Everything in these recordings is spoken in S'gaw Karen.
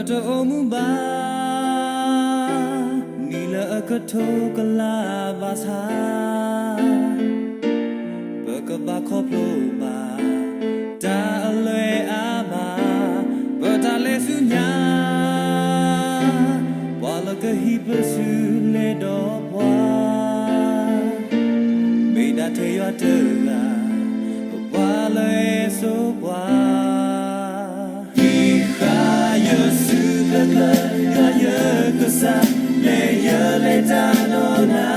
ပတအိၣ်မူဘၣ် နံၣ်လၢအကထိကလးဘၣ်ဆၣ်, ပကဘၣ်ခီဖျိဘၣ် တၢ်အလွဲအါမး, ပတၢ်လဲၤဆူညါ, ပှၤလၢကဟံးပစုလဲဒီးပှၤ, မ့ၢ်ဒၣ်ထဲယွၤတဂၤ, ပှၤလၢအစိပှၤ ဟံးဃာ်ယစုကျၢၤကျၢၤ ယွၤယကစၢ်, လဲၤယလဲၤတၢ်ဒီးနၤ,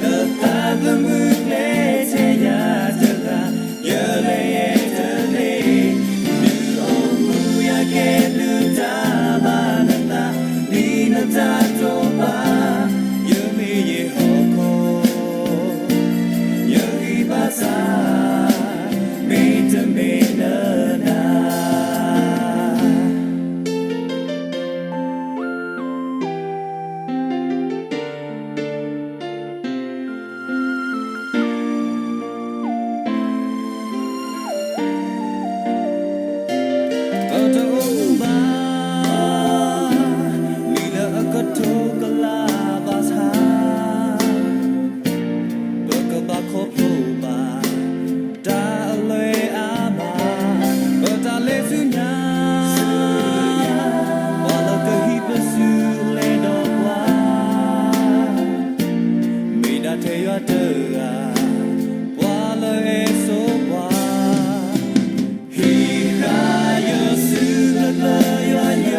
လၢသးသမူကျဲထဲယၤတဂၤ, ယလဲၤယဲတသ့, ဒုးအိၣ်မူယၤကဲဘျုးတၢ်ဘၣ်နသး, ဒ်နတၢ်တိာ်ပာ်, ယမ့ၢ်ယဟီၣ်ခိၣ် ယဂံၢ်ဘါစၢ်, မ့တမ့ၢ်လၢနၤ ပတအိၣ်မူဘၣ် နံၣ်လၢအကထိကလးဘၣ်ဆၣ်, ပကဘၣ်ခီဖျိဘၣ် တၢ်အလွဲအါမး, ပတၢ်လဲၤဆူညါ, ပှၤလၢကဟံးပစုလဲဒီးပှၤ, မ့ၢ်ဒၣ်ထဲယွၤတဂၤ, ပှၤလၢအစိပှၤ ဟံးဃာ်ယစုကျၢၤကျၢၤ ယွၤယ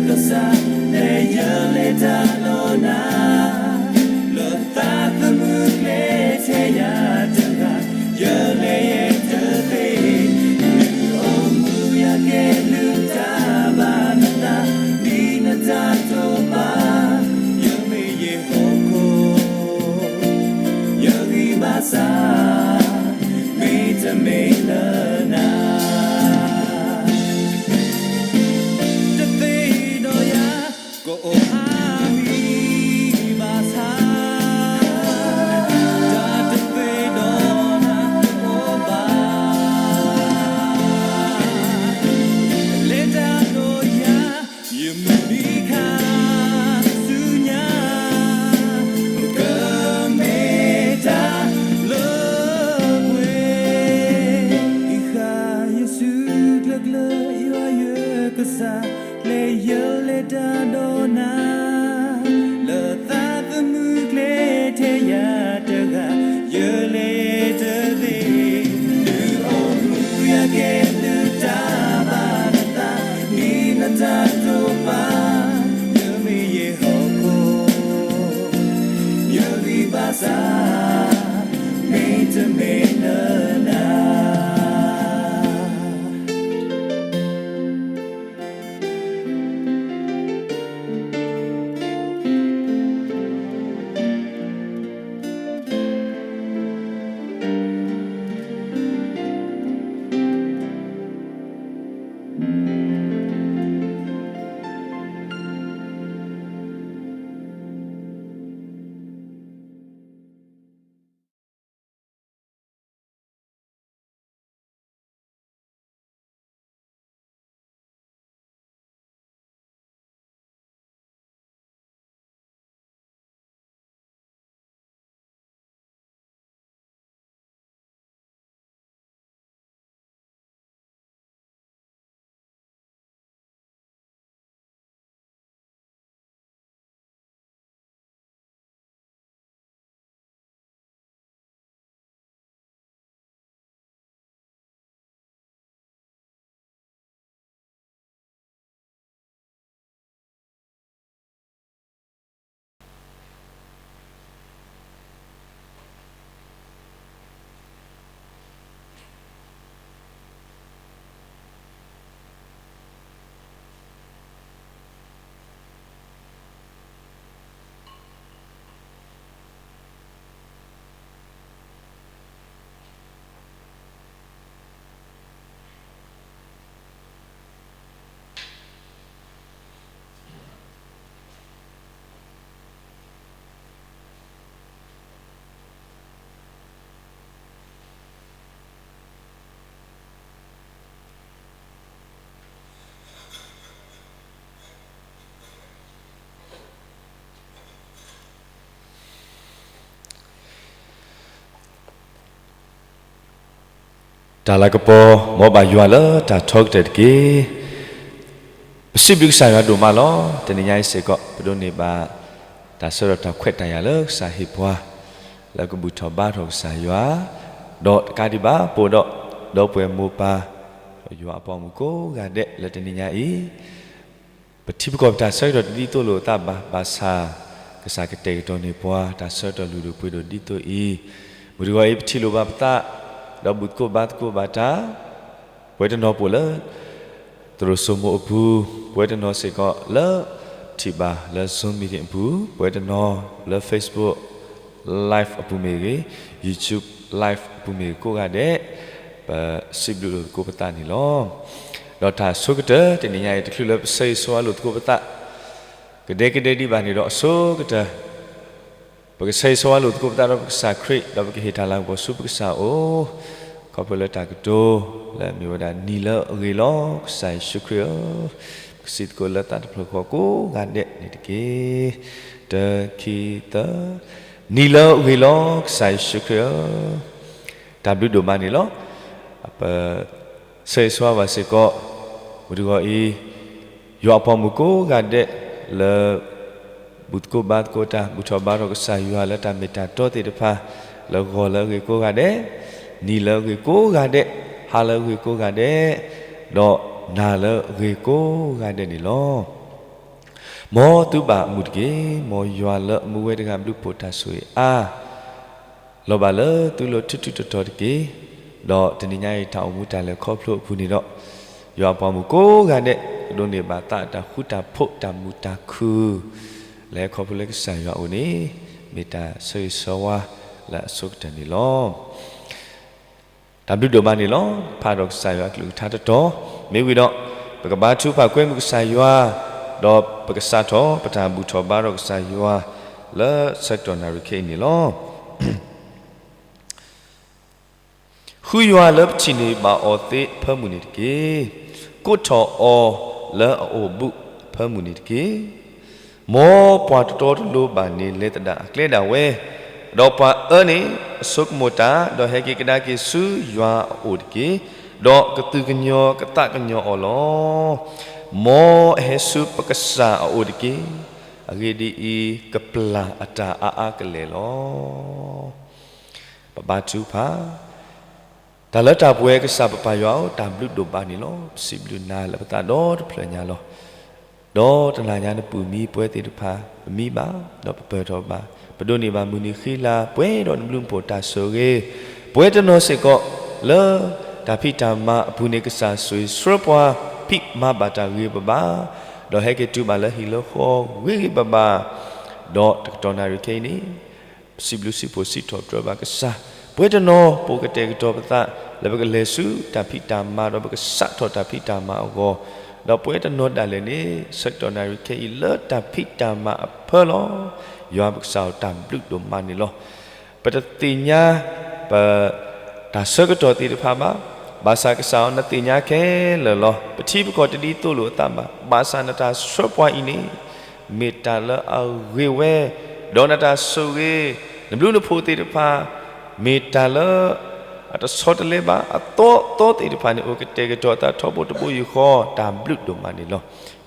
ကစၢ်, လဲၤယလဲၤတၢ်ဒီးနၤ, လၢသးသမူကျဲထဲယၤတဂၤ, ယလဲၤယဲတသ့, ဒုးအိၣ်မူယၤကဲဘျုးတၢ်ဘၣ်နသး, ဒ်နတၢ်တိာ်ပာ်, ယမ့ၢ်ယဟီၣ်ခိၣ် ယဂံၢ်ဘါစၢ်, မ့တမ့ၢ်လၢနၤ တသ့ဒီးယၤ ကအိၣ်အါမံၤဘၣ်ဆၣ်, တၢ်တသ့ဒီးနၤတအိၣ်ဘၣ်, လဲၤတၢ်ဒီးယၤ ယမုၢ်နံၤခါဆူညါ, ကမ့ၢ်တၢ်လၢပှဲၤ, ဟံးဃာ်ယစုကျၢၤကျၢၤ ယွၤယကစၢ်, လဲၤယလဲၤတၢ်ဒီးနၤ, လၢသးသမူကျဲထဲယၤတဂၤ, ယလဲၤတသ့, ဒုးအိၣ်မူယၤကဲဘျုးတၢ်ဘၣ်နသး, ဒ်နတၢ်တိာ်ပာ်, ယမ့ၢ်ယဟီၣ်ခိၣ် ယဂံၢ်ဘါစၢ်, မ့တမ့ၢ်လၢနၤ တၢ်လၤကပီၤ မ်ဘၣ်ယွၤလၢတၢ်ထီကတၢၢ်တက့ၢ်. ပစံးဘျုးကစၢ်ယွၤဒိၣ်မးလီၤ. တနံၤညါအံၤစ့ၢ်ကီး ပဒိးန့ၢ်ဘၣ် တၢ်ဆၢကတီၢ်တၢ်ခွဲးတၢ်ယာ်လၢကစၢ်ဟ့ၣ်ပှၤ လၢကဘူၣ်ထီၣ်ဘါထီၣ်ကစၢ်ယွၤ, ဒီးတကးဒံးဘၣ် ပအိၣ်ဒီး ဒီပုၢ်ဝဲၢ်မိၢ်ပၢ် ဒီးယွၤအပှၤမုၣ်ကိးဂၤဒဲးလၢတနံၤညါအံၤ ပထံပကီၢ်ပတၢ်ဆၢကတီၢ်တဒ်သိးလိာ်အသးဘၣ်, ဘၣ်ဆၣ် ကစၢ်ကတဲာ်ကတီၤန့ၢ်ပှၤ တၢ်ဆၢကတီၢ်လုၢ်ဒိၣ်ပှ့ၤဒိၣ်ဒ်သိးအံၤ, မုၢ်တဂီၤအံၤ ပထံၣ်လိာ်ဘၣ်ပသး ဒီးဘူၣ်သကိးဘါသကိးဘၣ်တၢ်, ပဝဲတနီၤပအိၣ်လၢ သရိာ်စိမိၤအပူၤ, ပဝဲတနီၤစ့ၢ်ကီးလၢ ထံၣ်ဘၣ်လၢ Zoom meeting အပူၤ, ပဝဲတနီၤလၢ Facebook Live အပူၤမ့ၢ်ဂ့ၤ, YouTube Live အပူၤမ့ၢ်ဂ့ၤကိးဂၤဒဲး, ပစံးဘျုးလိာ်သကိးပသးန့ၣ်လီၤ. ဒီးတၢ်ဆိကတၢၢ် တနံၤညါအံၤ တချုးလၢပဆၢဂ့ၤဆၢဝါလိာ်သကိးပသး ကဒဲကဒဲဒံးဘၣ်န့ၣ်ဒီး အဆိကတၢၢ် ပကဆၢဂ့ၤဆၢဝါလိာ်သကိးပသးဒီးပကစၢ်ခရံာ် ဒီးပကဟ့ၣ်တၢ်လၤကပီၤဆူပကစၢ်အအိၣ်, ခီဖျိလၢတၢ်ကတိၤ လၢအမ့ၢ်ဝဲဒၣ် နံၤလၢအဂ့ၤလီၤ ကစၢ်ယ့ၣ်ၡူးခရံာ်ဧၢ, ပကစံးသကိးလၢသးတဖျၢၣ်ဃီကိးဂၤဒဲးန့ၣ်တက့ၢ်. တၢ ခံ သၢ, နံၤလၢအဂ့ၤလီၤ ကစၢ်ယ့ၣ်ၡူးခရံာ်ဧၢ, တၢ်ဘျုးဒိၣ်မးန့ၣ်လီၤ. ပ ဆၢဂ့ၤဆၢဝါဘၣ်စ့ၢ်ကီး မုၢ်တဂီၤအံၤ ယွၤအပှၤမုၣ်ကိးဂၤဒဲးလၢ ဘူၣ်သကိးဘါသကိးတၢ် ဘူၣ်ထီၣ်ဘါထီၣ်ကစၢ်ယွၤလၢတၢ်မ့ၢ်တၢ်တီသ့ၣ်တဖၣ် လၢဂီၤလၢအဂ့ၤကိးဂၤဒဲး, နံၤလၢအဂ့ၤကိးဂၤဒဲး, ဟါလၢအဂ့ၤကိးဂၤဒဲး, ဒီးနၤလၢအဂ့ၤကိးဂၤဒဲးန့ၣ်လီၤ. မ်သုဘၣ်အမုာ်တက့ၢ်. မ်ယွၤလၢအမူဝဲတဂၤဘျုးဖှိၣ်တၢ်ဆိၣ်ဂ့ၤအါ လီၤဘၣ်လၢသုလိၤထူထူတီတီတက့ၢ်. ဒီးတနံၤညါအံၤ တၢ်အိၣ်မူတၢ်လဲၤခီဖျိအပူၤန့ၣ်ဒီး ယွၤအပှၤမုၣ်ကိးဂၤဒဲး ကဒိးန့ၢ်ဘၣ်သးတၢ်ဃူတၢ်ဖိးတၢ်မုာ်တၢ်ခုၣ် လၢဟဲခီဖျိလၢကစၢ်ယွၤအအိၣ်န့ၣ် မ့ၢ်တၢ်ဆၢဂ့ၤဆၢဝါလၢအဆိကတၢၢ်န့ၣ်လီၤ. တၢ်ဘျုးဒိၣ်မးန့ၣ်လီၤ. ဖးဒီးကစၢ်ယွၤအကလုၢ်ကထါတတီၤ မ့ၢ်ဝံၤဒီး ပကဘါထုကဖၣ်ကွဲမုာ်ကစၢ်ယွၤ, ဒီးပကစးထီၣ်ပတၢ်ဘူၣ်ထီၣ်ဘါထီၣ်ကစၢ်ယွၤ လၢဆၢကတီၢ်နၣ်ရံၣ်ခဲအံၤန့ၣ်လီၤ. ဃုယွၤလၢပထံၣ်န့ၢ်ဘၣ်အီၤသ့အဖၢမုၢ်န့ၣ်တက့ၢ်. ကိးထီၣ်အီၤလၢအအိၣ်ဘူးအဖၢမုၢ်န့ၣ်တက့ၢ်. မ်ပှၤတတီတလိၤဘၣ်န့ၣ် လဲၤသဒၣ်အကျဲဒၣ်ဝဲ, ဒီးပှၤအၢန့ၣ် အဆိကမိၣ်တၢ်, ဒီးဟဲက့ၤကဒါက့ၤဆူယွၤအအိၣ်တက့ၢ်. ဒီးကသူၣ်ကညီၤကသးကညီၤအီၤလီၤ. မ်အဟဲဆူပကစၢ်အအိၣ်တက့ၢ်. အဂ့ၢ်ဒ်အံၤ, ကပျၢ်အတၢ်အါအါကလဲာ်လီၤ. ပဘါထုကဖၣ်. တၢ်လၢတၢ်ပှဲၤကစၢ်ပပၢ်ယွၤဧၢ, တၢ်ဘျုးဒိၣ်ဘၣ်န့ၣ်လီၤ. ပစံးဘျုးနၤလၢပသးဒီတဖျၢၣ်ညါလီၤ. ဒီးတနၤညါနပုၢ်မံပှဲၤသ့ၣ်တဖၣ် ပမံဘၣ်, ဒီးပပၢၢ်ထီၣ်ဘၣ်, ပဒိးန့ၢ်ဘၣ်မုၢ်နံၤဃံလၤ ပှဲၤဒီးနဘျုးနဖှိၣ်တၢ်ဆိၣ်ဂ့ၤ, ပဝဲတနီၤစ့ၢ်ကီး လၢတၢ်ဖံးတၢ်မၤအပူၤန့ၣ် ကစၢ်ဆိၣ်ဂ့ၤဆှၢပှၤ ဖံးမၤဘၣ်တၢ်ဂ့ၤဂ့ၤဘၣ်ဘၣ်, ဒီးဟဲက့ၤတုၤဘၣ်လၢဟံၣ်လၢဃီဂ့ၤဂ့ၤဘၣ်ဘၣ်, ဒီးတကတီၢ်နၣ်ရံၣ်ခဲအံၤန့ၣ် ပစံးဘျုးစံးဖှိၣ်စံးထီၣ်ပတြၢၤဘၣ်ကစၢ်, ပဝဲတနီၤ ပကတဲာ်ကတီၤပသး လၢပကလဲၤဆူတၢ်ဖံးတၢ်မၤ ဒီးပကစးထီၣ်တၢ်ဖံးတၢ်မၤအဂီၢ်, ဒီးပဝဲတနီၤဒၣ်လဲာ်န့ၣ် ဆၢကတီၢ်နၣ်ရံၣ်ခဲအံၤ လၢတၢ်ဖံးတၢ်မၤအဖၢလီၤ. ယွၤပကစၢ်ဧၢ တၢ်ဘျုးဒိၣ်မးန့ၣ်လီၤ. ပတသ့ၣ်ညါ ပ တၢ်ဆၢကတီၢ်သ့ၣ်တဖၣ်ဘၣ်, ဘၣ်ဆၣ်ကစၢ်ဧၢ နသ့ၣ်ညါခဲလၢာ်လီၤ. ပထံပကီၢ်တဒ်သိးလိာ်အသးဘၣ်, ဘၣ်ဆၣ်နတၢ်ဆှၢပှၤအံၤန့ၣ် မ့ၢ်တၢ်လၢအဂ့ၤဝဲ, ဒီးနတၢ်ဆိၣ်ဂ့ၤ နဘျုးနဖှိၣ်သ့ၣ်တဖၣ် မ့ၢ်တၢ်လၢ အတဆီတလဲဘၣ်, အသီသီသ့ၣ်တဖၣ်န့ၣ် အိၣ်ကတဲာ်ကတီၤအသးထီဘိတဘိယူၢ်ဃီ, တၢ်ဘျုးဒိၣ်မးန့ၣ်လီၤ.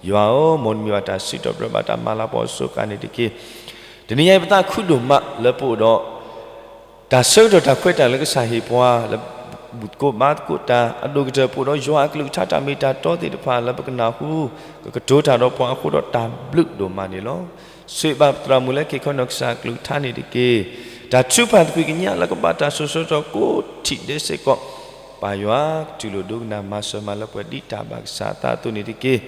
ယွၤဧၢ, မ်နမံၤဘၣ်တၢ်စံးထီၣ်ပတြၢၤဘၣ်တၢ်မၤလၤကပီၤအစိၤဃၣ်န့ၣ်တက့ၢ်. တနံၤညါအံၤ ပသးခုဒိၣ်မးလၢပအိၣ်ဒီး တၢ်ဆၢကတီၢ်တၢ်ခွဲးတၢ်ယာ်လၢကစၢ်ဟ့ၣ်ပှၤ လၢဘူၣ်သကိးဘါသကိးတၢ် အဒိၣ်ကတၢၢ်ပအိၣ်ဒီးယွၤအကလုၢ်ကထါတၢ်မ့ၢ်တၢ်တီသ့ၣ်တဖၣ်လၢပကနၢ်ဟူ ကကတိၤတၢ်ဒီးပှၤအဃိဒီးတၢ်ဘျုးဒိၣ်မးန့ၣ်လီၤ. ဆိၣ်ဂ့ၤဘၣ်ပသရၣ်မုၣ်လၢခံခီနီၢ်ကစၢ်အကလုၢ်ကထါန့ၣ်တက့ၢ်. တၢ်ထုကဖၣ်သကွံၢ်ကညးလၢကဘၣ်တၢ်စိၤဆၢကတီၢ်ကိးထံၣ်ဒဲးစ့ၢ်ကီး ပၢ်ယွၤ ကတူၢ်လိာ်ဒိကနၣ်မၤစၢၤမၤလၢပှဲၤဒ်တၢ်ဘၣ်ကစၢ်အသးအသိးန့ၣ်တက့ၢ်.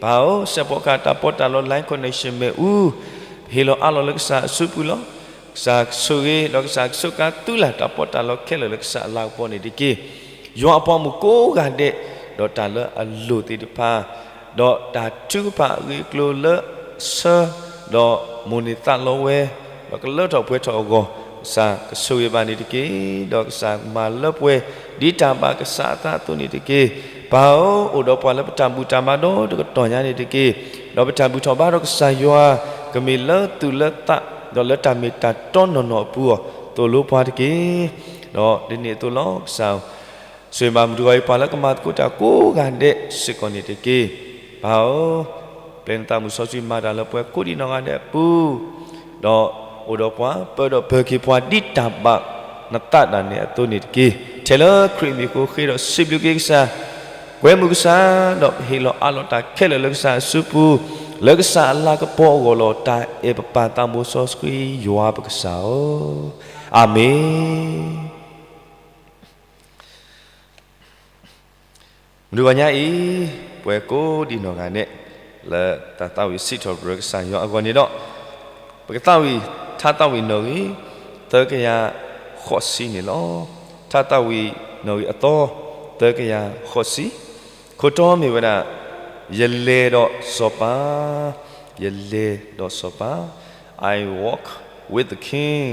ပၢ်ဧၢ, စဲးဖီကဟၣ်တၢ်ပီးတၢ်လီ line connection မ့ၣ်အူ ပဟ့ၣ်လီၤအးလီၤလၢကစၢ်အစုပူၤလီၤ. ကစၢ်ကဆိၣ်ဂ့ၤ ဒီးကစၢ်ကဆိးကါသုလၢ်တၢ်ပီးတၢ်လီခဲလၢာ်လၢကစၢ်အလၤကပီၤန့ၣ်တက့ၢ်. ယွၤအပှၤမုၣ်ကိးဂၤဒဲး ဒီးတၢ်လၢအလိၣ်သ့ၣ်တဖၣ် ဒီးတၢ်ထုကဖၣ်အဂ့ၢ်အကျိၤလၢအဆၢ ဒီးမိၣ်န့ၢ်သးလီဝဲ ဒီးကလၢထီၣ်ပှဲၤထီၣ်အဂီၢ် ကစၢ်ကဆိၣ်ဂ့ၤဘၣ်န့ၣ်တက့ၢ်. ဒီးကစၢ်မၤလၢပှဲၤ ဒ်တၢ်ဘၣ်ကစၢ်အသးအသိးန့ၣ်တက့ၢ်. ပၢ်ဧၢ, အိၣ်ဒီးပှၤလၢပတၢ်ဘူၣ်တၢ်ဘါဒီတကတီၢ်ညါန့ၣ်တက့ၢ်. ဒီးပတၢ်ဘူၣ်ထီၣ်ဘါထီၣ်ကစၢ်ယွၤ ကမ့ၢ်လၢသူၣ်လၢသး ဒီးလၢတၢ်မ့ၢ်တၢ်တီနီၢ်နီၢ်အပူၤအီၤ သိၣ်လိပှၤတက့ၢ်. ဒီးဒ်န့ၣ်အသိးလီၤ. ကစၢ်ဧၢ ဆိၣ်ဂ့ၤဘၣ်မုၢ်တဂီၤအံၤ ပှၤလၢကမၤသကိးတၢ်ကိးဂၤဒဲးစ့ၢ်ကီးန့ၣ်တက့ၢ်. ပၢ်ဧၢ, ပျဲနသးမုၢ်စီဆှံမၤတၢ်လၢပှၤကိးဒံးနီၢ်ဂၤဒဲးအပူၤ, ဒီးအိၣ်ဒီးပှၤ ပၢဒီးပၢၤက့ၤပှၤဒ်တၢ်ဘၣ်နသးဒၣ်နဲအသိးန့ၣ်တက့ၢ်. ထဲလၢခရံာ်အမံၤအဃိ ဃ့ဒီးစံးဘျုးက့ၤကစၢ်, ကွဲမုာ်ကစၢ်, ဒီးဟ့ၣ်လီၤအးလီၤတၢ်ခဲလၢာ်လၢကစၢ်အစုပူၤ, လၢကစၢ်အလၤကပီၤအဂီၢ်လီၤ. တၢ်အဲၣ်ပပၢ်သးမုၢ်စီဆှံယွၤပကစၢ်ဧၢ, အၤမ့ၣ်. မုၢ်တဂီၤညါအံၤ, ပှၤကိးဒံးနီၢ်ဂၤဒဲး လၢတၢ်သးဝံၣ်စံးထီၣ်ပတြၢၤကစၢ်ယွၤအဂီၢ်န့ၣ်ဒီး, ပကသးဝံၣ် ထါသးဝံၣ်နီၣ်ဂံၢ် သၢကယၤဃိးဆံန့ၣ်လီၤ. ထါသးဝံၣ်နီၣ်ဂံၢ်အသီ သၢကယၤဃိးဆံ, ခိၣ်တီမ့ၢ်ဝဲဒၣ် ယလဲၤဒီးစီၤပၤ, ယလဲၤဒီးစီၤပၤ, I walk with the king,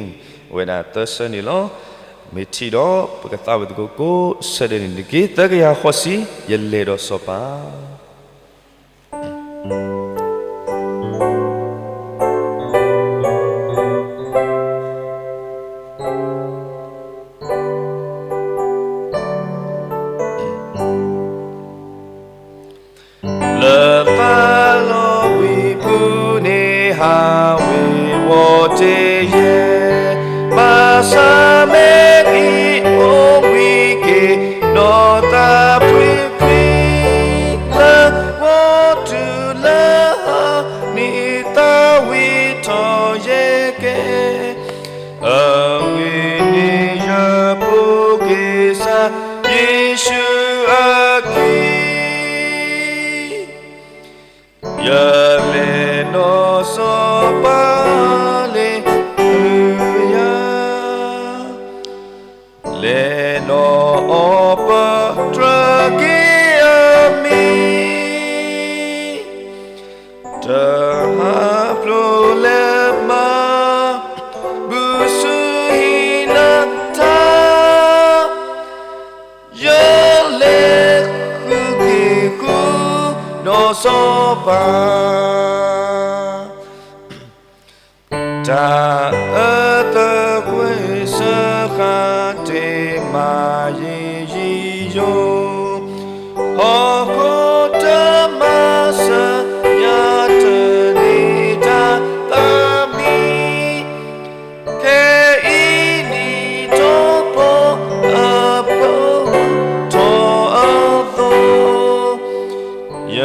ဝဲဒၣ်သၢဆၢန့ၣ်လီၤ. မ့ၢ်ထံၣ်ဒီး ပကသးဝံၣ်သကိးကိးဆၢဒဲးန့ၣ်တက့ၢ်. သၢကယၤဃိးဆံ, ယလဲၤဒီးစီၤပၤ. လၢသးလီဝံၢ်ပူၤန့ၣ် ဟးဝ့ၤဝီၤတ့ၢ်ယဲ, ဘၣ်ဆၣ်မ့ၢ်အံၤအိၣ်ဝံၤက့ၤ နီၢ်သးဖှံဖှံ လၢဝီၤတုၤလၢဟါန့ၣ် သးဝံၣ်ထီၣ်ယဲကဲ အဂ့ၢ်ဒ်အံၤ ယပိာ်က့ၤစၢ်ယ့ၣ်ၡူးအခံ, ယလဲၤဒီးစီၤပၤ, ဟါလ့လူယၤ, လဲၤဒီးအီၤပတြၢၤက့ၤအမံၤ တဟးဖျိးလၢမၤ, ဘူးဆူဟံးလၢထါ, ယလဲၤဃုက့ၤဃု ဒီးစီၤပၤ တၢ်အၢသကွဲးစၢဃာ်တ့ၢ်မၤယံာ် ယံာ်ယိာ်, ဟီၣ်ခိၣ်တမၤစၢၤ ယၤတန့ၢ်တၢ်သးမံ, ခဲအံၤနံၣ်ထီၣ်ပှဲၤ အပူၤထီၣ်အသိး ယ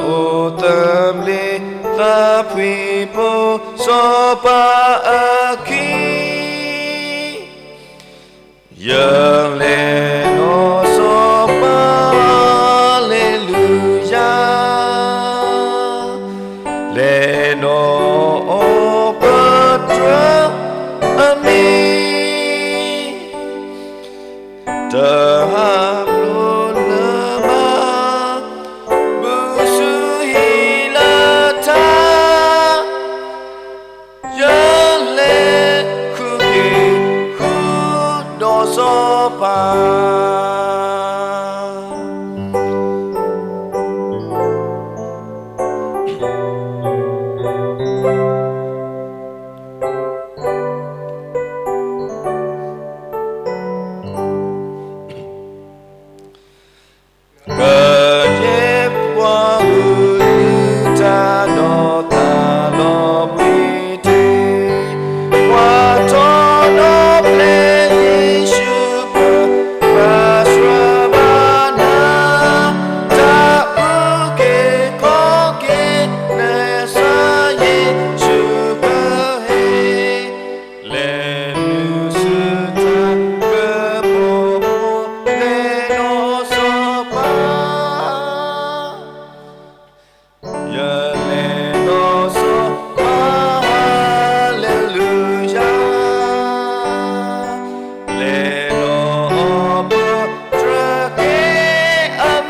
အိၣ်သဘျ့သးဖှံဖိ စီၤပၤအခံ, ယလဲၤဒီးစီၤပၤ, ဟါလ့လူယၤ, လဲၤဒီးအီၤပတြၢၤအမံၤ တဟးဖျိးလၢမၤ, ဘူးဆူဟံးလၢထါ, ယလဲၤဃုက့ၤဃု ဒီးစီၤပၤ. ကယဲၢ်ပှၤဂုာ်လုၢ်တၢ်ဒီးသးလီၤဘှံးတ့ၢ်, ပှၤထီၣ်ဒီးပျဲၢ်ယ့ၣ်ၡူးပၢ်, ဘၣ်ဆှၢဘၣ်နၤ, တၢ်အုၣ်က့ၤခီၣ်က့ၤ နစၢ်ယ့ၣ်ၡူးကဟ့ၣ် လဲၤနုာ်ဆူတၢ်ကပီၤဖိ, လဲၤဒီးစီၤပၤ, ယလဲၤဒီးစီၤပၤ, ဟါလ့လူယၤ, လဲၤဒီးအီၤပတြၢၤက့ၤအ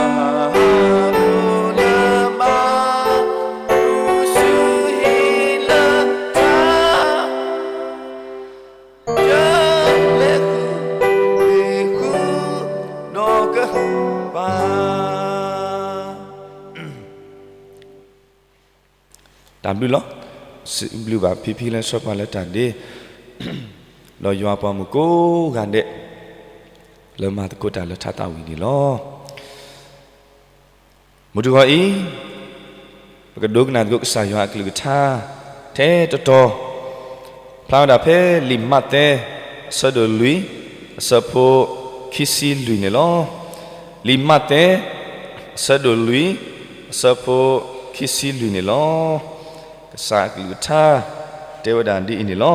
မံၤ အဟးဖျိးလၢမၤ, ဘူးဆူဟံးလၢထါ, ယလဲၤဃုက့ၤဃု ဒီးစီၤပၤ. တၢ်ဘျုးလီၤ. စံးဘျုးဘၣ်ဖံဖံလၢစီၤပၤလၢတၢ်ဒ့, ဒီးယွၤပှၤမုၣ်ကိးဂၤဒဲး လၢမၤသကိးတၢ်လၢထါသးဝံၣ်န့ၣ်လီၤ. မုၢ်တဂီၤအံၤ ပကဒိကနၣ်သကိးကစၢ်ယွၤအကလုၢ်ကထါ ထဲတတီၤ ဖျါဝဲဒၣ်ဖဲလံာ်မးသဲ အဆၢဒိၣ်လွံၢ် အဆၢဖိခံဆံလွံၢ်န့ၣ်လီၤ. လံာ်မးသဲ အဆၢဒိၣ်လွံၢ် အဆၢဖိခံဆံလွံၢ်န့ၣ်လီၤ. ကစၢ်အကလုၢ်ကထါ တဲဝဲဒၣ်ဒ်အံၤန့ၣ်လီၤ.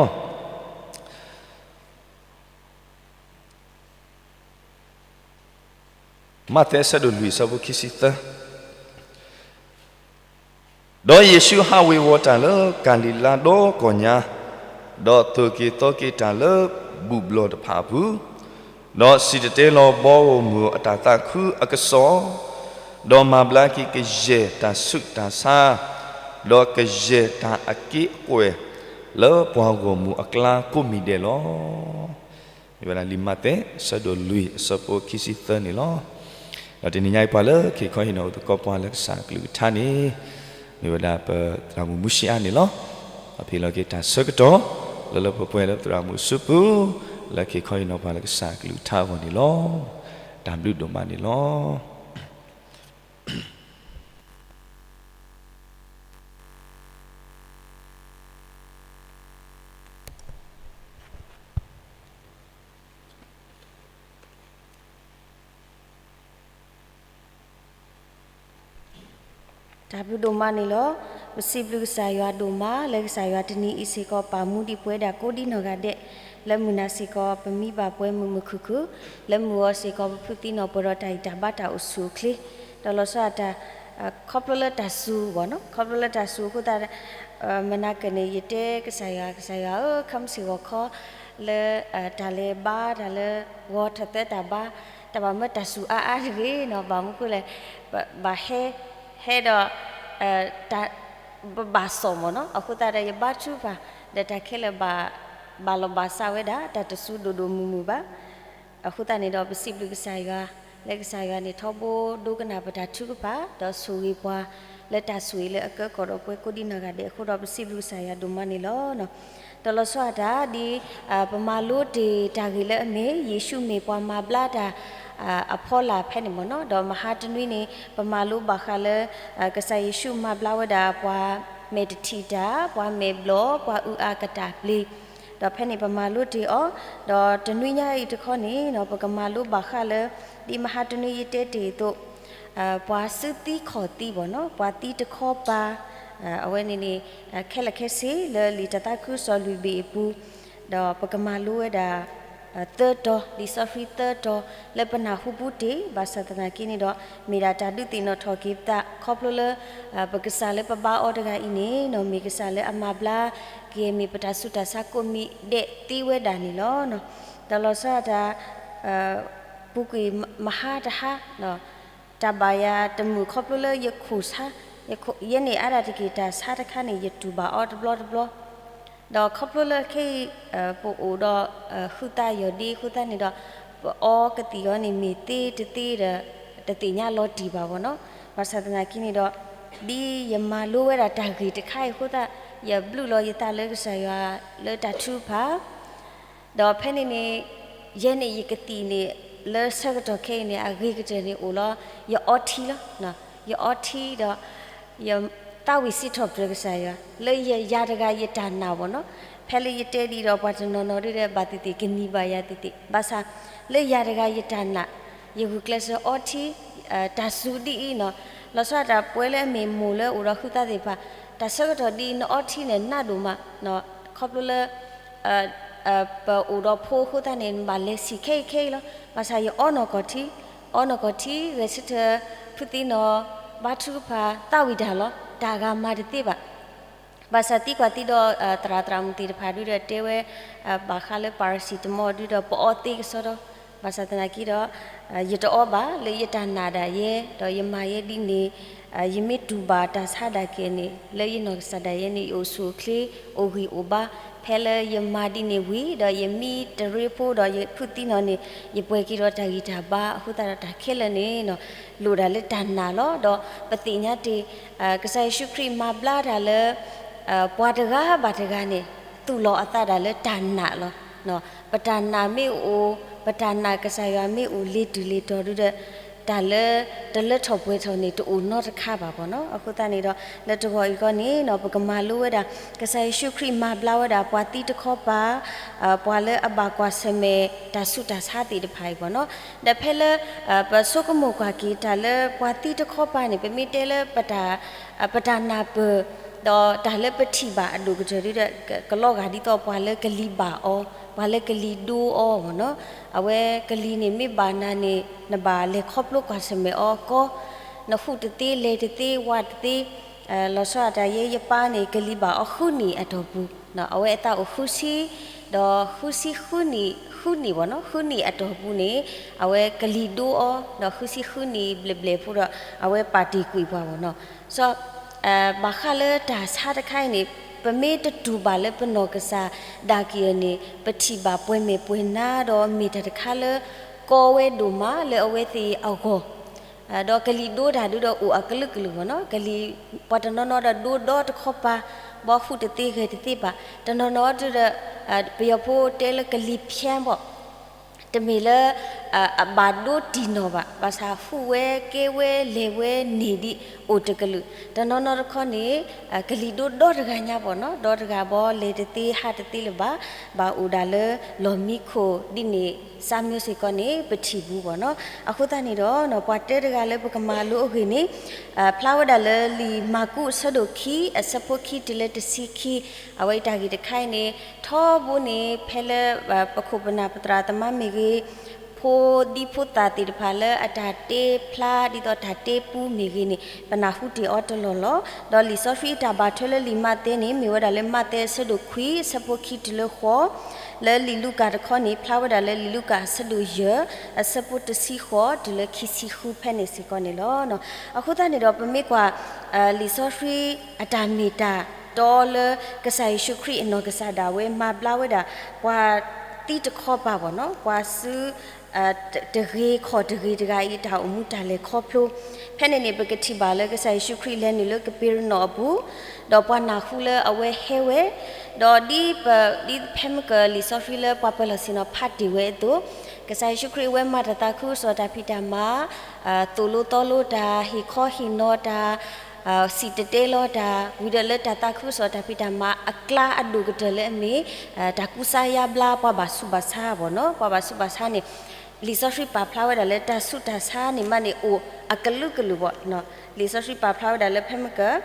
မးသဲအဆၢဒိၣ်လွံၢ်အဆၢဖိခံဆံသၢ, ဒီးယ့ၣ်ၡူးဟးဝ့ၤဝီၤတၢ်လၢကၤလံၤလါဒီကီၢ်ညါ, ဒီးသိၣ်က့ၤသီက့ၤတၢ်လၢဘူၣ်ဘျီၣ်တဖၣ်အပူၤ, ဒီးစံၣ်တဲၤတဲလီၤဘီဧိၤမုၢ်အတၢ်သးခုအကစီၣ်, ဒီးမၤဘျါက့ၤကယဲၢ်တၢ်ဆူးတၢ်ဆါ, ဒီးကယဲၢ်တၢ်အက့အကွဲၢ် လၢပှၤဂီၢ်မုၢ်အကျါကိးမံၤဒဲးလီၤ. မ့ၢ်ဝဲဒၣ်လံာ်မးသဲ အဆၢဒိၣ်လွံၢ် အဆၢဖိခံဆံသၢန့ၣ်လီၤ. ဒီးတနံၤညါအံၤ ပှၤလၢက့ၤခီဟ့ၣ်နီၤအိၣ်သကိးပှၤလၢကစၢ်အကလုၢ်ကထါန့ၣ် မ့ၢ်ဝဲဒၣ်ပသရၣ်မုၣ်မူၡ့အါန့ၣ်လီၤ. အဖံးလီၤက့ၤတၢ်ဆၢကတီၢ် လၢလၢပှဲၤပှဲၤလၢပသရၣ်မုၣ်အစုပူၤ လၢက့ၤခီဟ့ၣ်နီၤပှၤလၢကစၢ်အကလုၢ်ကထါအဂီၢ်န့ၣ်လီၤ. တၢ်ဘျုးဒိၣ်မးန့ၣ်လီၤ. တၢ်ဘျုးဒိၣ်မးန့ၣ်လီၤ. ပစံးဘျုးကစၢ်ယွၤဒိၣ်မး လၢကစၢ်ယွၤတနံၤအံၤစ့ၢ်ကီး ပာ်မူဒံးပဝဲဒၣ်ကိးဒံနီၢ်ဂၤဒဲး, လၢမုၢ်နၤစ့ၢ်ကီး ပမံဘၣ်ပှဲၤမုာ်မုာ်ခုၣ်ခုၣ်, လၢမုၢ်ဂီၤစ့ၢ်ကီး ပဖုးသံနီၢ်ပှဲၤဒီးတၢ်ဂံၢ်တၢ်ဘါတၢ်အိၣ်ဆူၣ်အိၣ်ချ့, ဒီးလီၤဆီဒၣ်တၢ် ခီဖျိလၢတၢ်စူၤဘၣ်နီၤ, ခီဖျိလၢတၢ်စူၤအဃိသတး မနၤကန့ၣ် ယတဲကစၢ်ယွၤ ကစၢ်ယွၤဧၢ ခါမုၢ်ဆ့ၣ်ဂီၤခီ လၢ တၢ်လဲၤဘါ တၢ်လၢ ဂီၤထၢၣ်သၢတၢ်ဘါ တၢ်ဘၣ်မၢတၢ်စူၤအါအါတဂ့ၤနီၤ, ဘၣ်မနုၤဃိလဲၣ် ဘၣ်ဟဲ ဟဲဒီး ပဘၣ်စီၣ်မၢ်နီၤ, အဃိသတးဒီး ယဘါထုကဖၣ် ဒီးတၢ်ခဲလၢာ်ဘၣ် ဘၣ်လီၤဘၣ်စးဝဲဒၣ် တၢ်တစူၤဒိၣ်ဒိၣ်မုၢ်မုၢ်ဘၣ်. အဃိသတးန့ၣ်ဒီး ပစံးဘျုးကစၢ်ယွၤ လၢကစၢ်ယွၤန့ၣ် ထီဘိဒိကနၣ်ပတၢ်ထုကဖၣ် ဒီးဆိၣ်ဂ့ၤပှၤ လၢတၢ်ဆိၣ်ဂ့ၤလၢအကၢကီၢ်ဒီးပဝဲကိးဒံနီၢ်ဂၤဒဲးအဃိဒီး ပစံးဘျုးကစၢ်ယွၤဒိၣ်မးန့ၣ်လီၤ. ဒီးလီၤဆီဒၣ်တၢ် ဒ် ပမၤလိတ့ၢ်တၢ်ဂ့ၢ်လၢအမ့ၢ် ယ့ၣ်ၡူးမ့ၢ်ပှၤမၤဘျါတၢ် အဖီလာ်ဖဲန့ၣ်မၢ်နီၤ, ဒီးမဟါတနွံန့ၣ် ပမၤလိဘၣ်ဃးလၢ ကစၢ်ယ့ၣ်ၡူးမၤဘျါဝဲဒၣ်ပှၤမဲာ်တထံၣ်တၢ်, ပှၤမဲာ်ဘျီၣ်, ပှၤအုၣ်အါကတၢ်ပျ့ၤ, ဒီးဖဲန့ၣ်ပမၤလိတ့ၢ်အီၤ, ဒီးတနွံညါအံၤတခီန့ၣ် ပကမၤလိဘၣ်ဃးလၢ ဒ်မဟါတနွံယတဲတ့ၢ်အသိး ပှၤစုသံခီၣ်သံဘၣ်နီၤ, ပှၤသံတခီပၤ, အဝဲန့ၣ်န့ၣ် ခဲလၢာ်ခဲဆ့လၢလံာ်တၢ်သးခုကစီၣ်လွံၢ်ဘ့ၣ်အပူၤ, ဒီးပကမၤလိဝဲဒၣ် သၢတီၤ, လံာ်စီဆှံသၢတီၤ လၢပနၢ်ဟူပူၤတ့ၢ်, ဘၣ်ဆၣ်သနာ်က့န့ၣ်ဒီး မ့ၢ်ဒၣ်တၢ်ဒုးသ့ၣ်နီၣ်ထီၣ်က့ၤပသး ခီဖျိလၢ ပကစၢ်လၢပဘါအီၤတဂၤအံၤန့ၣ် မ့ၢ်ကစၢ်လၢအမၤဘျါက့ၤ မ့ၢ်ပတၢ်ဆူးတၢ်ဆါကိးမံၤဒဲးသ့ဝဲဒၣ်န့ၣ်လီၤ. ဒီးလီၤဆီဒၣ်တၢ် ပူၤကွံာ်မဟါတဟါ တၢ်ဘၣ်ယၤတမုာ်ခီဖျိလၢယခိၣ်ဆါ, ယဲန့ၣ်အါဒၣ်တက့ၢ် တၢ်ဆါတခါန့ၣ် ယတူၢ်ဘၣ်အီၤတဘျီတဘျီ, ဒီးခီဖျိလၢခဲအံၤ ပအိၣ်ဒီး ဟုသးယီၢ်ဒ့အဃိသတးန့ၣ်ဒီး ပအီကသံၣ်အီၤန့ၣ် မ့ၢ်သ့တသ့ဒီး တသ့ၣ်ညါလီၤတံၢ်ဘၣ်ဘၣ်နီၤ. ဘၣ်ဆၣ်သနာ်က့န့ၣ်ဒီး ဒ်ယမၤလိဝဲဒၣ်တၢ်ဂ့ၢ်တခါအံၤအဃိသတး ယဘျုးလီၤယသးလၢကစၢ်ယွၤလၢတၢ်ထုကဖၣ် ဒီးဖဲန့ၣ်န့ၣ် ယဲန့ၣ်ယကသံၣ်န့ၣ် လၢဆၢကတီၢ်ခဲအံၤန့ၣ် အဂ့ၤကတၢၢ်န့ၣ်အိၣ်လီၤ ယအီထံလီၤ. ယအီထံဒီး ယသးဝံၣ်စံးထီၣ်ပတြၢၤကစၢ်ယွၤ လၢယၤတဂၤယတၢ်နာ်ဘၣ်နီၤ. ဖဲလၢယတဲဒ်ဒီးပှၤတနီၤနီၤဒ်ဒီး ဘၣ်သ့ၣ်သ့ၣ်ကနံၤဘၣ်ယၤသ့ၣ်သ့ၣ် ဘၣ်ဆၣ် လၢယၤတဂၤယတၢ်နာ် ယဂုာ်ကျဲးစၢးအီထံ တၢ်စူၤဒ်အံၤနီၤ. လီၤဆီဒၣ်တၢ်ပဝဲလၢအမ့ၢ်မိၢ်လၢအိၣ်ဒီးဟုသးသ့ၣ်တဖၣ် တၢ်ဆၢကတီၢ်ဒ်အံၤ နအီထံန့ၣ်နးဒိၣ်မး ခီဖျိလၢ ပအိၣ်ဒီးဖိအဃိသတးန့ၣ် နဘၣ်လဲၤဆံးခဲအံၤခဲအံၤလီၤ. ဘၣ်ဆၣ်ယအီနီၢ်ကီၢ်ထံ, အီနီၢ်ကီၢ်ထံ ဂဲၤဆၢထၢၣ် ဖုးသံနီၢ် ဘါထုကဖၣ် သးဝံၣ်တၢ်လီၤ. တၢ်ဂၤမၤတသ့ဘၣ်. ဘၣ်ဆၣ်သံကွၢ်သံဒီး သရၣ်သရၣ်မုၣ်သ့ၣ်တဖၣ်ဒုဒီးတဲဝဲ ဘၣ်ဃးလၢ paracetamol ဒုဒီး ပအီသ့ကစီဒီ, ဘၣ်ဆၣ်သနာ်က့ဒီး ယတအီဘၣ် လၢယတၢ်နာ်ဒၣ်ယဲ ဒီးယမၤယဲဒ်န့ၣ် ယမ့ၢ်တူၢ်ဘၣ်တၢ်ဆါဒၣ်က့ၤန့ၣ် လၢယနီၢ်ကစၢ်ဒၣ်ယဲန့ၣ် ယအိၣ်ဆူၣ်အိၣ်ချ့ အိၣ်ဂံၢ်အိၣ်ဘါ, ဖဲလၢယမၤဒ်န့ၣ်ဝံၤ ဒီးယမံတရ့ဖိဒီးယဖုးသံနီၢ်န့ၣ် ယပှဲၤက့ၤဒီးတၢ်ဂံၢ်တၢ်ဘါ အဃိသတးဒီးတၢ်ခဲလၢာ်န့ၣ် လိၣ်ဒၣ်လၢတၢ်နာ်လီၤ. ဒီးပသ့ၣ်ညါတ့ၢ် ကစၢ်ယ့ၣ်ၡူးခရံာ်မၤဘျါတၢ်လၢ ပှၤတဂၤဘၣ်တဂၤန့ၣ် သူၣ်လီၤအသးဒၣ်လၢတၢ်နာ်လီၤ. ပတၢ်နာ်မ့ၢ်အိၣ်, ပတၢ်နာ်ကစၢ်ယွၤမ့ၢ်အိၣ်လ့ၤတုၤလ့ၤတီၤဒုဒီး တၢ်လၢတလၢထီၣ်ပှဲၤထီၣ်န့ၣ် တအိၣ်နီတခါဘၣ်ဘၣ်နီၤ. အဃိသတးန့ၣ်ဒီး လၢတဂီၤအံၤအဂီၢ်န့ၣ်နီၤ ပကမၤလိဝဲဒၣ် ကစၢ်ယ့ၣ်ၡူးခရံာ်မၤဘျါဝဲဒၣ် ပှၤသံတခီပၤ ပှၤလၢအဘၣ်ကွၢ်ဆၢၣ်မဲာ်တၢ်ဆူးတၢ်ဆါသ့ၣ်တဖၣ်အံၤဘၣ်နီၤ. ဒီးဖဲလၢ ပဆိကမိၣ်ကွၢ်က့ၤတၢ်လၢပှၤသံတခီပၤန့ၣ် ပမ့ၢ်တဲလၢ ပတၢ်နၢ်ပၢၢ် ဒီးတၢ်လၢပထံၣ်ဘၣ်အဒိၣ်ကတၢၢ်ဒုဒီး ကလီၤဂာ်ဒ်သိးပှၤလၢကလံၤဘၣ်အီၤ, ပှၤလၢကလံၤဒိအီၤဘၣ်နီၤ. အဝဲကလံၤန့ၣ်မ့ၢ်ဘၣ်နၤန့ၣ် နဘၣ်လဲၤခီဖျိကွၢ်ဆၢၣ်မဲာ်အီၤကီ, နဃူတသ့ လဲၤတသ့ ဝးတသ့ လီၤဆီဒၣ်တၢ်ယဲယပၢ်န့ၣ် ကလံၤဘၣ်အီၤဃုနံၣ်အတီၢ်ပူၤ, အဝဲအသးအိၣ်ဃုဆံ, ဒီးဃုဆံဃုနံၣ်, ဃုနံၣ်ဘၣ်နီၤ, ဃုနံၣ်အတီၢ်ပူၤန့ၣ် အဝဲကလံၤဒိအီၤ, ဒီးဃုဆံဃုနံၣ်ဘျဲၣ်ဘျဲၣ်ဖိဒီး အဝဲပာ်တ့ၢ်ကွံာ်ပှၤဘၣ်နီၤ. စီၤ ဘၣ်ဃးလၢတၢ်ဆါတခါအံၤန့ၣ် ပမ့ၢ်တတူၢ်ဘၣ်လၢပနီၢ်ကစၢ်ဒၣ်က့ၤအီၤန့ၣ် ပထံၣ်ဘၣ်ပှဲၤမဲာ်ပှဲၤနါဒီးမ့ၢ်တၢ်တခါလၢ ကီဝဲဒိၣ်မးလၢအဝဲသ့ၣ်အဂီၢ် ဒီးကလံၤဒိတၢ်ဒုဒီးအိၣ်အကလုာ်ကလုာ်ဘၣ်နီၤ. ကလံၤ ပှၤတနီၤနီၤဒီးဒိဒီတခီပၤ, ဘီဃူတသ့ဂဲၤတသ့ဘၣ်. တနီၤနီၤဒုဒီး ပယီၤဖိတဲလၢကလံၤဖၠဲဘၣ်, တမ့ၢ်လၢ အဘၣ်ဒိတံၢ်နီၢ်ဘၣ်, ဘၣ်ဆၣ်ဟူးဝဲကဲဝဲလဲၤဝဲန့ၢ်ဒံးအိၣ်တကလုာ်. တနီၤနီၤတခီန့ၣ် ကလံၤဒိဒီတဂၤညါဘၣ်နီၤ, ဒီတဂၤဘီလဲၤတသ့ဟးတသ့လၢၤဘၣ်, ဘၣ်အိၣ်ဒၣ်လၢလီၢ်မံခိၣ်ဒ်န့ၣ် စးမၠိစ့ၢ်ကီးန့ၣ် ပထံၣ်ဘူးဘၣ်နီၤ. အဃိသတးန့ၣ်ဒီး ပှၤတဲတဂၤလၢပကမၤလိအဂ့ၢ်န့ၣ် ဖျါဝဲဒၣ်လၢလံာ်မၢ်ကူးအဆၢဒိၣ်ခံ အဆၢဖိခံတုၤလၢတဆံခံ, အဝဲအံၤတၢ်ဂ့ၢ်တခါအံၤန့ၣ် ထီဘိန့ၣ် ဖဲလၢ ပခိၣ်ပနၢ်ပသရၣ်သမါမ့ၢ်ဂ့ၤ, ဖိဒံဖိသၣ်သ့ၣ်တဖၣ်လၢအတၢ်တဲဖျါဒ်သိးတၢ်တဲပူမ့ၢ်ဂ့ၤန့ၣ် ပနၢ်ဟူတ့ၢ်အီၤတလီၢ်လီၤ. ဒီးလံာ်စီဆှံအတၢ်ဘၣ်ထွဲလၢလံာ်မးသဲန့ၣ် မ့ၢ်ဝဲဒၣ်လၢမးသဲအဆၢဒိၣ်ခွံ အဆၢဖိခံတုၤလၢဃိး, လၢလံာ်လူၤကၣ်တခီန့ၣ် ဖျါဝဲဒၣ်လၢလံာ်လူၤကၣ်အဆၢဒိၣ်ယဲၢ် အဆၢဖိတဆံဃိးတုၤလၢခံဆံဃုဖဲန့ၣ်စ့ၢ်ကီးန့ၣ်လီၤ. အဃိသတးန့ၣ်ဒီး ပမ့ၢ်ကွၢ် လံာ်စီဆှံအတၢ်မ့ၢ်တၢ်တီလၢ ကစၢ်ယ့ၣ်ၡူးခရံာ်အနီၢ်ကစၢ်ဒၣ်ဝဲမၤဘျါဝဲဒၣ် ပှၤသံတခီပၤဘၣ်နီၤ, ပှၤစု တဂ့ၤခီၣ်တဂ့ၤတဂၤအံၤ တၢ်အိၣ်မူတၢ်လဲၤခီဖျိ ဖဲန့ၣ်န့ၣ် ပကထံၣ်ဘၣ်လၢကစၢ်ယ့ၣ်ၡူးခရံာ်လဲၤနုာ်လၢကပ့းရနီၣ်အပူၤ, ဒီးပှၤနၢ်ဟူလၢအဝဲဟဲဝဲ, ဒီးဒ်ပ ဒ်ဖဲမုၢ်ကၢၢ်လံာ်စီဆှံလၢပှၤပၢၤလီၢ်ဆ့ၣ်နီၤဖးတ့ၢ်ဝဲအသိး, ကစၢ်ယ့ၣ်ၡူးခရံာ်အဝဲမၤတၢ်သးခုကစီၣ်တၢ်ဖံးတၢ်မၤ, သိၣ်လိသီလိတၢ်, ဟ့ၣ်ခီဟ့ၣ်နီၤတၢ်, စံၣ်တဲၤတဲလီၤတၢ်, ဝံၤဒီးလၢတၢ်သးခုကစီၣ်တၢ်ဖံးတၢ်မၤအကျါအဒိၣ်ကတၢၢ်လၢအမ့ၢ် တၢ်ကူစါယါဘျါပှၤဘၣ်ဆူးဘၣ်ဆါဘၣ်နီၤ, ပှၤဘၣ်ဆူးဘၣ်ဆါန့ၣ် လံာ်စီဆှံပာ်ဖျါဝဲဒၣ်လၢ တၢ်ဆူးတၢ်ဆါန့ၣ်မးန့ၣ် အိၣ်အကလုာ်ကလုာ်ဘၣ်. လံာ်စီဆှံပာ်ဖျါဝဲဒၣ်လၢဖဲမုၢ်ကၢၢ်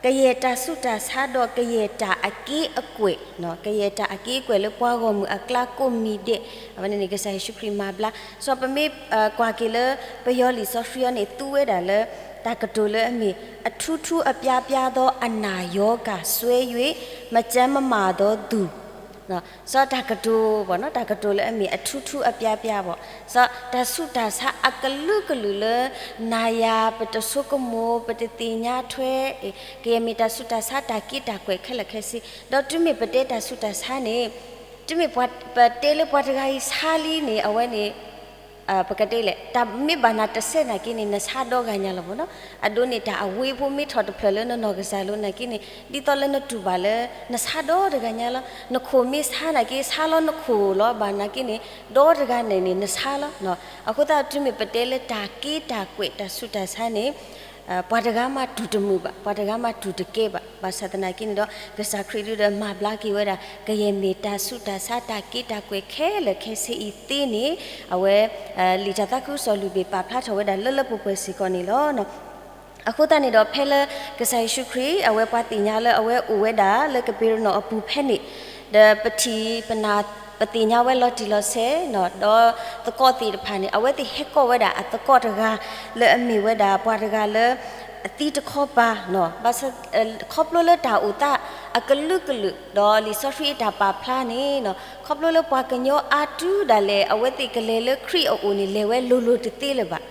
ကယဲၢ်တၢ်ဆူးတၢ်ဆါဒီးကယဲၢ်တၢ်အက့အကွဲၢ်, ကယဲၢ်တၢ်အက့အကွဲၢ်လၢပှၤဂီၢ်မုၢ်အကျါကိးမံၤဒဲး, အဝဲန့ၣ်န့ၣ် ကစၢ်ယ့ၣ်ၡူးခရံာ်မၤဘျါ. စီၤပမ့ၢ်ကွၢ်က့ၤလၢ ပယီၤလံာ်စီဆှံအံၤန့ၣ် သူဝဲဒၣ်လၢ တၢ်ကတိၤလၢအမ့ၢ် အထူးထူးအပြားပြားသောအနာရောဂါစွဲ၍ မကျန်းမမာသောသူ စီၤတၢ်ကတိၤဘၣ်နီၤ, တၢ်ကတိၤလၢအမ့ၢ်အထူးထူးအပြားပြားဘၣ်, စီၤတၢ်ဆူးတၢ်ဆါအကလုာ်ကလုာ်လၢ နၤယၤပတဆိကမိၣ် ပတသ့ၣ်ညါထွဲ, ကယဲၢ်မ့ၢ်တၢ်ဆူးတၢ်ဆါတၢ်က့တၢ်ကွဲၢ်ခဲလၢာ်ခဲဆ့, ဒီးတုၤမ့ၢ်ပတဲတၢ်ဆူးတၢ်ဆါန့ၣ် တုၤမ့ၢ်ပတဲလၢပှၤတဂၤအံၤဆါလံန့ၣ် အဝဲန့ၣ် ပကတဲလဲၣ် တၢ်မ့ၢ်ဘၣ်နၤတစဲးနာ်က့န့ၣ် နဆါဒီဂၤညါလီၤဘၣ်နီၤ. အဒိန့ၣ် တၢ်အဝ့ဖိမ့ၢ်ထီၣ်တဖျၢၣ်လၢနနီၢ်ကစၢ်လိၤနာ်က့န့ၣ် ဒ်သိးလၢနတူၢ်ဘၣ်လၢ နဆါဒီတဂၤညါလီၤ. နခိၣ်မ့ၢ်ဆါနာ်က့ ဆါလီၤနခိၣ်လီၤ ဘၣ်နာ်က့န့ၣ် ဒီတဂၤန့ၣ်န့ၣ် နဆါလီၤ. အဃိသတးတုၤမ့ၢ်ပတဲလၢတၢ်က့တၢ်ကွဲးတၢ်ဆူးတၢ်ဆါန့ၣ် ပှၤတဂၤမးတူၢ်တမုာ်ဘၣ်, ပှၤတဂၤမးတူၢ်တကဲဘၣ်. ဘၣ်ဆၣ်သနာ်က့န့ၣ်ဒီး ကစၢ်ခရံာ်ဒုဒီးမၤဘျါက့ၤဝဲဒၣ် ကယဲၢ်မ့ၢ်တၢ်ဆူးတၢ်ဆါတၢ်က့တၢ်ကွဲးခဲလၢာ်ခဲဆ့အံၤသ့န့ၣ် အဝဲ လံာ်တၢ်သးခုကစီၣ်လွံၢ်ဘ့ၣ်ပာ်ဖျါထီၣ်ဝဲဒၣ်လၢလၢပှဲၤပှဲၤစ့ၢ်ကီးန့ၣ်လီၤ. အဃိသတးန့ၣ်ဒီး ဖဲလၢကစၢ်ယ့ၣ်ၡူးခရံာ် အဝဲပှၤသ့ၣ်ညါလၢအဝဲအိၣ်ဝဲဒၣ်လၢကပ့းရနီၣ်အပူၤဖဲန့ၣ်, ဒီးပထံၣ်ပနၢ်ပသ့ၣ်ညါဝဲလီၤတံၢ်လီၤဆဲး, ဒီးသကိးသ့ၣ်တဖၣ်န့ၣ် အဝဲသ့ၣ်ဟဲကိးဝဲဒၣ်အသကိးတဂၤ လၢအမ့ၢ်ဝဲဒၣ်ပှၤတဂၤလၢ အသံတခီပၤ, ဘၣ်ဆၣ် ခီဖျိလၢတၢ်အိၣ်သးအကလုာ်ကလုာ် ဒီးလံာ်စီဆှံအတၢ်ပာ်ဖျါန့ၣ် ခီဖျိလၢပှၤကညီအါတုၤဒၣ်လဲာ် အဝဲသ့ၣ်ကလဲၤလၢခရံာ်အအိၣ်န့ၣ် လဲၤဝဲလိၤလိၤတသ့လၢၤဘၣ်.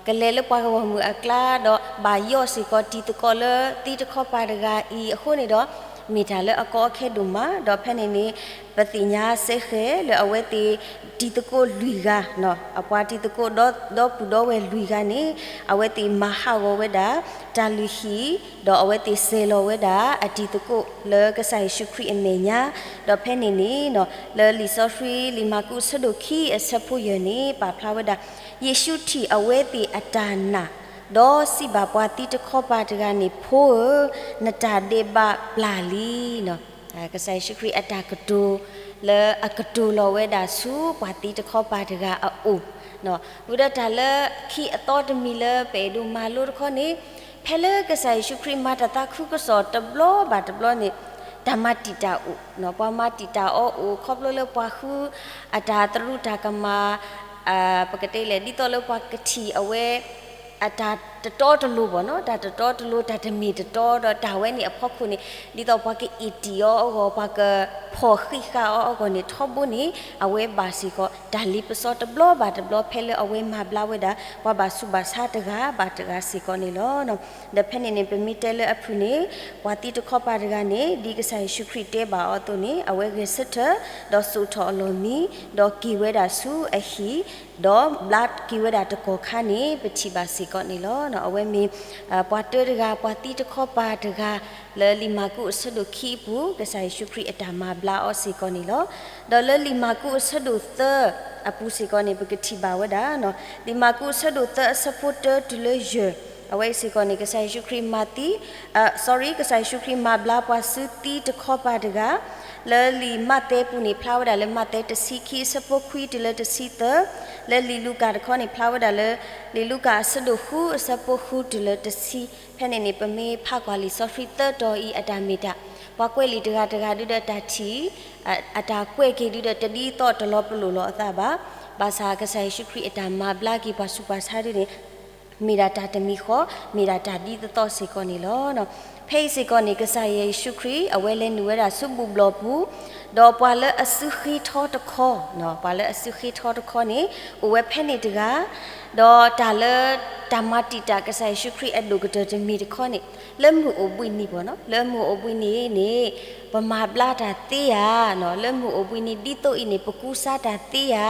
ကလဲၤလၢပှၤဂီၢ်မုၢ်အကျါ ဒီးဘၣ်ယီၣ်စ့ၢ်ကီးတံၤသကိးလၢသံတခီပၤတဂၤအံၤအဃိန့ၣ်ဒီး မ့ၢ်တၢ်လၢအကီအခဲဒိၣ်မး, ဒီးဖဲန့ၣ်န့ၣ် ပသ့ၣ်ညါစဲဃဲၤလၢအဝဲသ့ၣ်တံၤသကိးလွံၢ်ဂၤ, အပှၤတံၤသကိးဒီပုၢ်ဒီဝဲၢ်လွံၢ်ဂၤန့ၣ် အဝဲသ့ၣ်မၤဟးဂီၤဝဲဒၣ် တၢ်လုၢ်ဟံၣ်, ဒီးအဝဲသ့ၣ်စဲၤလီၤဝဲဒၣ်အတံၤသကိးလၢကစၢ်ယ့ၣ်ၡူးခရံာ်အမဲာ်ညါ, ဒီးဖဲန့ၣ်န့ၣ် လၢလံာ်စီဆှံလံာ်မၢ်ကူးအဆၢဒိၣ်ခံအဆၢဖိယဲၢ်န့ၣ် ပာ်ဖျါဝဲဒၣ် ယ့ၣ်ၡူးထံၣ်အဝဲသ့ၣ်အတၢ်နာ်, ဒီးစံးဘၣ်ပှၤသံတခီပၤတဂၤန့ၣ်, ဖိဧၢ, နတၢ်ဒဲးဘးပျၢ်လံ. ကစၢ်ယ့ၣ်ၡူးခရံာ်အတၢ်ကတိၤလၢအကတိၤလီၤဝဲဒၣ်ဆူပှၤသံတခီပၤတဂၤအအိၣ်, ဝံၤဒီးတၢ်လၢခံအသီတမံၤလၢပအဲၣ်ဒိးမၤလိတခီန့ၣ်, ဖဲလၢကစၢ်ယ့ၣ်ၡူးခရံာ်မၤတၢ်သးခုကစီၣ်တဘျီဘၣ်တဘျီန့ၣ် တၢ်မၤတံာ်တာ်အိၣ်, ပှၤမၤတံာ်တာ်အီၤအိၣ်ခီဖျိလၢပှၤဃုအတၢ်သရူးတၢ်ကမၣ်, ပကတဲလဲၣ် ဒ်သိးလၢပှၤကထံၣ်အဝဲ အတၢ်တတီတလိၤဘၣ်နီၤ, တၢ်တတီတလိၤ တၢ်တမ့ၢ်တတီဒီး တၢ်ဝဲန့ၣ်အဖီခိၣ်န့ၣ် ဒ်သိးပှၤကအ့ၣ်တံၢ်အီၤအဂီၢ် ပှၤကဖီၣ်ဃံးဃာ်အီၤအဂီၢ်န့ၣ် ထီဘိန့ၣ် အဝဲဘၣ်စ့ၢ်ကီး တၢ်လ့ပစီတဘျီဘၣ်တဘျီ ဖဲလၢအဝဲမၤဘျါဝဲဒၣ် ပှၤဘၣ်ဆူးဘၣ်ဆါတဂၤဘၣ်တဂၤစ့ၢ်ကီးန့ၣ်လီၤ. ဒီးဖဲန့ၣ်န့ၣ် ပမ့ၢ်တဲလၢအဖုၣ်န့ၣ် ပှၤသံတခီပၤတဂၤန့ၣ် ဒ်ကစၢ်ယ့ၣ်ၡူးခရံာ်တဲဘၣ်အီၤအသိးန့ၣ် အဝဲဂဲၤဆၢထၢၣ် ဒီးစိာ်ထီၣ်အလီၢ်မံ ဒီးက့ၤဝဲဒၣ်ဆူအဟံၣ် ဒီးဘျါက့ၤဝဲဒၣ်တကီၢ်ခါန့ၣ် ပထံၣ်ဘၣ်စ့ၢ်ကီးန့ၣ်လီၤ. အဝဲမ့ၢ် ပှၤတၢတဂၤ ပှၤသံတခီပၤတဂၤ လၢလံာ်မၢ်ကူးအဆၢဒိၣ်ခံအပူၤ ကစၢ်ယ့ၣ်ၡူးခရံာ်အတၢ်မၤဘျါအီၤစ့ၢ်ကီးန့ၣ်လီၤ. ဒီးလၢလံာ်မၢ်ကူးအဆၢဒိၣ်သၢအပူၤစ့ၢ်ကီးန့ၣ် ပကထံၣ်ဘၣ်ဝဲဒၣ် လံာ်မၢ်ကူးအဆၢဒိၣ်သၢအဆၢဖိတၢတုၤလၢယဲၢ် အဝဲစ့ၢ်ကီးန့ၣ် ကစၢ်ယ့ၣ်ၡူးခရံာ်မၤသံ sorry ကစၢ်ယ့ၣ်ၡူးခရံာ်မၤဘျါပှၤစုသံတခီပၤတဂၤ လၢလံာ်မးသဲပူၤန့ၣ် ဖျါဝဲဒၣ်လၢမးသဲတဆံခံအဆၢဖိခွံတုၤလၢတဆံသၢ, လၢလံာ်လူၤကၣ်တခီန့ၣ် ဖျါဝဲဒၣ်လၢ လံာ်လူၤကၣ်အဆၢဒိၣ်ဃုအဆၢဖိဃုတုၤလၢတဆံ, ဖဲန့ၣ်န့ၣ် ပမ့ၢ်ဖးကွၢ်လံာ်စီဆှံသၢတီၤအံၤအတၢ်မ့ၢ်တၢ်, ပှၤကွဲးလံာ်တဂၤတဂၤဒုဒီးတၢ်ထံၣ် အတၢ်ကွဲးက့ၤဒုဒီးတဒ်သိးတလီၤပလိာ်လီၤအသးဘၣ်, ဘၣ်ဆၣ်ကစၢ်ယ့ၣ်ၡူးခရံာ်အတၢ်မၤဘျါက့ၤပှၤဆူးပှၤဆါဒုန့ၣ် မ့ၢ်ဒၣ်တၢ်တမံၤဃီ, မ့ၢ်ဒၣ်တၢ်ဒ်သိးသိးစ့ၢ်ကီးန့ၣ်လီၤ. ဖဲအံၤစ့ၢ်ကီးန့ၣ် ကစၢ်ယ့ၣ်ၡူးခရံာ် အဝဲလဲၤနုာ်ဝဲဒၣ်ဆူဘူၣ်ဘျီၣ်ပူၤ, ဒီးပှၤလၢအစုဃ့ထီတခီ, ပှၤလၢအစုဃ့ထီတခီန့ၣ် အိၣ်ဝဲဖဲန့ၣ်တဂၤ, ဒီးတၢ်လၢ တၢ်မၤတံာ်တာ်ကစၢ်ယ့ၣ်ၡူးခရံာ်အဒိၣ်ကတၢၢ်တမံၤတခီန့ၣ် လၢမုၢ်အိၣ်ဘှံးနံၤဘၣ်နီၤ, လၢမုၢ်အိၣ်ဘှံးနံၤန့ၣ် ပမၤဘျါတၢ်သ့ဧါ, လၢမုၢ်အိၣ်ဘှံးနံၤဒ်သိးအံၤန့ၣ် ပကူစါတၢ်သ့ဧါ,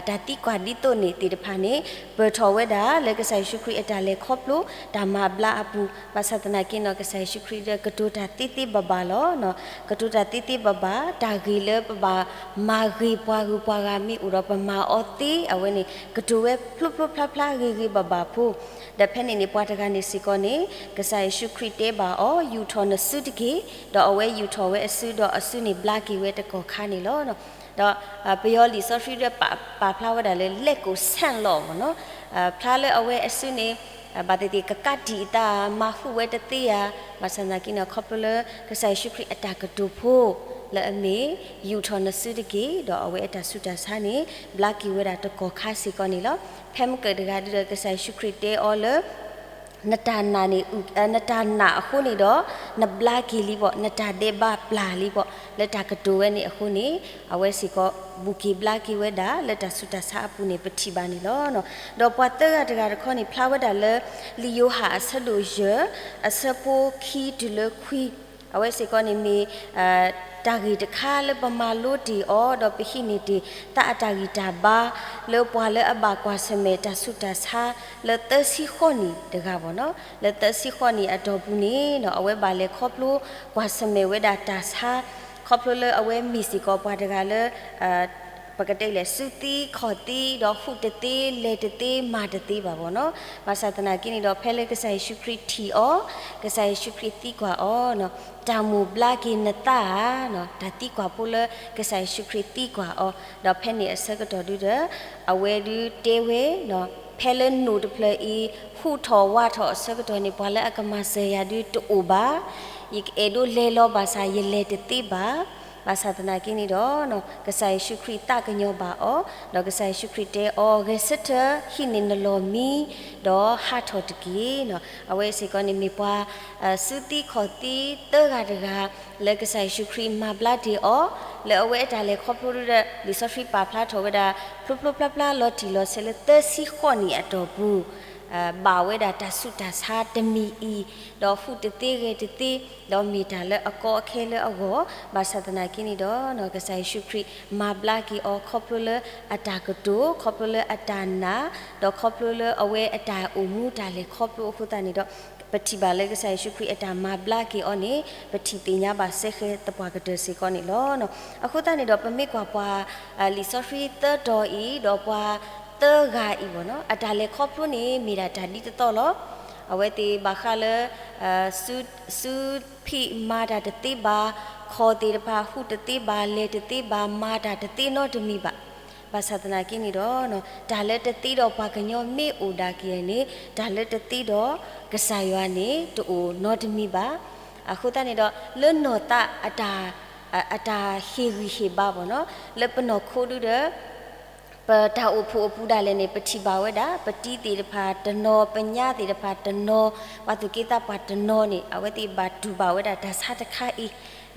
တၢ်သံကွၢ်ဒ်သိးန့ၣ်သ့ၣ်တဖၣ်န့ၣ် ပၢၢ်ထီၣ်ဝဲဒၣ်လၢကစၢ်ယ့ၣ်ၡူးခရံာ်အတၢ်လဲၤခီဖျိ တၢ်မၤဘျါအပူၤ, ဘၣ်ဆၣ်သနာ်က့နီၤ ကစၢ်ယ့ၣ်ၡူးခရံာ်ဒီးကတိၤတၢ်သ့သ့ဘၣ်ဘၣ်လီၤ. ကတိၤတၢ်သ့သ့ဘၣ်ဘၣ်, တၢ်ဂ့ၢ်လၢပဘၣ်မၤဂ့ၤပှၤဂုၤပှၤဂၤမ့ၢ်အိၣ်ဒီးပမၤအီၤသ့ အဝဲန့ၣ် ကတိၤဝဲဖျိဖျိဖျါဖျါဂ့ၤဂ့ၤဘၣ်ဘၣ်ဖိ ဒီးဖဲန့ၣ်န့ၣ် ပှၤတဂၤန့ၣ်စ့ၢ်ကီးန့ၣ် ကစၢ်ယ့ၣ်ၡူးခရံာ်တဲဘၣ်အီၤ ယူာ်ထီၣ်နစုတက့ၢ်, ဒီးအဝဲယူာ်ထီၣ်ဝဲအစုဒီးအစုန့ၣ်ဘျါက့ၤဝဲတကီၢ်ခါန့ၣ်လီၤ. ဒီးပယီၤလံာ်စီဆှံဒီးပာ်ဖျါဝဲဒၣ်လၢ လဲကိၣ်ဆဲၣ်လီၤမ့ၢ်နီၤ, ဖျါလၢအဝဲအစုန့ၣ် ဘၣ်သ့ၣ်သ့ၣ်ကကးတံာ်အသး မၤဟူးဝဲတသ့ဧါ, ဘၣ်ဆၣ်သနာ်က့န့ၣ် ခီဖျိလၢကစၢ်ယ့ၣ်ၡူးခရံာ်အတၢ်ကတိၤဖိ လၢအမ့ၢ် ယူာ်ထီၣ်နစုတက့ၢ်, ဒီးအဝဲအတၢ်ဆူးတၢ်ဆါန့ၣ် ဘျါက့ၤဝဲဒၣ်တကီၢ်ခါစ့ၢ်ကီးန့ၣ်လီၤ. ဖဲမုၢ်ကၢၢ်တဂၤဒုဒီး ကစၢ်ယ့ၣ်ၡူးခရံာ်တဲအီၤလၢ နတၢ်နာ်န့ၣ် နတၢ်နာ်အဃိန့ၣ်ဒီး နဘျါက့ၤလံဘၣ်, နတၢ်ဒဲးဘးပျၢ်လံဘၣ်, လၢတၢ်ကတိၤဝဲန့ၣ်အဃိန့ၣ် အဝဲစ့ၢ်ကီး ဘူၣ်က့ၤဘျါက့ၤဝဲဒၣ်လၢတၢ်ဆူးတၢ်ဆါအပူၤန့ၣ် ပထံၣ်ဘၣ်န့ၣ်လီၤ. ဒီးပှၤသၢဂၤတဂၤတခီန့ၣ် ဖျါဝဲဒၣ်လၢ လံာ်ယိၤဟၣ်အဆၢဒိၣ်ယဲၢ် အဆၢဖိခံတုၤလၢခွံ, အဝဲစ့ၢ်ကီးန့ၣ်မ့ၢ် တၢ်ဂ့ၢ်တခါလၢပမၤလိတ့ၢ်အီၤ ဒီးပဟံးန့ၢ်တ့ၢ် သးအတၢ်ဂံၢ်တၢ်ဘါ လၢပှၤလၢအဘၣ်ကွၢ်ဆၢၣ်မဲာ်တၢ်ဆူးတၢ်ဆါ လၢသၢဆံဃိးနံၣ်တဂၤဘၣ်နီၤ, လၢသၢဆံဃိးနံၣ်အတီၢ်ပူၤန့ၣ် အဝဲဘၣ်လဲၤခီဖျိကွၢ်ဆၢၣ်မဲာ်ဝဲဒၣ်တၢ်ဆါ, ခီဖျိလၢအဝဲမ့ၢ်စ့ၢ်ကီးပှၤတဂၤလၢ ပကတဲလဲၣ် စုသံခီၣ်သံ ဒီးဟူးတသ့ လဲၤတသ့ မၤတသ့ဘၣ်ဘၣ်နီၤ, ဘၣ်ဆၣ်သနာ်က့န့ၣ်ဒီး ဖဲလၢကစၢ်ယ့ၣ်ၡူးခရံာ်ထံၣ်အီၤ, ကစၢ်ယ့ၣ်ၡူးခရံာ်သံကွၢ်အီၤ, တၢ်မိၣ်ဘျါက့ၤနသးဧါ, တၢ်သံကွၢ်ဖိလၢကစၢ်ယ့ၣ်ၡူးခရံာ်သံကွၢ်အီၤ, ဒီးဖဲန့ၣ်အဆၢကတီၢ်ဒုဒီး အဝဲဒုတဲဝဲ ဖဲလၢနိၣ်တဖျၢၣ်အံၤ ဟူးထီၣ်ဝးထီၣ်အဆၢကတီၢ်န့ၣ် ပှၤလၢအကမၤစၢၤယၤဒုတအိၣ်ဘၣ်, ယကအဲၣ်ဒိးလဲၤလီၤဘၣ်ဆၣ် ယလဲၤတသ့ဘၣ်, ဘၣ်ဆၣ်သနာ်က့န့ၣ်ဒီး ကစၢ်ယ့ၣ်ၡူးခရံာ်သးကညီၤဘၣ်အီၤ, ဒီးကစၢ်ယ့ၣ်ၡူးခရံာ်တဲအီၤ ဂဲၤဆၢထၢၣ် ဟံးန့ၢ်နလီၢ်မံ ဒီးဟးထီၣ်တက့ၢ်. အဝဲစ့ၢ်ကီးန့ၣ်မ့ၢ်ပှၤ စုသံခီၣ်သံသၢဂၤတဂၤ လၢကစၢ်ယ့ၣ်ၡူးခရံာ်မၤဘျါတ့ၢ်အီၤ, လၢအဝဲအတၢ်လဲၤခီဖျိဒုဒီး လံာ်စီဆှံပာ်ဖျါထီၣ်ဝဲဒၣ် ဖျိဖျိဖျါဖျါလီၤတံၢ်လီၤဆဲးလၢသၢဆံဃိးနံၣ်အတီၢ်ပူၤ ဘၣ်ဝဲဒၣ်တၢ်ဆူးတၢ်ဆါတမံၤအံၤ, ဒီးဟူးတသ့ဂဲၤတသ့, ဒီးမ့ၢ်တၢ်လၢအကီအခဲလၢအဂီၢ်, ဘၣ်ဆၣ်သနာ်က့န့ၣ်ဒီး ကစၢ်ယ့ၣ်ၡူးခရံာ်မၤဘျါက့ၤအီၤ ခီဖျိလၢအတၢ်ကတိၤ, ခီဖျိလၢအတၢ်နာ်, ဒီးခီဖျိလၢအဝဲအတၢ်အိၣ်မူတၢ်လဲၤခီဖျိအဃိသတးန့ၣ်ဒီး ပထံၣ်ဘၣ်လၢကစၢ်ယ့ၣ်ၡူးခရံာ်အတၢ်မၤဘျါက့ၤအီၤန့ၣ် ပထံၣ်သ့ၣ်ညါဘၣ်စဲဃဲသပှၢ်ကတၢၢ်စ့ၢ်ကီးန့ၣ်လီၤ. အဃိသတးန့ၣ်ဒီး ပမ့ၢ်ကွၢ်ပှၤ လံာ်စီဆှံသၢတီၤအံၤ ဒီးပှၤသၢဂၤအံၤဘၣ်နီၤ အတၢ်လဲၤခီဖျိန့ၣ် မ့ၢ်ဒၣ်တၢ်ဒ်တသီလီၤ. အဝဲသ့ၣ်ဘၣ်ဃးလၢ စု စုဖံးမၤတၢ်တသ့ဘၣ်, ခီၣ်သ့ၣ်တဖၣ်ဟူးတသ့ဘၣ်, လဲၤတသ့ဘၣ်, မၤတၢ်တသ့နီတမံၤဘၣ်. ဘၣ်ဆၣ်သနာ်က့န့ၣ်ဒီး တၢ်လၢတသ့ဒီးပှၤကညီမ့ၢ်အိၣ်ဒၣ်က့ၤန့ၣ် တၢ်လၢတသ့ဒီးကစၢ်ယွၤန့ၣ် တအိၣ်နီတမံၤဘၣ်. အဃိသတးန့ၣ်ဒီး လၢနီၢ်သးအတၢ် အတၢ်ဟ့ၣ်ဂံၢ်ဟ့ၣ်ဘါဘၣ်နီၤ လၢပနီၢ်ခိဒုဒီး ပတၢ်အိၣ်ဖှိၣ်အပူၤဒၣ်လဲာ်န့ၣ် ပထံၣ်ဘၣ်ဝဲဒၣ် ပတံၤသ့ၣ်တဖၣ်တနီၤ, ပညါသ့ၣ်တဖၣ်တနီၤ, ပှၤသူၣ်က့သးပှၢ်တနီၤန့ၣ် အဝဲသ့ၣ်ဘၣ်တူၢ်ဘၣ်ဝဲဒၣ်တၢ်ဆါတခါအံၤ,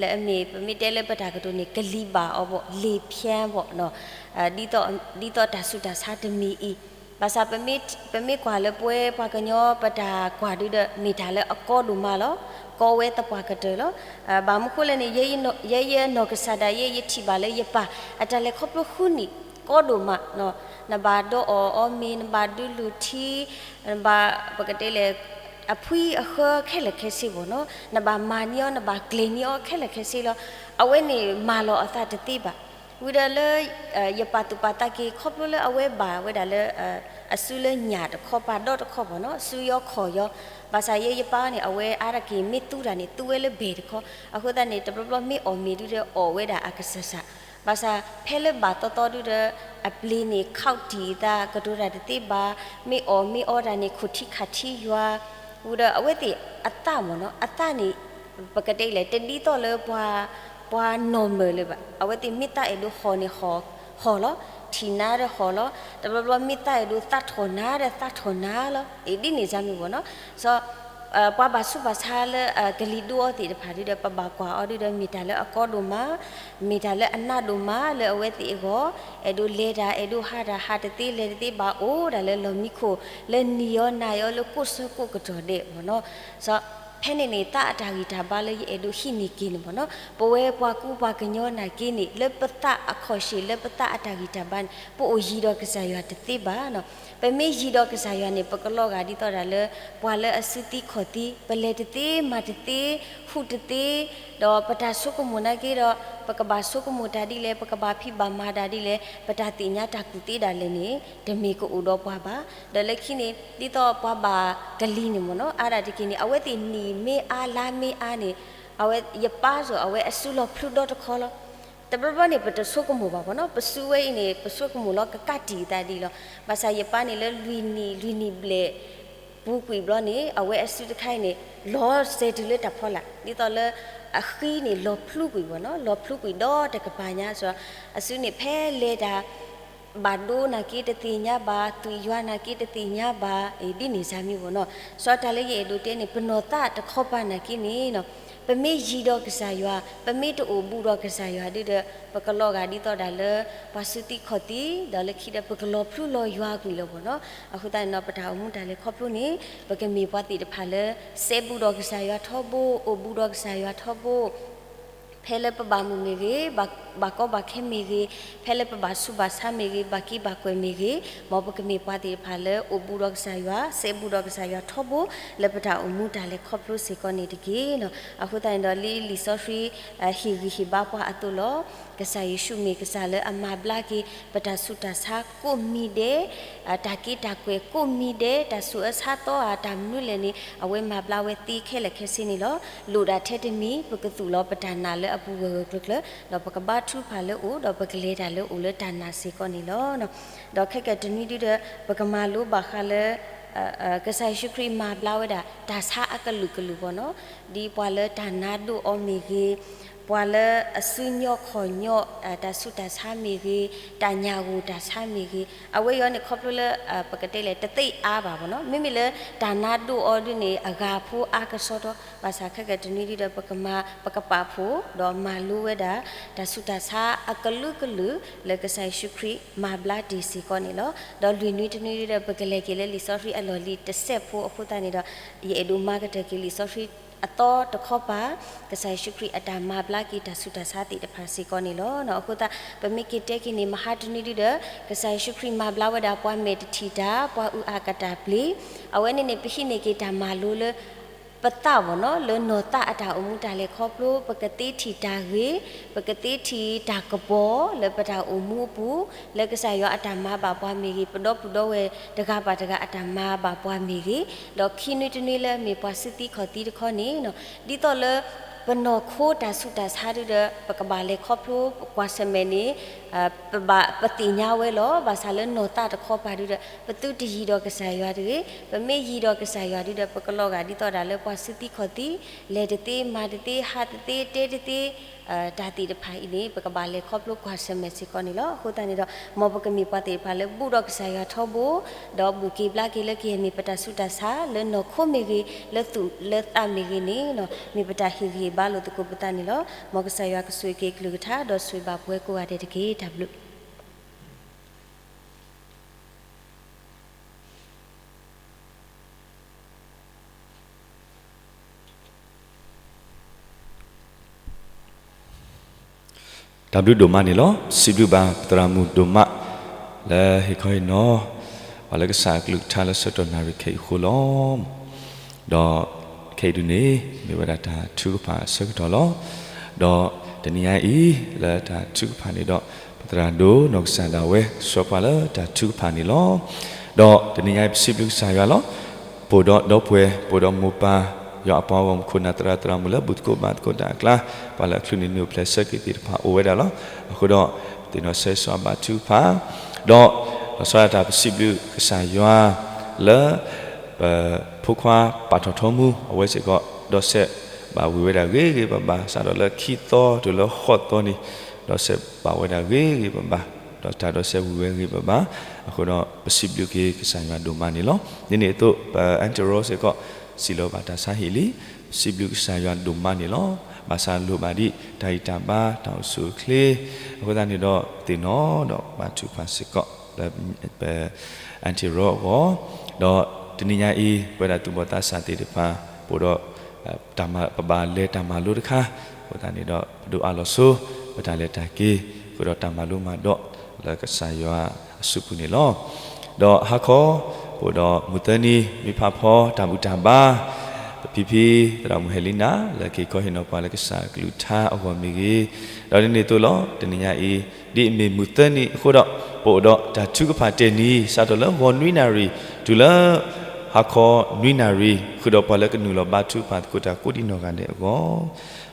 လၢအမ့ၢ် ပမ့ၢ်တဲလၢပတၢ်ကတိၤန့ၣ် ကလံၤဘၣ်အီၤဘၣ်, လံၤဖၠါဘၣ်နီၤ ဒ်သိးတၢ်ဆူးတၢ်ဆါတမံၤအံၤ, ဘၣ်ဆၣ် ပမ့ၢ်ကွၢ်လၢပဝဲပှၤကညီပတၢ်ကွၢ်ဒုဒီး မ့ၢ်တၢ်လၢအကီဒိၣ်မးလီၤ. ကီဝဲသပှၢ်ကတၢၢ်လီၤ. ဘၣ်မနုၤဃိလဲၣ်န့ၣ် ယဲယနီၢ်ကစၢ်ဒၣ်ယဲ ယထံၣ်ဘၣ်လၢယပၢ် အတၢ်လဲၤခီဖျိဃုနံၣ် ကီဒိၣ်မး, နဘၣ်ဒိးအီၣ်အီၤမ့ၤ, နဘၣ်ဒုးလုၢ်ထံ, နဘၣ် ပကတဲလဲၣ် အဖှံအဃၢခဲလၢာ်ခဲဆ့ဘၣ်နီၤ, နဘၣ်မၤန့ၢ်အီၤ နဘၣ်ကျဲၤန့ၢ်အီၤခဲလၢာ်ခဲဆ့လီၤ. အဝဲန့ၣ်မၤလီၤအသးတသ့ဘၣ်. ဝံၤဒီးလၢ ယပာ်သူၣ်ပာ်သးက့ၤ ခီဖျိလၢအဝဲဘၣ်ဝဲဒၣ်လၢ အစုလၢညၣ်တခီပၤဒီတခီဘၣ်နီၤ, စုယီခီၣ်ယီ, ဘၣ်ဆၣ်ယဲယပၢ်န့ၣ် အဝဲအါတက့ၢ်မ့ၢ်သူတၢ်န့ၣ် သူဝဲလၢဘဲၣ်တခီ, အဃိသတးန့ၣ် တဘျီဘျီမ့ၢ်အီၣ်မ့ၤဒုဒီးအီၣ်ဝဲဒၣ်အကစၢ်စၢ်, ဘၣ်ဆၣ်ဖဲလၢဘၣ်သီသီဒုဒီး အပျ့ၤန့ၣ် ခီးတံၢ်အသး ကတိၤတၢ်တသ့ဘၣ်, မ့ၢ်အီၣ်မ့ၢ်အီတၢ်န့ၣ် ခိၣ်ထံးခးထံးယွၤ, ဝံၤဒီးအဝဲသ့ၣ်အသးမ့ၢ်နီၤ အသးန့ၣ် ပကတဲလဲၣ် တဒ်သိးလၢပှၤ ပှၤနီၢ်မၢၢ်လၢၤဘၣ်. အဝဲသ့ၣ်မ့ၢ်သးအဲၣ်ဒိးဟီၣ်န့ၣ်ဟီၣ်လီၤ, ထံၣ်နၤဒီးဟီၣ်လီၤ, တဘျီဘျီမ့ၢ်သးအဲၣ်ဒိးသးထီၣ်နၤဒီးသးထီၣ်နၤလီၤ, အ့ၣ် ဒ်န့ၣ်စၢ်မ့ၢ်ဘၣ်နီၤ, စီၤ ပှၤဘၣ်ဆူးဘၣ်ဆါလၢကလံၤဒိအီၤသ့ၣ်တဖၣ်ဒုဒီး ပဘၣ်ကွၢ်အီၤဒုဒီး မ့ၢ်တၢ်လၢအကီဒိၣ်မး, မ့ၢ်တၢ်လၢအနးဒိၣ်မးလၢအဝဲသ့ၣ်အဂီၢ်, အဲၣ်ဒိးလဲၤတၢ် အဲၣ်ဒိးဟးတၢ် ဟးတသ့လဲၤတသ့ဘၣ် အိၣ်ဒၣ်လၢလီၢ်မံခိၣ် လၢနံၤအီၤနၤအီၤလၢကိးဆၢကိးကတီၢ်ဒဲးမ့ၢ်နီၤ, စီၤ ဖဲန့ၣ်န့ၣ် သးအတၢ်ဂံၢ်တၢ်ဘါလၢယအဲၣ်ဒိးဟံးန့ၢ်က့ၤန့ၣ်မ့ၢ်နီၤ, ပဝဲပှၤကူပှၤကညီနာ်က့န့ၣ် လၢပသးအခီၣ်ရှ့ၣ် လၢပသးအတၢ်ဂံၢ်တၢ်ဘါန့ၣ် ပအိၣ်ယံၤဒီးကစၢ်ယွၤတသ့ဘၣ်နီၤ. ပမ့ၢ်ယံၤဒီးကစၢ်ယွၤန့ၣ် ပကလီၤဂာ်ဒ်သိးဒၣ်လၢ ပှၤလၢအစုသံခီၣ်သံ, ပလဲၤတသ့ မၤတသ့ ဟူးတသ့, ဒီးပတၢ်ဆိကမိၣ်နာ်က့ဒီး ပကဘၣ်ဆိကမိၣ်တၢ်ဒ်လဲၣ်, ပကဘၣ်ဖံးဘၣ်မၤတၢ်ဒ်လဲၣ်, ပတၢ်သ့ၣ်ညါတၢ်ကူၣ်သ့ဒၣ်လဲာ်န့ၣ် တမ့ၢ်ကအိၣ်ဒီးပှၤဘၣ်. ဒီးလၢခံန့ၣ် ဒ်သိးပှၤဘၣ်ကလံၤန့ၣ်မ့ၢ်နီၤ အါဒၣ်တက့ၢ်န့ၣ် အဝဲသ့ၣ်နံၣ်မ့ၢ်အါလါမ့ၢ်အါန့ၣ် အဝဲယပၢ်စီၤ အဝဲအစုလီၤဖျူဒီတခီလီၤ. တဘျီဘျီန့ၣ် ပတဆိကမိၣ်ဘၣ်ဘၣ်နီၤ, ပစုဝဲအံၤန့ၣ် ပဆိကမိၣ်လီၤကကးတံာ်အသးဒ်လီၤ. ဘၣ်ဆၣ်ယပၢ်န့ၣ်လၢလွံၢ်နံၣ် လွံၢ်နံၣ်ဘျဲၣ် ပူၤကွံာ်ဘျီန့ၣ် အဝဲအစုတခါအံၤန့ၣ် လီၤစဲးတုၤလၢတၢ်ဖီလာ် ဒ်သိးလၢ အဃံန့ၣ်လီၤဖျူကွံာ်ဘၣ်နီၤ, လီၤဖျူကွံာ်ဒီးတကပၤညါ စီၤ အစုန့ၣ်ဖဲလဲၤတၢ် ဘၣ်ဒိနာ်က့တသ့ၣ်ညါဘၣ်, သွံၣ်ယွၤနာ်က့တသ့ၣ်ညါဘၣ်, အ့ၣ် ဒ်န့ၣ်စၢ်မ့ၢ်ဘၣ်နီၤ. စီၤ တၢ်လၢယအဲၣ်ဒိးတဲန့ၣ် ပနီၢ်သးတခီပၤနာ်က့န့ၣ်နီၤ ပမ့ၢ်ယံၤဒီးကစၢ်ယွၤ, ပမ့ၢ်တအိၣ်ဘူးဒီးကစၢ်ယွၤဒုဒီး ပကလီၤဂာ်ဒ်သိးဒၣ်လၢ ပှၤစုသံခီၣ်သံ, ဒီးလၢခံဒီး ပကလီၤဖျူလီၤယွၤကွံာ်လၢၤဘၣ်နီၤ. အဃိသတးန့ၣ်နီၤ ပတၢ်အိၣ်မူတၢ်လဲၤခီဖျိန့ၣ် ပကမ့ၢ်ပှၤသ့ၣ်တဖၣ်လၢ စဲဘူးဒီးကစၢ်ယွၤထီဘိ, အိၣ်ဘူးဒီးကစၢ်ယွၤထီဘိ ဖဲလၢပဘၣ်မုာ်မ့ၢ်ဂ့ၤ, ဘၣ်ကီဘၣ်ခဲမ့ၢ်ဂ့ၤ, ဖဲလၢပဘၣ်ဆူးဘၣ်ဆါမ့ၢ်ဂ့ၤ, ဘၣ်က့ဘၣ်ကွဲးမ့ၢ်ဂ့ၤ, မ်ပကမ့ၢ်ပှၤသ့ၣ်တဖၣ်လၢအိၣ်ဘူးဒီးကစၢ်ယွၤ, စဲဘူးဒီးကစၢ်ယွၤထီဘိ လၢပတၢ်အိၣ်မူတၢ်လဲၤခီဖျိစ့ၢ်ကီးန့ၣ်တက့ၢ်နီၤ. အဃိသတးန့ၣ်ဒီး လံာ်လံာ်စီဆှံ ဟ့ၣ်ဂံၢ်ဟ့ၣ်ဘါပှၤအသိးလီၤ. ကစၢ်ယ့ၣ်ၡူးမ့ၢ်ကစၢ်လၢအမၤဘျါက့ၤ ပတၢ်ဆူးတၢ်ဆါကိးမံၤဒဲး, တၢ်က့တၢ်ကွဲးကိးမံၤဒဲး, တၢ်ဆူးအါဆါသီအါ တၢ်မနုၤလဲၣ်န့ၣ် အဝဲမၤဘျါဝဲသ့ခဲလၢာ်ခဲဆ့န့ၣ်လီၤ. လိၣ်ဒၣ်ထဲတမံၤ ပကသူၣ်လီၤပတၢ်နာ်လၢအပူၤဂၢၢ်ဂၢၢ်ကျၢၤကျၢၤ, ဒီးပကဘါထုကဖၣ်လၢအအိၣ်, ဒီးပကလဲၤတၢ်လၢအအိၣ်လၢတၢ်နာ်စ့ၢ်ကီးန့ၣ်လီၤ. ဒီးခဲကနံၣ်အံၤဒုဒီး ပကမၤလိဘၣ်ဃးလၢ ကစၢ်ယ့ၣ်ၡူးခရံာ်မၤဘျါဝဲဒၣ် တၢ်ဆါအကလုာ်ကလုာ်ဘၣ်နီၤ, ဒ်ပှၤလၢတၢ်နါဒိၣ်အီၤမ့ၢ်ဂ့ၤ, ပှၤလၢအစုညီၣ်ခီၣ်ညီၣ် တၢ်ဆူးတၢ်ဆါမ့ၢ်ဂ့ၤ, တၢ်ညၣ်ဂိၢ်တၢ်ဆါမ့ၢ်ဂ့ၤ, အဝဲအံၤန့ၣ် ခီဖျိလၢ ပကတဲလဲၣ် တသ့အါဘၣ်ဘၣ်နီၤ. မ့မ့ၢ်လၢတၢ်နါဒိၣ်အီၤဒ်န့ၣ် အဂၤဖိအါကစီဒီ, ဘၣ်ဆၣ်ခဲကတနွံဒ်ဒီး ပကမၤ ပကပာ်ဖှိၣ် ဒီးမၤလိဝဲဒၣ် တၢ်ဆူးတၢ်ဆါအကလုာ်ကလုာ် လၢကစၢ်ယ့ၣ်ၡူးခရံာ်မၤဘျါတ့ၢ်စ့ၢ်ကီးန့ၣ်လီၤ. ဒီးလွံၢ်နွံတနွံဒ်ဒီး ပကလဲၤက့ၤလၢလံာ်စီဆှံအလီၢ်လံၤတစဲးဖိအဃိသတးန့ၣ်ဒီး ယအဲၣ်ဒိးမၤကတၢၢ်က့ၤလံာ်စီဆှံအသီတခီပၤ, ကစၢ်ယ့ၣ်ၡူးခရံာ်အတၢ်မၤဘျါက့ၤတၢ်ဆူးတၢ်ဆါသ့ၣ်တဖၣ်စ့ၢ်ကီးန့ၣ်လီၤ. အဃိသတး ပမ့ၢ်က့ၤတဲက့ၤန့ၣ် မဟါတနွံဒ်ဒီး ကစၢ်ယ့ၣ်ၡူးခရံာ်မၤဘျါဝဲဒၣ်ပှၤမဲာ်တထံၣ်တၢ်, ပှၤအုၣ်အါကတၢၢ်ပျ့ၤ, အဝဲန့ၣ်န့ၣ် ပဟံးန့ၢ်က့ၤတၢ်မၤလိလၢ ပသးဘၣ်နီၤ, လၢနီၢ်သးအတၢ်အိၣ်မူတၢ်လဲၤခီဖျိ ပကသ့ထံၣ်တၢ်ဂ့ၤ, ပကသ့ထံၣ်တၢ်ကပီၤလၢပတၢ်အိၣ်မူအပူၤ, လၢကစၢ်ယွၤအတၢ်မၤဘၣ်ပှၤမ့ၢ်ဂ့ၤ, ပဒီပုၢ်ဒီဝဲၢ်တဂၤဘၣ်တဂၤအတၢ်မၤဘၣ်ပှၤမ့ၢ်ဂ့ၤ, ဒီးခံနွံတနွံလၢမ့ၢ်ပှၤစုသံခီၣ်သံတခီန့ၣ်, ဒ်သိးလၢပနီၢ်ခိတၢ်ဆူးတၢ်ဆါဒ်ဒီး ပကဘၣ်လဲၤခီဖျိကွၢ်ဆၢၣ်မဲာ်န့ၣ် ပဘၣ်ပသ့ၣ်ညါဝဲလီၤ. ဘၣ်ဆၣ်လၢနီၢ်သးတခီပၤဒ်ဒီး ပသုတယံၤဒီးကစၢ်ယွၤတဂ့ၤ, ပမ့ၢ်ယံၤဒီးကစၢ်ယွၤဒ်ဒီး ပကလီၤဂာ်ဒ်သိးဒၣ်လၢပှၤစုသံခီၣ်သံ, လဲၤတသ့, မၤတသ့, ဟးတသ့, တဲတသ့, တၢ်သ့ၣ်တဖၣ်အံၤန့ၣ် ပကဘၣ်လဲၤခီဖျိကွၢ်ဆၢၣ်မဲာ်စ့ၢ်ကီးန့ၣ်လီၤ. အဃိသတးန့ၣ်ဒီး မ်ပကမ့ၢ်ပှၤသ့ၣ်တဖၣ်လၢဘူၣ်ဒီးကစၢ်ယွၤထီဘိ, ဒီးဘူၣ်က့ၤဘျါက့ၤလၢကယဲၢ်မ့ၢ်ပတၢ်ဆူးတၢ်ဆါ လၢနီၢ်ခိမ့ၢ်ဂ့ၤ, လၢသူၣ်လၢသးမ့ၢ်ဂ့ၤန့ၣ်, မ့ၢ်ပတၢ်ဟ့ၣ်ဂံၢ်ဟ့ၣ်ဘါလိာ်သကိးပသးန့ၣ်လီၤ. မ်ကစၢ်ယွၤကဆိၣ်ဂ့ၤက့ၤအကလုၢ်ကထါ ဒီးဆိၣ်ဂ့ၤဘၣ်ပှၤကိးဂၤဒဲးတက့ၢ်. တၢ်ဘျုး တၢ်ဘျုးဒိၣ်မးန့ၣ်လီၤ. စံးဘျုးဘၣ်ပသရၣ်မုၣ်ဒိၣ်မး လၢဟ့ၣ်ခီဟ့ၣ်နီၤ ပှၤလၢကစၢ်အကလုၢ်ကထါလၢဆၢကတီၢ်နၣ်ရံၣ်ခဲအံၤအဃိလီၤ. ဒီးခဲအံၤဒုန့ၣ် မ့ၢ်ဝဲဒၣ်တၢ်ထုကဖၣ်အဆၢကတီၢ်လီၤ. ဒီးတနံၤညါအံၤ လၢတၢ်ထုကဖၣ်န့ၣ်ဒီး ပသရၣ်ဒိၣ်နီၢ်ကစၢ်ဒၣ်ဝဲ ဆှၢပှၤလၢတၢ်ထုကဖၣ်န့ၣ်လီၤ. ဒီးတနံၤညါအံၤ ပစံးဘျုးကစၢ်ယွၤလီၤ. ပအိၣ်ဒီးဒီပုၢ်ဝဲၢ် ပအိၣ်ဒီးမိၢ်ပၢ် ယွၤအပှၤဂီၢ်မုၢ်ခိၣ်နၢ်သရၣ်သရၣ်မုၣ်လၢဘူၣ်သကိးဘါသကိးတၢ်အကျါ ပှၤလၢအချုးန့ၢ်နုာ်အိၣ်ဖျဲၣ်ဆၢက့ၤသ့ၣ်တဖၣ်အိၣ်ဝဲဒၣ်လီၤ. အဃိဒီး ပသ့ၣ်နီၣ်ဆၢဂ့ၤဆၢဝါဘါထုကဖၣ် ဒီး လီၤဆီဒၣ်တၢ်ပစံးဘျုးကစၢ်ယွၤ လၢ ပဖိခွါပာ်ထီၣ်ထီမူ အဝဲစ့ၢ်ကီး ဒီးစဲးဘၣ်ဝံၤဝဲဒၣ်ဂ့ၤဂ့ၤဘၣ်ဘၣ် စးထီၣ်လၢခံသီတုၤလၢဃိးသီန့ၣ် ဒီးစဲးဘၣ်ဝဲဒၣ်ဂ့ၤဂ့ၤဘၣ်ဘၣ် ဒီးတၢ်ဒီးစဲးဝံၤဝဲဂ့ၤဘၣ်ဘၣ်. အဃိဒီးပစံးဘျုးက့ၤကစၢ်ယွၤဒိၣ်မးန့ၣ်လီၤ. ဒ်န့ၣ်အသိး ပAndrewစ့ၢ်ကီး စံးလီၤဘၣ်တၢ်ဆါဟံၣ်လံ, ပစံးဘျုးကစၢ်ယွၤဒိၣ်မးန့ၣ်လီၤ. ဘၣ်ဆၣ်လိၣ်ဘၣ်ဒ်တၢ်ဂံၢ်တၢ်ဘါ တၢ်အိၣ်ဆူၣ်အိၣ်ချ့ အဃိသတးန့ၣ်ဒီး ပသ့ၣ်နီၣ်ဒီးဘါထုကဖၣ်စ့ၢ်ကီး လၢ ပAndrewအဂီၢ်, ဒီးတနံၤညါအံၤ ပဝဲဒၣ်သူၣ်ဘီၣ်သးစၢ်သ့ၣ်တဖၣ် ပအိၣ်ဒီး ပဘၣ်လဲၤတၢ်မၤလိတခါ, အဃိသတးန့ၣ်ဒီး ပဒိးအးလီၤဆိ ပတၢ်လဲၤတၢ်က့ၤ ဃုာ်ဒီးတၢ်မၤလိမၤဒိး လၢကစၢ်ယွၤအစုပူၤန့ၣ်လီၤ. ဒီးဟါခီ ပအိၣ်ဒီးမုၢ်သၢနံၤ မ့ၢ်ဖးဖီတၢ်ဘူၣ်တၢ်ဘါ ပဖံဖံ သရၣ်မုၣ်ဟဲလံနၤ လၢကဟ့ၣ်ခီဟ့ၣ်နီၤပှၤလၢကစၢ်အကလုၢ်ကထါအဂီၢ်မ့ၢ်ဂ့ၤ, ဒီးဒ်န့ၣ်အသိးလီၤ. တနံၤညါအံၤ ဒ်အမ့ၢ်မုၢ်သၢနံၤအဃိဒီး ပအိၣ်ဒီးတၢ်ထုကဖၣ်တ့ၢ်နံၤ စးထီၣ်လၢဂီၤနွံနၣ်ရံၣ် တုၤလၢ ဟါခီနွံနၣ်ရံၣ် ဃုာ်ဒီးပှၤလၢကနုာ်လီၤဘါထုကဖၣ်သကိးတၢ်ကိးဒံးနီၢ်ဂၤဒဲးအဂီၢ်,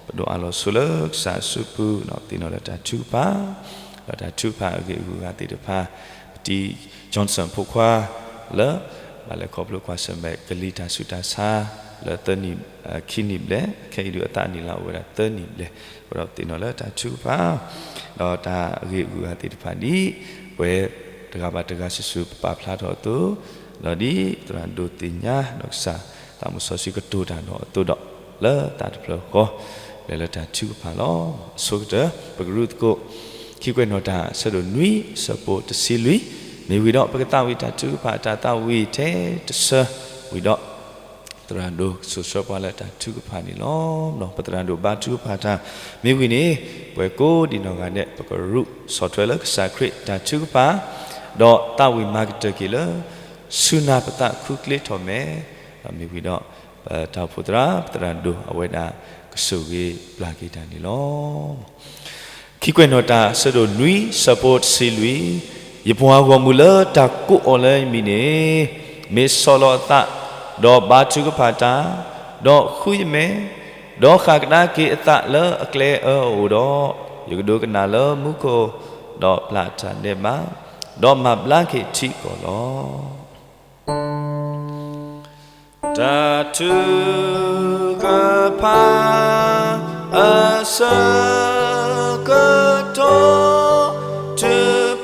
ပဒိးအးလီၤဆိလၢကစၢ်အစုပူၤ သ့ၣ်နီၣ်လၢတၢ်ထုကဖၣ် ဒီးတၢ်ထုကဖၣ်အဂ့ၢ်အဂုၤအဂၤသ့ၣ်တဖၣ် ပတံ Johnson ဖိခွါ လၢ ဘၣ်လဲၤခီဖျိကွၢ်ဆၢၣ်မဲာ် ကလံၤတၢ်ဆူးတၢ်ဆါ လၢသၢနံၣ် ခံနံၣ်ဘျဲၣ် ခဲအံၤဒုးအသးနံၣ်လၢအိၣ်ဝဲဒၣ်သၢနံၣ်ဘျဲၣ် အဃိဒီးသ့ၣ်နီၣ်လၢတၢ်ထုကဖၣ် ဒီးတၢ်အဂ့ၢ်အဂုၤအဂၤသ့ၣ်တဖၣ်ဒ် ပဝဲတဂၤဘၣ်တဂၤစုာ်စုာ်ပပာ်ဖျါထီၣ်အသိး, ဒီးဒ်သရၣ်ဒိၣ်သ့ၣ်ညါ ဒီးကစၢ်သးမုၢ်စီဆှံကတိၤတၢ်ဒီးအသိးဒီး လၢသးတဖျၢၣ်ဃီ လဲၤလၢတၢ်ထုကဖၣ်လီၤ. အဆိကတၢၢ် ပကရူၢ်သကိး ခံကွဲးနီၣ်တၢ်အဆၢဒိၣ်နွံ အဆၢဖိတဆံလွံၢ်, မ့ၢ်ဝံၤဒီး ပကသးဝံၣ်တၢ်ထုကဖၣ်အတၢ်သးဝံၣ်ထဲတဆၢဝံၤဒီး သရၣ်ဒိၣ်ကဆိၣ်ဆှၢပှၤလၢတၢ်ထုကဖၣ်န့ၣ်လီၤ. ပသရၣ်ဒိၣ်ဘါထုကဖၣ်တၢ် မ့ၢ်ဝံၤန့ၣ် ပှၤကိးဒံးနီၢ်ဂၤဒဲး ပကရူၢ်ဆီၣ်ထွဲလၢကစၢ်ခရံာ်တၢ်ထုကဖၣ်, ဒီးသးဝံၣ်မၤကတၢၢ်က့ၤလၢ ဆူနၢ်ပသးခူကျ့ထီၣ်မဲာ်, ဒီးမ့ၢ်ဝံၤဒီး ပတၢ်အိၣ်ဖှိၣ်သရၣ် ပသရၣ်ဒိၣ်အဝဲဒၣ်ကဆိၣ်ဂ့ၤဘျါက့ၤတၢ်န့ၣ်လီၤ. ခံကွဲးနီၣ်တၢ်အဆၢဒိၣ်နွံ ဆၢဖိတဆံလွံၢ်, ယပှၤဂီၢ်မုၢ်လၢတၢ်ကိးအီၤလၢယမံၤန့ၣ် မ့ၢ်ဆီၣ်လီၤအသး ဒီးဘါထုကဖၣ်တၢ်, ဒီးဃုယမဲာ်, ဒီးဃၣ်ကဒါက့ၤအသးလၢအကျဲအၢအအိၣ်ဒီး, ယကဒိကနၣ်လၢမူခိၣ်, ဒီးပျၢ်အတၢ်ဒဲးဘး, ဒီးမၤဘျါက့ၤထံကီၢ်လီၤ. တၢ်ထုကဖၣ် အဆၢကတီၢ်တ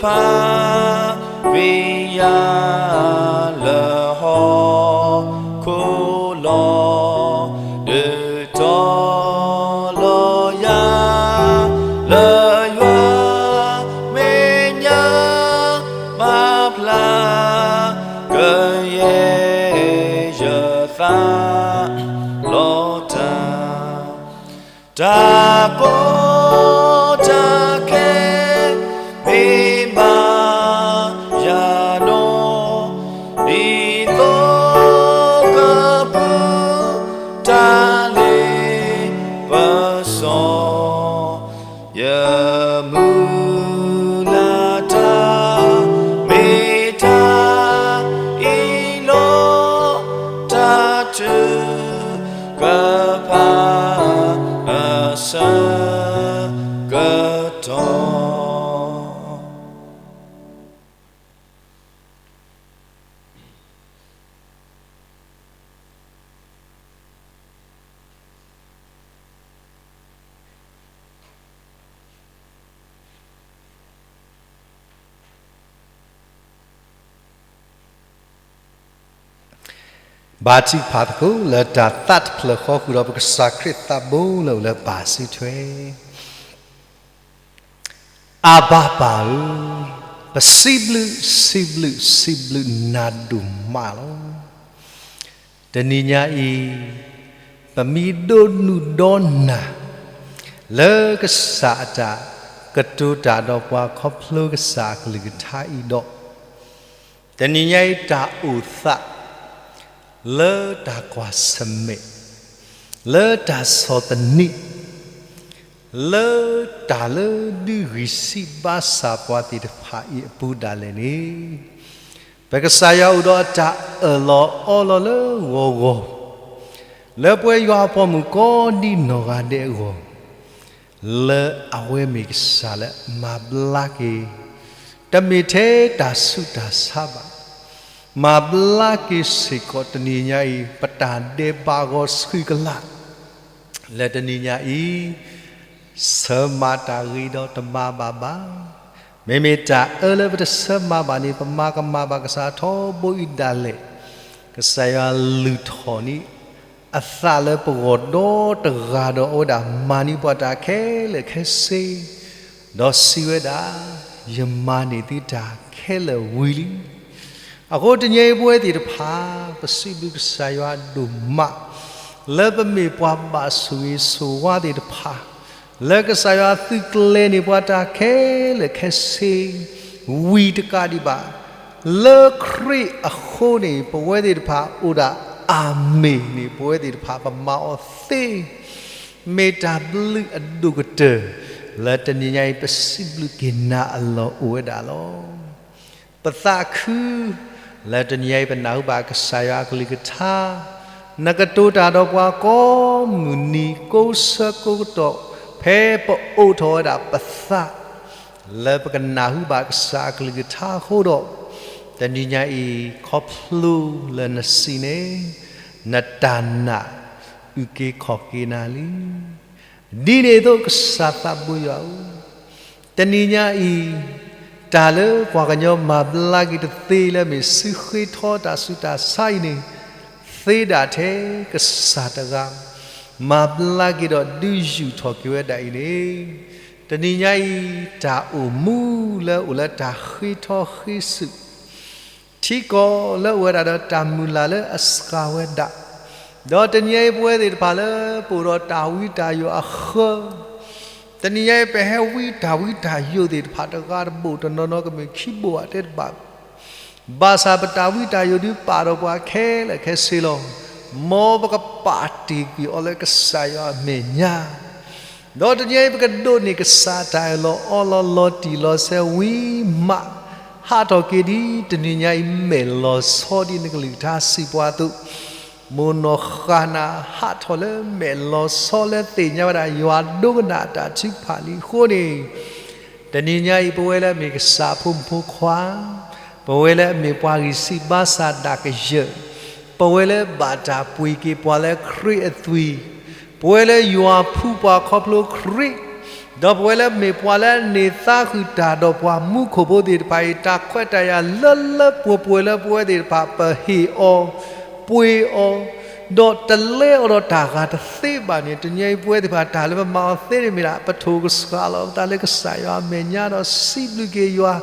ဖၣ် ဝံယၤလၢဟီၣ်ခိၣ်လီၤ ဒုးတီၤလီၤယၤ လၢယွၤမဲာ်ညါ ဘၣ်ဖျါ ကယဲၢ်ယသးလီၤတၢ် တၢ်ကီတၢ်ခဲ မ့ၢ်ဘၣ်ယၤနီၤ ဒ်သိးကပူၤ တၢ်လ့ပစီ ယမုၢ်လၢ်တၢ် မ့ၢ်တၢ်အံၤလီၤ တၢ်ထုကဖၣ် အဆၢကတီၢ် ဘါထုကဖၣ်သကိး လၢတၢ်သးတဖျၢၣ်ဃီဃုာ်ဒီး ပကစၢ်ခရံာ်သးဘိလၢအိၣ်လၢပၢ်စုထွဲ အၤဘၤပၢ်ဧၢ, ပစံးဘျုး စံးဘျုး စံးဘျုးနၤဒိၣ်မးလီၤ. တနံၤညါအံၤ ပမံဒိးနုာ်ဒီးနၤ လၢကစၢ်အတၢ်ကတိၤတၢ်ဒီးပှၤ ခီဖျိကစၢ်အကလုၢ်ကထါအံၤဒီး တနံၤညါအံၤ တၢ်အိၣ်သး လၢတၢ်ကွၢ်ဆၢၣ်မဲာ်, လၢတၢ်ဆီၣ်သနံး, လၢတၢ်လၢဒုးဂံၢ်စၢ်ဘါစၢ်ပှၤသ့ၣ်တဖၣ်အံၤအပူၤဒၣ်လဲာ်န့ၣ်, ပကစၢ်ယွၤအိၣ်ဒီးအတၢ်အၢၣ်လီၤအီလီၤလၢဂီၤဂီၤ, လၢပဝဲယွၤအပိာ်မုၣ်ကိးဒံနီၢ်ဂၤဒဲးအဂီၢ် လၢအဝဲမ့ၢ်ကစၢ်လၢမၤဘျါက့ၤ တမ့ၢ်ထဲတၢ်ဆူးတၢ်ဆါဘၣ်, မၤဘျါက့ၤစ့ၢ်ကီးတနံၤညါအံၤ ပတၢ်ဒဲးဘးဂီၤဆူၣ်ကလာ် လၢတနံၤညါအံၤ ဆၢမၤတၢ်ဂ့ၤဒီးတမၤဘၣ်ဘၣ်. မ့မ့ၢ်တၢ်အၢလၢပတဆၢမၤဘၣ်န့ၣ် ပမၤကမၣ်ဘၣ်ကစၢ်ထီဘိအံၤဒၣ်လဲာ်, ကစၢ်ယွၤလုၢ်ထီၣ်န့ၢ် အသးလၢပဂီၢ်ဒီတဂၤဒီး အဝဲဒၣ်မၤန့ၢ်ပှၤတၢ်ခဲလၢာ်ခဲဆ့, ဒီးစံးဝဲဒၣ်, ယမၤန့ၢ်သုတၢ်ခဲလၢာ်ဝံၤလံ. အဃိတနံၤအံၤပဝဲသ့ၣ်တဖၣ် ပစံးဘျုးကစၢ်ယွၤဒိၣ်မး, လၢပမ့ၢ်ပှၤဘၣ်ဆိၣ်ဂ့ၤဆိၣ်ဝါသ့ၣ်တဖၣ်, လၢကစၢ်ယွၤသုးကျဲၤန့ၢ်ပှၤတၢ်ခဲလၢာ်ခဲဆ့, ဝံၤတကးဒံးဘၣ် လၢခရံာ်အဃိန့ၣ် ပဝဲသ့ၣ်တဖၣ်အိၣ်ဒၣ်အၤမ့ၣ်န့ၣ် ပဝဲသ့ၣ်တဖၣ်ပမၤအီၤသ့, မ့ၢ်တၢ်ဘျုးအဒိၣ်ကတၢၢ် လၢတနံၤညါအံၤပစံးဘျုးက့ၤနၤအလီၢ်အိၣ်ဝဲဒၣ်လီၤ. ပသးခု လၢတနံၤညါအံၤပနၢ်ဟူဘၣ်ကစၢ်ယွၤအကလုၢ်ကထါ, နကတိၤတၢ်ဒီးပှၤကိးမုၢ်နံၤ ကိးဆၢကိးကတီၢ် ဖဲပအိးထီၣ်ဝဲဒၣ်ပသး လၢပကနၢ်ဟူဘၣ်ကစၢ်အကလုၢ်ကထါအဃိဒီး, တနံၤညါအံၤ ခီဖျိလၢနစံးန့ၣ်, နတၢ်နာ်အုၣ်က့ၤခီၣ်က့ၤနၤလံ. ဒ်န့ၣ်အသိးကစၢ်သးဘိယွၤဧၢ, တနံၤညါအံၤ တၢ်လၢပှၤကညီမၤဘျါက့ၤတသ့လၢအမ့ၢ်စုဃ့ထီတၢ်ဆူးတၢ်ဆါအံၤန့ၣ်, သ့ဒၣ်ထဲကစၢ်တဂၤ မၤဘျါက့ၤဒီးဒုးယူာ်ထီၣ်က့ၤဝဲဒၣ်အံၤန့ၣ်, တနံၤညါအံၤ တၢ်အိၣ်မူလၢအိၣ်လၢတၢ်ဃ့ထီဃ့စုး ထံကီၢ်လၢအိၣ်ဝဲဒၣ်ဒီးတၢ်မုၢ်လၢ်လၢအစှၤဝဲဒၣ်, ဒီးတနံၤညါအံၤပဝဲသ့ၣ်တဖၣ်လၢပအိၣ်ဒီးတၢ်ဝံတၢ်ယိးအဃၢ, တနံၤညါအံၤ ပဟဲဝံတၢ်ဝံတၢ်ယိးသ့ၣ်တဖၣ်တဂၤတဘိၣ်တနီၤနီၤကမ့ၢ်ခံဘိၣ်ဘၣ်တဲတဘၣ်, ဘၣ်ဆၣ်ပတၢ်ဝံတၢ်ယိးဒုးပာ်ဒီးပှၤခဲလၢာ်ခဲဆ့လီၤ. မ်ပကပာ်တ့ၢ်ကွံာ်အီၤလၢကစၢ်ယွၤအမဲာ်ညါ ဒီးတနံၤအံၤပကဒိးန့ၢ်ကစၢ်တၢ်အၢၣ်လီၤအီလီၤလီၤတံၢ်လီၤဆဲးဝံၤမး, ဟးထီၣ်က့ၤဒ်တနံၤညါအံၤ မဲာ်လီၤဆီဒ်နကလုၢ်ကထါစံးပှၤအသိး, မိၢ်နီၢ်ဃၣ်နၤဟးထီၣ်လၢမဲာ်လီၤဆီလၢသ့ၣ်ညါဝဲဒၣ်ယွၤဒိကနၣ်အတၢ်ထုကဖၣ်လံအဃိန့ၣ်, တနံၤညါအံၤ ပဝဲလၢအမ့ၢ်ကစၢ်အဖိမုၣ်ဖိခွါ, ပဝဲလၢအမ့ၢ်ပှၤဂံၢ်စၢ်ဘါစၢ်ဒၣ်ကယၢၢ်, ပဝဲလၢဘၣ်တၢ်ပှ့ၤက့ၤပှၤလၢခရံာ်အသွံၣ်, ပဝဲလၢယွၤဖှူပှၤခီဖျိခရံာ်, ဒီးပဝဲလၢမ့ၢ်ပှၤလၢအန့ၢ်သါဃုာ်တၢ်ဒီးပှၤမူခိၣ်ဖိသ့ၣ်တဖၣ်အံၤ တၢ်ခွဲးတၢ်ယာ်လၢလၢပှဲၤပှဲၤလၢပဝဲသ့ၣ်တဖၣ် ပဟ့ၣ်အီၤ, ပှ့ၤအီၤ, ဒီးတလဲအီၤဒီးတၢ်ဂၤတသ့ဘၣ်န့ၣ် တနံၤအံၤပဝဲသ့ၣ်တဖၣ်တၢ်လၢပမၤအီၤသ့န့ၣ်မ့ၢ်ဒၣ် ပထိၣ်ကစှၤလီၤပသးလၢကစၢ်ယွၤအမဲာ်ညါဒီးစံးဘျုးက့ၤယွၤ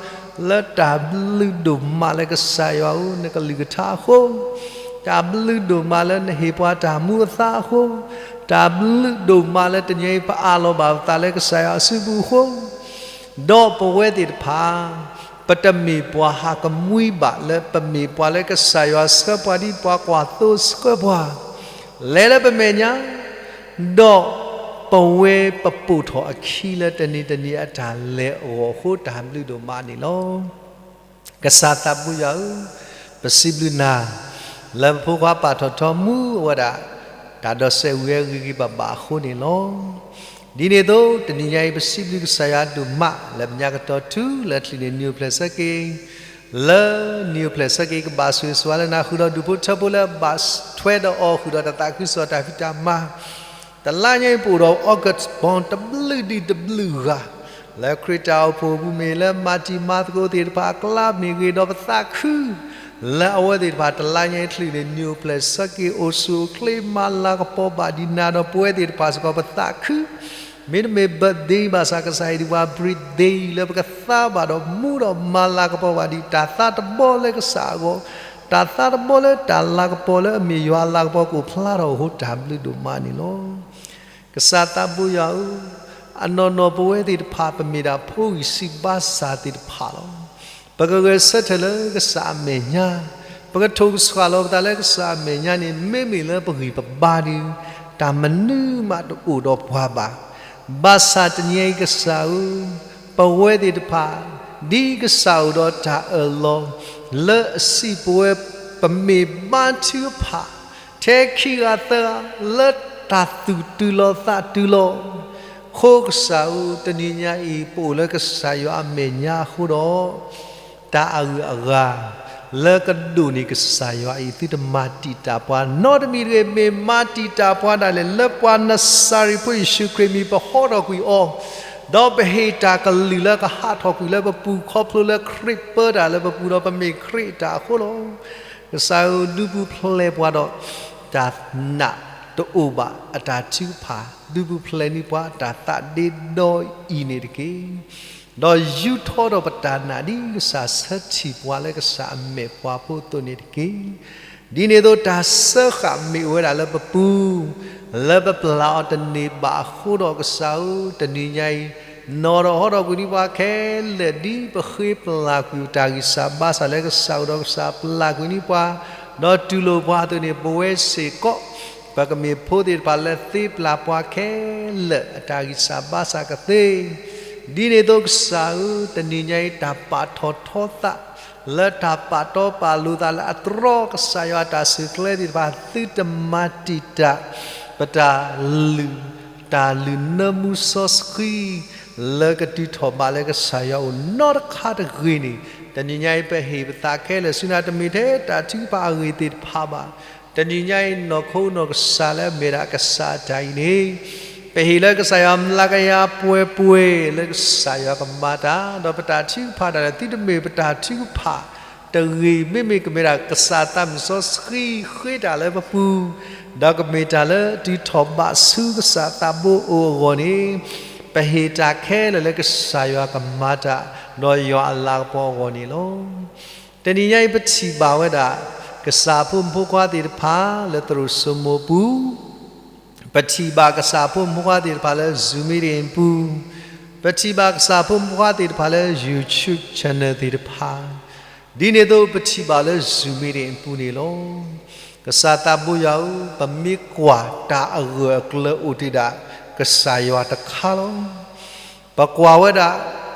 လၢတၢ်ဘျုးဒိၣ်မးလၢကစၢ်ယွၤဧၢ နကလုၢ်ကထါအဃိ, တၢ်ဘျုးဒိၣ်မးလၢနဟ့ၣ်ပှၤတၢ်မူအသါအဃိ, တၢ်ဘျုးဒိၣ်မးလၢတနံၤအံၤပအးလီၤဘၣ်ပသးလၢကစၢ်ယွၤအစုပူၤအဃိ, ဒီးပဝဲသ့ၣ်တဖၣ် ပတမ့ၢ်ပှၤဟးကမှံဘၣ်လၢပမ့ၢ်ပှၤလၢကစၢ်ယွၤဆှၢပှၤဒ်ပှၤကွၢ်သိဆှၢပှၤ လဲၤလၢပမဲာ်ညါ, ဒီးပဝဲပပိာ်ထီၣ်အခံလၢတနံၤတနံၤအတၢ်လဲၤအဂီၢ်အဃိ တၢ်ဘျုးဒိၣ်မးန့ၣ်လီၤ. ကစၢ်သးဘိယွၤဧၢ, ပစံးဘျုးနၤ လၢပဖိခွါပာ်ထီၣ်ထီမူအဝဲဒၣ် တၢ်ဒီးစဲးဝံၤအဂ့ၤဂ့ၤဘၣ်ဘၣ်အဃိန့ၣ်လီၤ. ဒ်န့ၣ်အသိး တနံၤညါအံၤ ပစံးဘျုးကစၢ်ယွၤဒိၣ်မး လၢပညါကတီၢ်ထူလၢချံးန့ၣ် နံၣ်အိၣ်ဖျဲၣ်ဆၢက့ၤ, လၢနံၣ်အိၣ်ဖျဲၣ်ဆၢက့ၤကဘၣ်ဆိၣ်ဂ့ၤဆိၣ်ဝါလၢနၤ ဃုာ်ဒီးဒူၣ်ဖိထၢဖိလၢအဘၣ်ထွဲဒီးအီၤ ဃုာ်ဒီးတၢ်သးခုကစီၣ်တၢ်ဖံးတၢ်မၤ တလါညါအံၤပအိၣ်ဒီး August born တဘျုးဒံးတဘျုးဂၤ လၢခရံာ်တၢ်အိၣ်ဖှိၣ်အပူၤမ့ၢ်ဂ့ၤ လၢမၤတံၤမၤသကိးသ့ၣ်တဖၣ်အကျါမ့ၢ်ဂ့ၤ ဒီးပသးခု လၢအဝဲသ့ၣ်တဖၣ်တလါညါအံၤချံးန့ၣ် နံၣ်အိၣ်ဖျဲၣ်ဆၢက့ၤအိၣ်ဆူၣ်အိၣ်ချ့ မၤလၤကပီၤဘၣ်ဒံးနၤဒီးပဝဲသ့ၣ်တဖၣ်စ့ၢ်ကီး ပသးခု မ့တမ့ၢ် birthday ဘၣ်ဆၣ် ကစၢ်ယွၤဒံးပှၤ birthday လၢပကသါဘၣ်ဒီးမူဒီးမၤလၤကပီၤဘၣ်ဒံး တၢ်သးတဘီလၢကစၢ်အဂီၢ်, တၢ်သးတဘီလၢတၢ်လၤကပီၤလၢအမ့ၢ်ယွၤအလၤကပီၤကအိၣ်ဖျါထီၣ်အဃိ တၢ်ဘျုးဒိၣ်မးန့ၣ်လီၤ. ကစၢ်သးဘိယွၤဧၢ, အနီၢ်နီၢ်ပဝဲသ့ၣ်တဖၣ် ပမ့ၢ်ဒၣ်ဖိဂံၢ်စၢ်ဘါစၢ်သ့ၣ်တဖၣ်လီၤ. ပကဂဲၤဆၢထၢၣ်လၢကစၢ်အမဲာ်ညါ, ပကထိၣ်ကစှၤလီၤပသးလၢကစၢ်အမဲာ်ညါန့ၣ် မ့မ့ၢ်လၢပဂံၢ်ပဘါဒီး တၢ်မနုၤမးတအိၣ်ဒီးပှၤဘၣ်. ဘၣ်ဆၣ်တနံၤအံၤကစၢ်ဧၢ, ပဝဲသ့ၣ်တဖၣ် ဒ်ကစၢ်အိၣ်ဒီးတၢ်အၢၣ်လီၤ လၢအစံးပဝဲ ပမ့ၢ်ဘါထုကဖၣ် ထဲခံဂၤသၢဂၤ လၢတၢ်သူၣ်တုၤလီၤသးတုၤလီၤ အဃိကစၢ်ဧၢ, တနံၤညါအံၤ ပအိၣ်လၢကစၢ်ယွၤအမဲာ်ညါအဃိဒီး တၢ်အဂုၤအဂၤ လၢကဒိၣ်န့ၢ်ကစၢ်ယွၤအံၤ သုတမၤတံာ်တာ်ပှၤနီတမံၤတဂ့ၤ. မ့ၢ်မၤတံာ်တာ်ပှၤဒၣ်လဲာ် လၢပှၤနစၤရ့းဖိယ့ၣ်ၡူးခရံာ်မံၤ ပဟီထီၣ်ကွံာ်အီၤ, ဒီးပဟ့ၣ်တၢ်ကလုၢ်လၢကဟးထီၣ်ကွံာ်လၢပပူၤ ခီဖျိလၢခရံာ်ပၢတၢ်လၢပပူၤဒီး ပမ့ၢ်ခရံာ်အတၢ်အဃိလီၤ. ကစၢ်ဧၢ, ဒုးပူၤဖျဲးပှၤဒီး တၢ်နာ်တအိၣ်ဘၣ်အတၢ်ထုကဖၣ်, ဒုးပူၤဖျဲးန့ၢ်ပှၤအတၢ်သးဒ့ဒီအံၤန့ၣ်တက့ၢ်. ဒီးယူထီၣ်ဒီးပတၢ်နာ်ဒ်ကစၢ်ဆၢထံၣ်ပှၤလၢကစၢ်အမဲာ်ပှၤဖိအသိးန့ၣ်တက့ၢ်. ဒ်န့ၣ်အသိး တၢ်စၢဃာ်မ့ၢ်အိၣ်ဝဲဒၣ်လၢပပူၤ, လၢပပျၢ်အီၤတန့ၢ်ဘၣ်အဃိဒီး ကစၢ်ဧၢ, တနံၤညါအံၤ နီၣ်ထီၣ်ဟီထီၣ်ကွံာ်န့ၢ်ပှၤခဲလၢာ် ဒ်ပဃ့ပျၢ်ကွံာ်တၢ်ဂံၢ်စၢ်ဘါစၢ်လၢကစၢ်အအိၣ်ဒီး ကစၢ်ပျၢ်ကွံာ်န့ၢ်ပှၤ, ဒီးတူၢ်လိာ်ပှၤအသိးန့ၣ် ပဝဲစ့ၢ်ကီး ပကမ့ၢ်ဖိသ့ၣ်တဖၣ်လၢသ့ပျၢ်ပှၤခဲလၢာ်အတၢ်ဂံၢ်စၢ်ဘါစၢ်ကသ့. ဒ်န့ၣ်အသိးကစၢ်ဧၢ, တနံၤညါအံၤ တၢ်ပာ်ထီၣ်ထီသး လၢတၢ်ပာ်တီပာ်လိၤသးလၢအတြီကစၢ်ယွၤအတၢ်ဆဲးကျိးသ့ၣ်တဖၣ် သုတမၤတံာ်တာ် ပတၢ်လုၢ် တၢ်လုၢ်နၢမူစီဆှံ လၢကတုၤထီၣ်ဘၣ်လၢကစၢ်ယွၤအအိၣ်နီတခါတဂ့ၤန့ၣ်, တနံၤညါအံၤ ပဟ့ၣ်ပသးခဲလၢာ်ဆူနၤ တမ့ၢ်ထဲတၢ်ထုကဖၣ်အဂ့ၢ်သ့ၣ်တဖၣ်ဘၣ်. တနံၤညါအံၤ နီၢ်ခိနီၢ်ကစၢ်လၢအမ့ၢ်ဒၣ်ကစၢ်အတၢ်အံၤန့ၣ် ပဟ့ၣ်လၢကစၢ်ယွၤမျးကယၤပှဲၤပှဲၤ လၢကစၢ်ယွၤကမၤတၢ်, ဒီးပတၢ်ထုကဖၣ်ဒၣ်လဲာ် သုတမ့ၢ်ပတၢ်ထုကဖၣ်တဂ့ၤ, မ့မ့ၢ်ကမ့ၢ်ဒၣ်ကစၢ်သးမုၢ်စီဆှံဃ့တၢ်လၢပပူၤ, ဒီးကမ့ၢ်တၢ်လၢတုၤထီၣ်ဘးဆူကစၢ်သးဘိအအိၣ်အဂီၢ်န့ၣ်, ပဟ့ၣ်တၢ်ခဲလၢာ်လၢကစၢ်ယွၤကမၤတၢ် ဒီးယွၤအလၤကပီၤအဂီၢ်န့ၣ်လီၤ. တနံၤညါအံၤ ပထံၣ်ဘၣ်ဝဲဒၣ် ကစၢ်ဖိမုၣ်ဖိခွါသ့ၣ်တဖၣ်လၢသရိာ်စိမိၤပူၤ, ပထံၣ်ဘၣ်ကစၢ်ဖိမုၣ်ဖိခွါသ့ၣ်တဖၣ်လၢ Zoom meeting ပူၤ, ပထံၣ်ဘၣ်ကစၢ်ဖိမုၣ်ဖိခွါသ့ၣ်တဖၣ်လၢ YouTube channel သ့ၣ်တဖၣ်, ဒ်န့ၣ်အသိးပထံၣ်ဘၣ်လၢ Zoom meeting ပူၤန့ၣ်လီၤ. ကစၢ်သးဘိယွၤဧၢ, ပမ့ၢ်ကွၢ်တၢ်အဂၢၢ်အကျၢၤအိၣ်တ့ၢ်ဒၣ် ကစၢ်ယွၤတခါလီၤ. ပကွၢ်ဝဲဒၣ်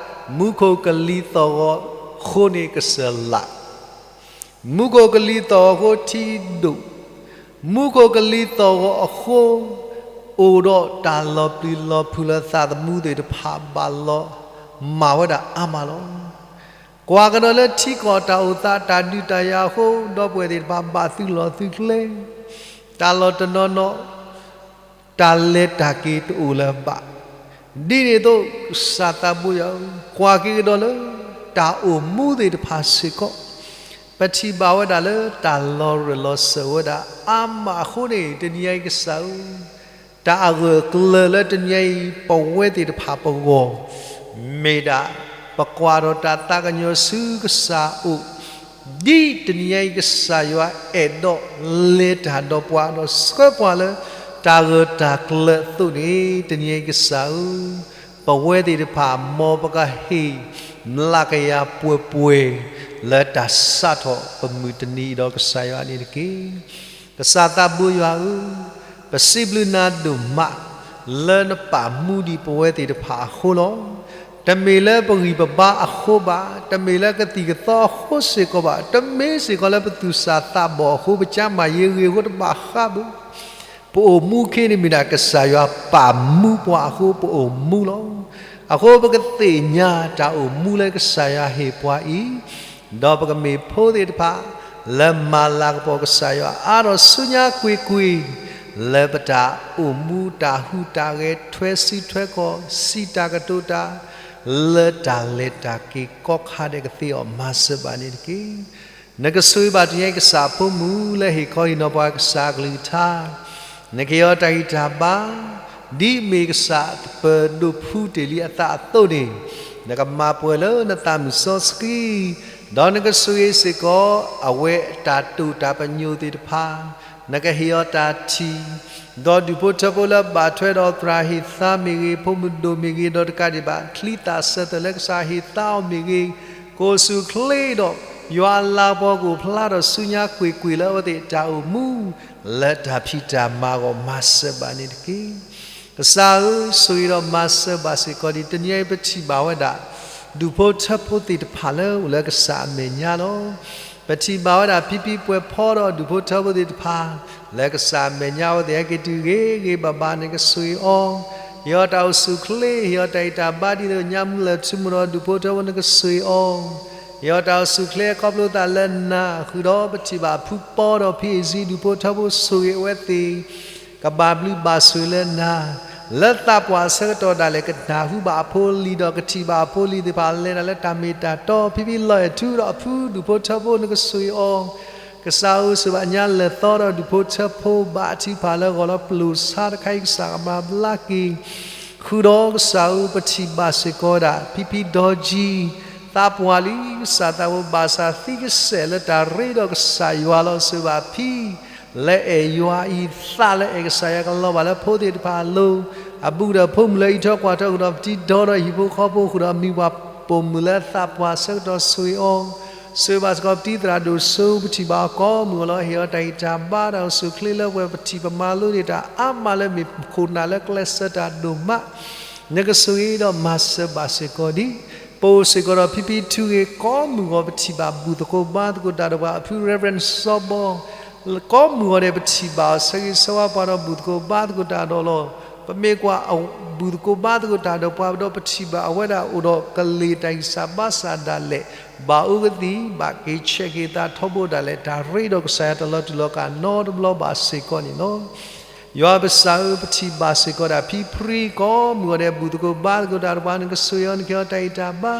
မူခိၣ်ကလံၤသီၣ်ဂီၤအဃိန့ၣ်ကစၢၢ်လး, မူခိၣ်ကလံၤသီၣ်ဂီၤအဃိထံဒိၣ်, မူခိၣ်ကလံၤသီၣ်ဂီၤအဃိ အိၣ်ဒီးတၢ်လီၤပျံၤလီၤဖုးလၢသးသမူသ့ၣ်တဖၣ် ဘၣ်လီၤမၢ်ဝဲဒၣ်အါမးလီၤ. ကွၢ်ကဒီးလၢထံကီၢ်တၢ်အိၣ်သးတၢ်ဒုးတၢ်ယၤအဃိ ဒီပုၢ်ဝဲၢ်သ့ၣ်တဖၣ်ဘၣ်သုးလီၢ်သုးကျဲ, တၢ်လီၢ်တနီၤနီၤ တၢ် တၢ်လဲၤတၢ်က့ၤတအိၣ်လၢၤဘၣ်. ဒ်န့ၣ်အသိး ကစၢ်သးဘိယွၤဧၢ, ကွၢ်က့ၤကဒီးလၢ တၢ်အိၣ်မူသ့ၣ်တဖၣ်စ့ၢ်ကီး, ပထံၣ်ဘၣ်ဝဲဒၣ်လၢတၢ်လီၤရၢၢ်လီၤစၢၤဝဲဒၣ်အါမးအဃိန့ၣ် တနံၤအံၤကစၢ်ဧၢ, တၢ်အဂၢၢ်အကျၢၤလၢတနံၤအံၤ ပဝဲသ့ၣ်တဖၣ်ပဂီၢ် မ့ၢ်ဒၣ် ပကွၢ်ထီၣ်တၢ်သးကညီၤဆူကစၢ်အအိၣ်, ဒ်တနံၤအံၤကစၢ်ယွၤအဲၣ်ဒိးလဲၤတၢ်ဒီးပှၤဒီးဆှၢပှၤလၢ တၢ်ဂၢၢ်တၢ်ကျၢၤအသိးန့ၣ် တနံၤအံၤကစၢ်ဧၢ, ပဝဲသ့ၣ်တဖၣ် မ်ပကဟ့ၣ်မျးကယၤပှဲၤပှဲၤ လၢတၢ်စးထီၣ်ပမုၢ်တနံၤအံၤဒီးကစၢ်ယွၤန့ၣ်တက့ၢ်. ကစၢ်သးဘိယွၤဧၢ, ပစံးဘျုးနၤဒိၣ်မး လၢနပာ်မူဒံးပဝဲသ့ၣ်တဖၣ်အဃိလီၤ. တမ့ၢ်လၢပဂံၢ်ပဘါအဃိဘၣ်, တမ့ၢ်လၢကသံၣ်ကသီအဃိစ့ၢ်ကီးဘၣ်, တမ့ၢ်စ့ၢ်ကီးလၢပသူၣ်စၢ်သးဘီၣ်အဃိ ပကျန်းမာရေးဂ့ၤအဃိတဘၣ်ဃးဘၣ်. ပအိၣ်မူခ့န့ၣ်မ့ၢ်ဒၣ်ကစၢ်ယွၤပာ်မူပှၤအဃိပအိၣ်မူလီၤ. အဃိပကသ့ၣ်ညါတၢ်အိၣ်မူလၢကစၢ်ယွၤဟ့ၣ်ပှၤအံၤ, ဒီးပကမ့ၢ်ဖိသ့ၣ်တဖၣ် လၢမၤလၤကပီၤကစၢ်ယွၤအါထီၣ်ဆူညါကွ့ၢ်ကွ့ၢ်, လၢပတၢ်အိၣ်မူတၢ်ဟူးတၢ်ဂဲၤထွဲစုထွဲကီၢ် စံးတၢ်ကတိၤတၢ် လၢတၢ်လဲၤတၢ်က့ၤကိးခါဒဲးကသ့အီၤမၤစၢၤဘၣ်န့ၣ်တက့ၢ်. နကဆိၣ်ဂ့ၤဘၣ်တနံၤအံၤကစၢ်အဖိမုၣ်လၢဟ့ၣ်ခီဟ့ၣ်နီၤပှၤကစၢ်အကလုၢ်ကထါ, နကဟ့ၣ်အီၤတၢ်ဂံၢ်တၢ်ဘါ, ဒ်မ့ၢ်ကစၢ်ပၢၤဒိၣ်ဖူတ့ၢ်လံအသးအသိးန့ၣ်, နကမၤပှဲၤလၢနသးမုၢ်စီဆှံ, ဒီးနကဆိၣ်ဂ့ၤစ့ၢ်ကီး အဝဲအတၢ်တိာ်တၢ်ပညိၣ်သ့ၣ်တဖၣ်, နကဟ့ၣ်အီၤတၢ်ထံၣ်, ဒီးဒူၣ်ဖိထၢဖိလၢဘၣ်ထွဲဒီးသရၣ်ဟ့ၣ်သါမ့ၢ်ဂ့ၤ, ဖိမုၣ်ဒိၣ်မ့ၢ်ဂ့ၤ, ဒီးတကးဒံးဘၣ် ချံသၣ်ဆၢထၢၣ်လၢကစၢ်ဟ့ၣ်သါအီၤမ့ၢ်ဂ့ၤ, ကအိၣ်ဆူၣ်အိၣ်ချ့ဒီး ယွၤအလၤကပီၤကအိၣ်ဖျါထီၣ်ဆူညါကွ့ၢ်ကွ့ၢ်လၢအဝဲသ့ၣ်တၢ်အိၣ်မူ လၢတၢ်ဖံးတၢ်မၤအဂီၢ်မၤစၢၤဘၣ်န့ၣ်တက့ၢ်. ကစၢ်ဧၢ, ဆိၣ်ဂ့ၤဒီးမၤစၢၤဘၣ်စ့ၢ်ကီးဒံး တနံၤအံၤပထံၣ်ဘၣ်ဝဲဒၣ် ဒူၣ်ဖိထၢဖိသ့ၣ်တဖၣ်လၢအိၣ်လၢကစၢ်အမဲာ်ညါလီၤ. ပထံၣ်ဘၣ်ဝဲဒၣ်ဖံဖံပှဲၤဖီဒီးဒူၣ်ဖိထၢဖိသ့ၣ်တဖၣ် လၢကစၢ်အမဲာ်ညါအဝဲသ့ၣ်ဟဲက့ၤတုၤဂ့ၤဂ့ၤဘၣ်ဘၣ် နကဆိၣ်ဂ့ၤအီၤ, ဟ့ၣ်အီၤတၢ်အိၣ်ဆူၣ်အိၣ်ချ့, ဟ့ၣ်အီၤတၢ်ဂံၢ်တၢ်ဘါ ဒ်သိးညါမူလၢာ်ထူမူဒီးဒူၣ်ဖိထၢဖိနကဆိၣ်ဂ့ၤအီၤ, ဟ့ၣ်အီၤတၢ်အိၣ်ဆူၣ်အိၣ်ချ့ခီဖျိသးလၢနၤ, ဃုာ်ဒီးပထံၣ်ဘၣ်ဖုပီဒီးဖံအ့ၣ်စံ ဒူၣ်ဖိထၢဖိဆိၣ်ဂ့ၤအဝဲသ့ၣ် ကဘၣ်ဘျုးဘၣ်ဆိၣ်ဂ့ၤလၢနၤ, လၢသးပှၢ်အဆၢကတီၢ်ဒၣ်လဲာ် ကနၢ်ဟူဘၣ်အဖိအလံၤဒီးကထံၣ်ဘၣ်အဖိအလံၤသ့ၣ်တဖၣ်လဲၤတၢ်လၢတၢ်မ့ၢ်တၢ်တီ, ဖံဖံလီၤအဲၣ်ထူဒီးအဖုဒူၣ်ဖိထၢဖိနကဆိၣ်ဂ့ၤအီၤ, ကစၢ်ဧၢ, ဆိၣ်ဘၣ်ညါလဲၤသီဒီးဒူၣ်ဖိထၢဖိဘၣ်အထံးဖးလၢအဂီၢ်လၢပျိာ်ဆါတခါအံၤ ကစၢ်ကမၤဘျါက့ၤ, ဃုာ်ဒီးကစၢ်ဧၢ, ပထံၣ်ဘၣ်စ့ၢ်ကီးဝဲဒၣ် ဖံဖံဒီကံ သးပှၢ်လံ ကစၢ်သးဘိ ဘၣ်ဆၣ်သံကစဲာ်လၢတၢ်ရ့ဒီးကစၢ်ယွၤလီၤ. ဆိၣ်ဘၣ်ဖံ လၢအဲၣ်ယွၤအံၤ သးလၢအဲၣ်ကစၢ်ယွၤကလီၤဘၣ်လၢဖိသ့ၣ်တဖၣ်အလိၤ, အဘူးကတၢၢ်ဖိမုၣ်လၢအံးထွဲကွၢ်ထွဲ ဃုာ်ဒီးပတံၤဒီဒီးဟံၣ်ဖိဃီဖိ ဃုာ်ဒီးမံၤပှၢ်ပိာ်မုၣ်လၢသးပှၢ်အဆၢကတီၢ်ဆိၣ်ဂ့ၤအီၤ, ဆိၣ်ဘၣ်စ့ၢ်ကီးပတံၤသရၣ်ဒိၣ်စိ ပထံၣ်ဘၣ်အီၤကိးမုၢ်ဂီၤလီၤ. ဟ့ၣ်အီၤတၢ်ဂံၢ်တၢ်ဘါတၢ်အိၣ်ဆူၣ်အိၣ်ချ့လၢပှဲၤ ပထံၣ်ပမၤလိသ့ၣ်တၢ်အါမးလၢမ့ၢ်ခိၣ်နၢ်လၢကျဲးစၢးတၢ်ဒိၣ်မး နကဆိၣ်ဂ့ၤဒီးမၤစၢၤဘၣ်စ့ၢ်ကီးဒံး, ပအိၣ်စ့ၢ်ကီးဒီးဖံဖံထူဂ့ၤ ကိးမုၢ်ဂီၤ ပထံၣ်ဘၣ်ဘူၣ်သကိးဘါသကိးတၢ်ဒီးပှၤအဖု Reverend စီၤဘီ ကိးမုၢ်ဂီၤန့ၣ် ပထံၣ်ဘၣ်အီၤ ဆၢဂ့ၤဆၢဝါပှၤဒီးဘူၣ်သကိးဘါသကိးတၢ်ဒီးလီၤ. ပမ့ၢ်ကွၢ်ဘူၣ်သကိးဘါသကိးတၢ်ဒီးပှၤဒီး ပထံၣ်ဘၣ်အဝဲဒၣ်အိၣ်ဒီးကလ့ၢ်တၢ်ဂံၢ်စၢ်ဘါစၢ်ဒၣ်လဲာ်, ဘၣ်အူကသံၣ် ဘၣ်က့ၤဆဲးက့ၤသးထီဘိဒၣ်လဲာ် တၢ်ရ့ဒီးကစၢ်ယွၤတလီၤတူာ်လီၤကာ်နီတဘျီဘၣ်စ့ၢ်ကီးန့ၣ်လီၤ. ယွၤပကစၢ်ဧၢ, ပထံၣ်ဘၣ်စ့ၢ်ကီးဒၣ်ဖံဖံကိးမုၢ်ဂီၤန့ၣ် ဘူၣ်သကိးဘါသကိးတၢ်ဒီးပှၤ နကဆိၣ်ဂ့ၤအီၤ နကဟ့ၣ်အီၤတၢ်ဂံၢ်တၢ်ဘါ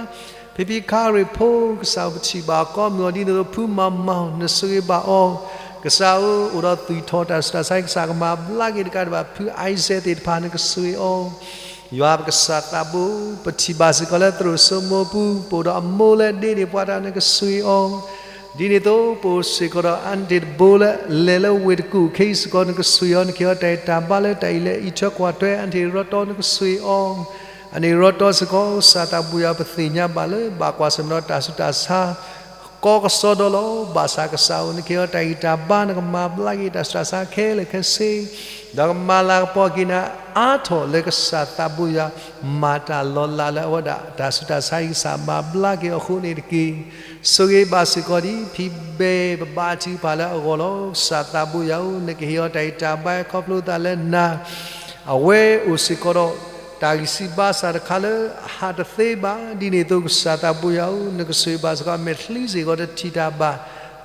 ဖံဖံခါရ့ၣ်ဖိ ကစၢ်ဧၢ, ပထံၣ်ဘၣ်အီၤကိးမုၢ်ဂီၤဒ်န့ၣ်အသိး ဖုမၤမၤ နဆိၣ်ဂ့ၤဘၣ်အီၤ, ကစၢ်ဧၢ, အိၣ်ဒီးသွံၣ်ထီၣ်တၢ်ဆူးတၢ်ဆါ ကစၢ်ကမၤဘျါက့ၤတကးဒံးဘၣ် ဖု Isaac သ့ၣ်တဖၣ် နကဆိၣ်ဂ့ၤအီၤ, ယွၤပကစၢ်သးဘိ, ပထံၣ်ဘၣ်စ့ၢ်ကီးလၢသရိာ်စိမိပူၤ ပအိၣ်ဒီးအမိၢ်လၢဒ့န့ၢ်ပှၤတၢ် နကဆိၣ်ဂ့ၤအီၤ, ဒ်န့ၣ်အသိး ပအိၣ်စ့ၢ်ကီးဒီး aunty တဘိလၢလဲၤလၢဝ့ၢ်တကူၣ်ခဲအံၤစ့ၢ်ကီး နကဆိၣ်ဂ့ၤအီၤ, နကဟ့ၣ်အီၤတၢ်ဂံၢ်တၢ်ဘါလၢတၢ်အံၤလဲၤအံးထွဲကွၢ်ထွဲ aunty ရီတီ နကဆိၣ်ဂ့ၤအီၤ, အန့ၣ်ရီတီစ့ၢ်ကီး ကစၢ်သးဘိယွၤ ပသ့ၣ်ညါဘၣ်လၢ ဘၣ်ကွၢ်ဆၢၣ်မဲာ်ဒီးတၢ်ဆူးတၢ်ဆါ ကီကစီဒီလီၤ. ဘၣ်ဆၣ်ကစၢ်ဧၢ, နကဟ့ၣ်အီၤတၢ်ဂံၢ်တၢ်ဘါ နကမၤဘျါက့ၤတၢ်ဆူးတၢ်ဆါခဲလၢာ်ခဲဆ့, ဒီးကမၤလၤကပီၤက့ၤနၤအါထီၣ်လၢကစၢ်သးဘိယွၤ မၤတၢ်လီၤလးလၢအဝဲဒၣ်တၢ်ဆူးတၢ်ဆါအံၤ ကစၢ်မၤဘျါက့ၤအီၤအဃိန့ၣ်တက့ၢ်. ဆိၣ်ဂ့ၤဘၣ်စ့ၢ်ကီးဒံး ဖံဘဲပဘါထုကဖၣ်လၢအဂီၢ်လီၤ. ကစၢ်သးဘိယွၤဧၢ, နကဟ့ၣ်အီၤတၢ်ဂံၢ်တၢ်ဘါခီဖျိသးလၢနၤ အဝဲအိၣ်စ့ၢ်ကီးဒီး တၢ်ဂံၢ်စၢ်ဘါစၢ်တခါလၢအဟးတသ့ဘၣ်. ဒ်န့ၣ်အသိး ကစၢ်သးဘိယွၤဧၢ, နကဆိၣ်ဂ့ၤဘၣ်စ့ၢ်ကီး အမဲာ်ချံစ့ၢ်ကီးတထံၣ်တၢ်ဘၣ်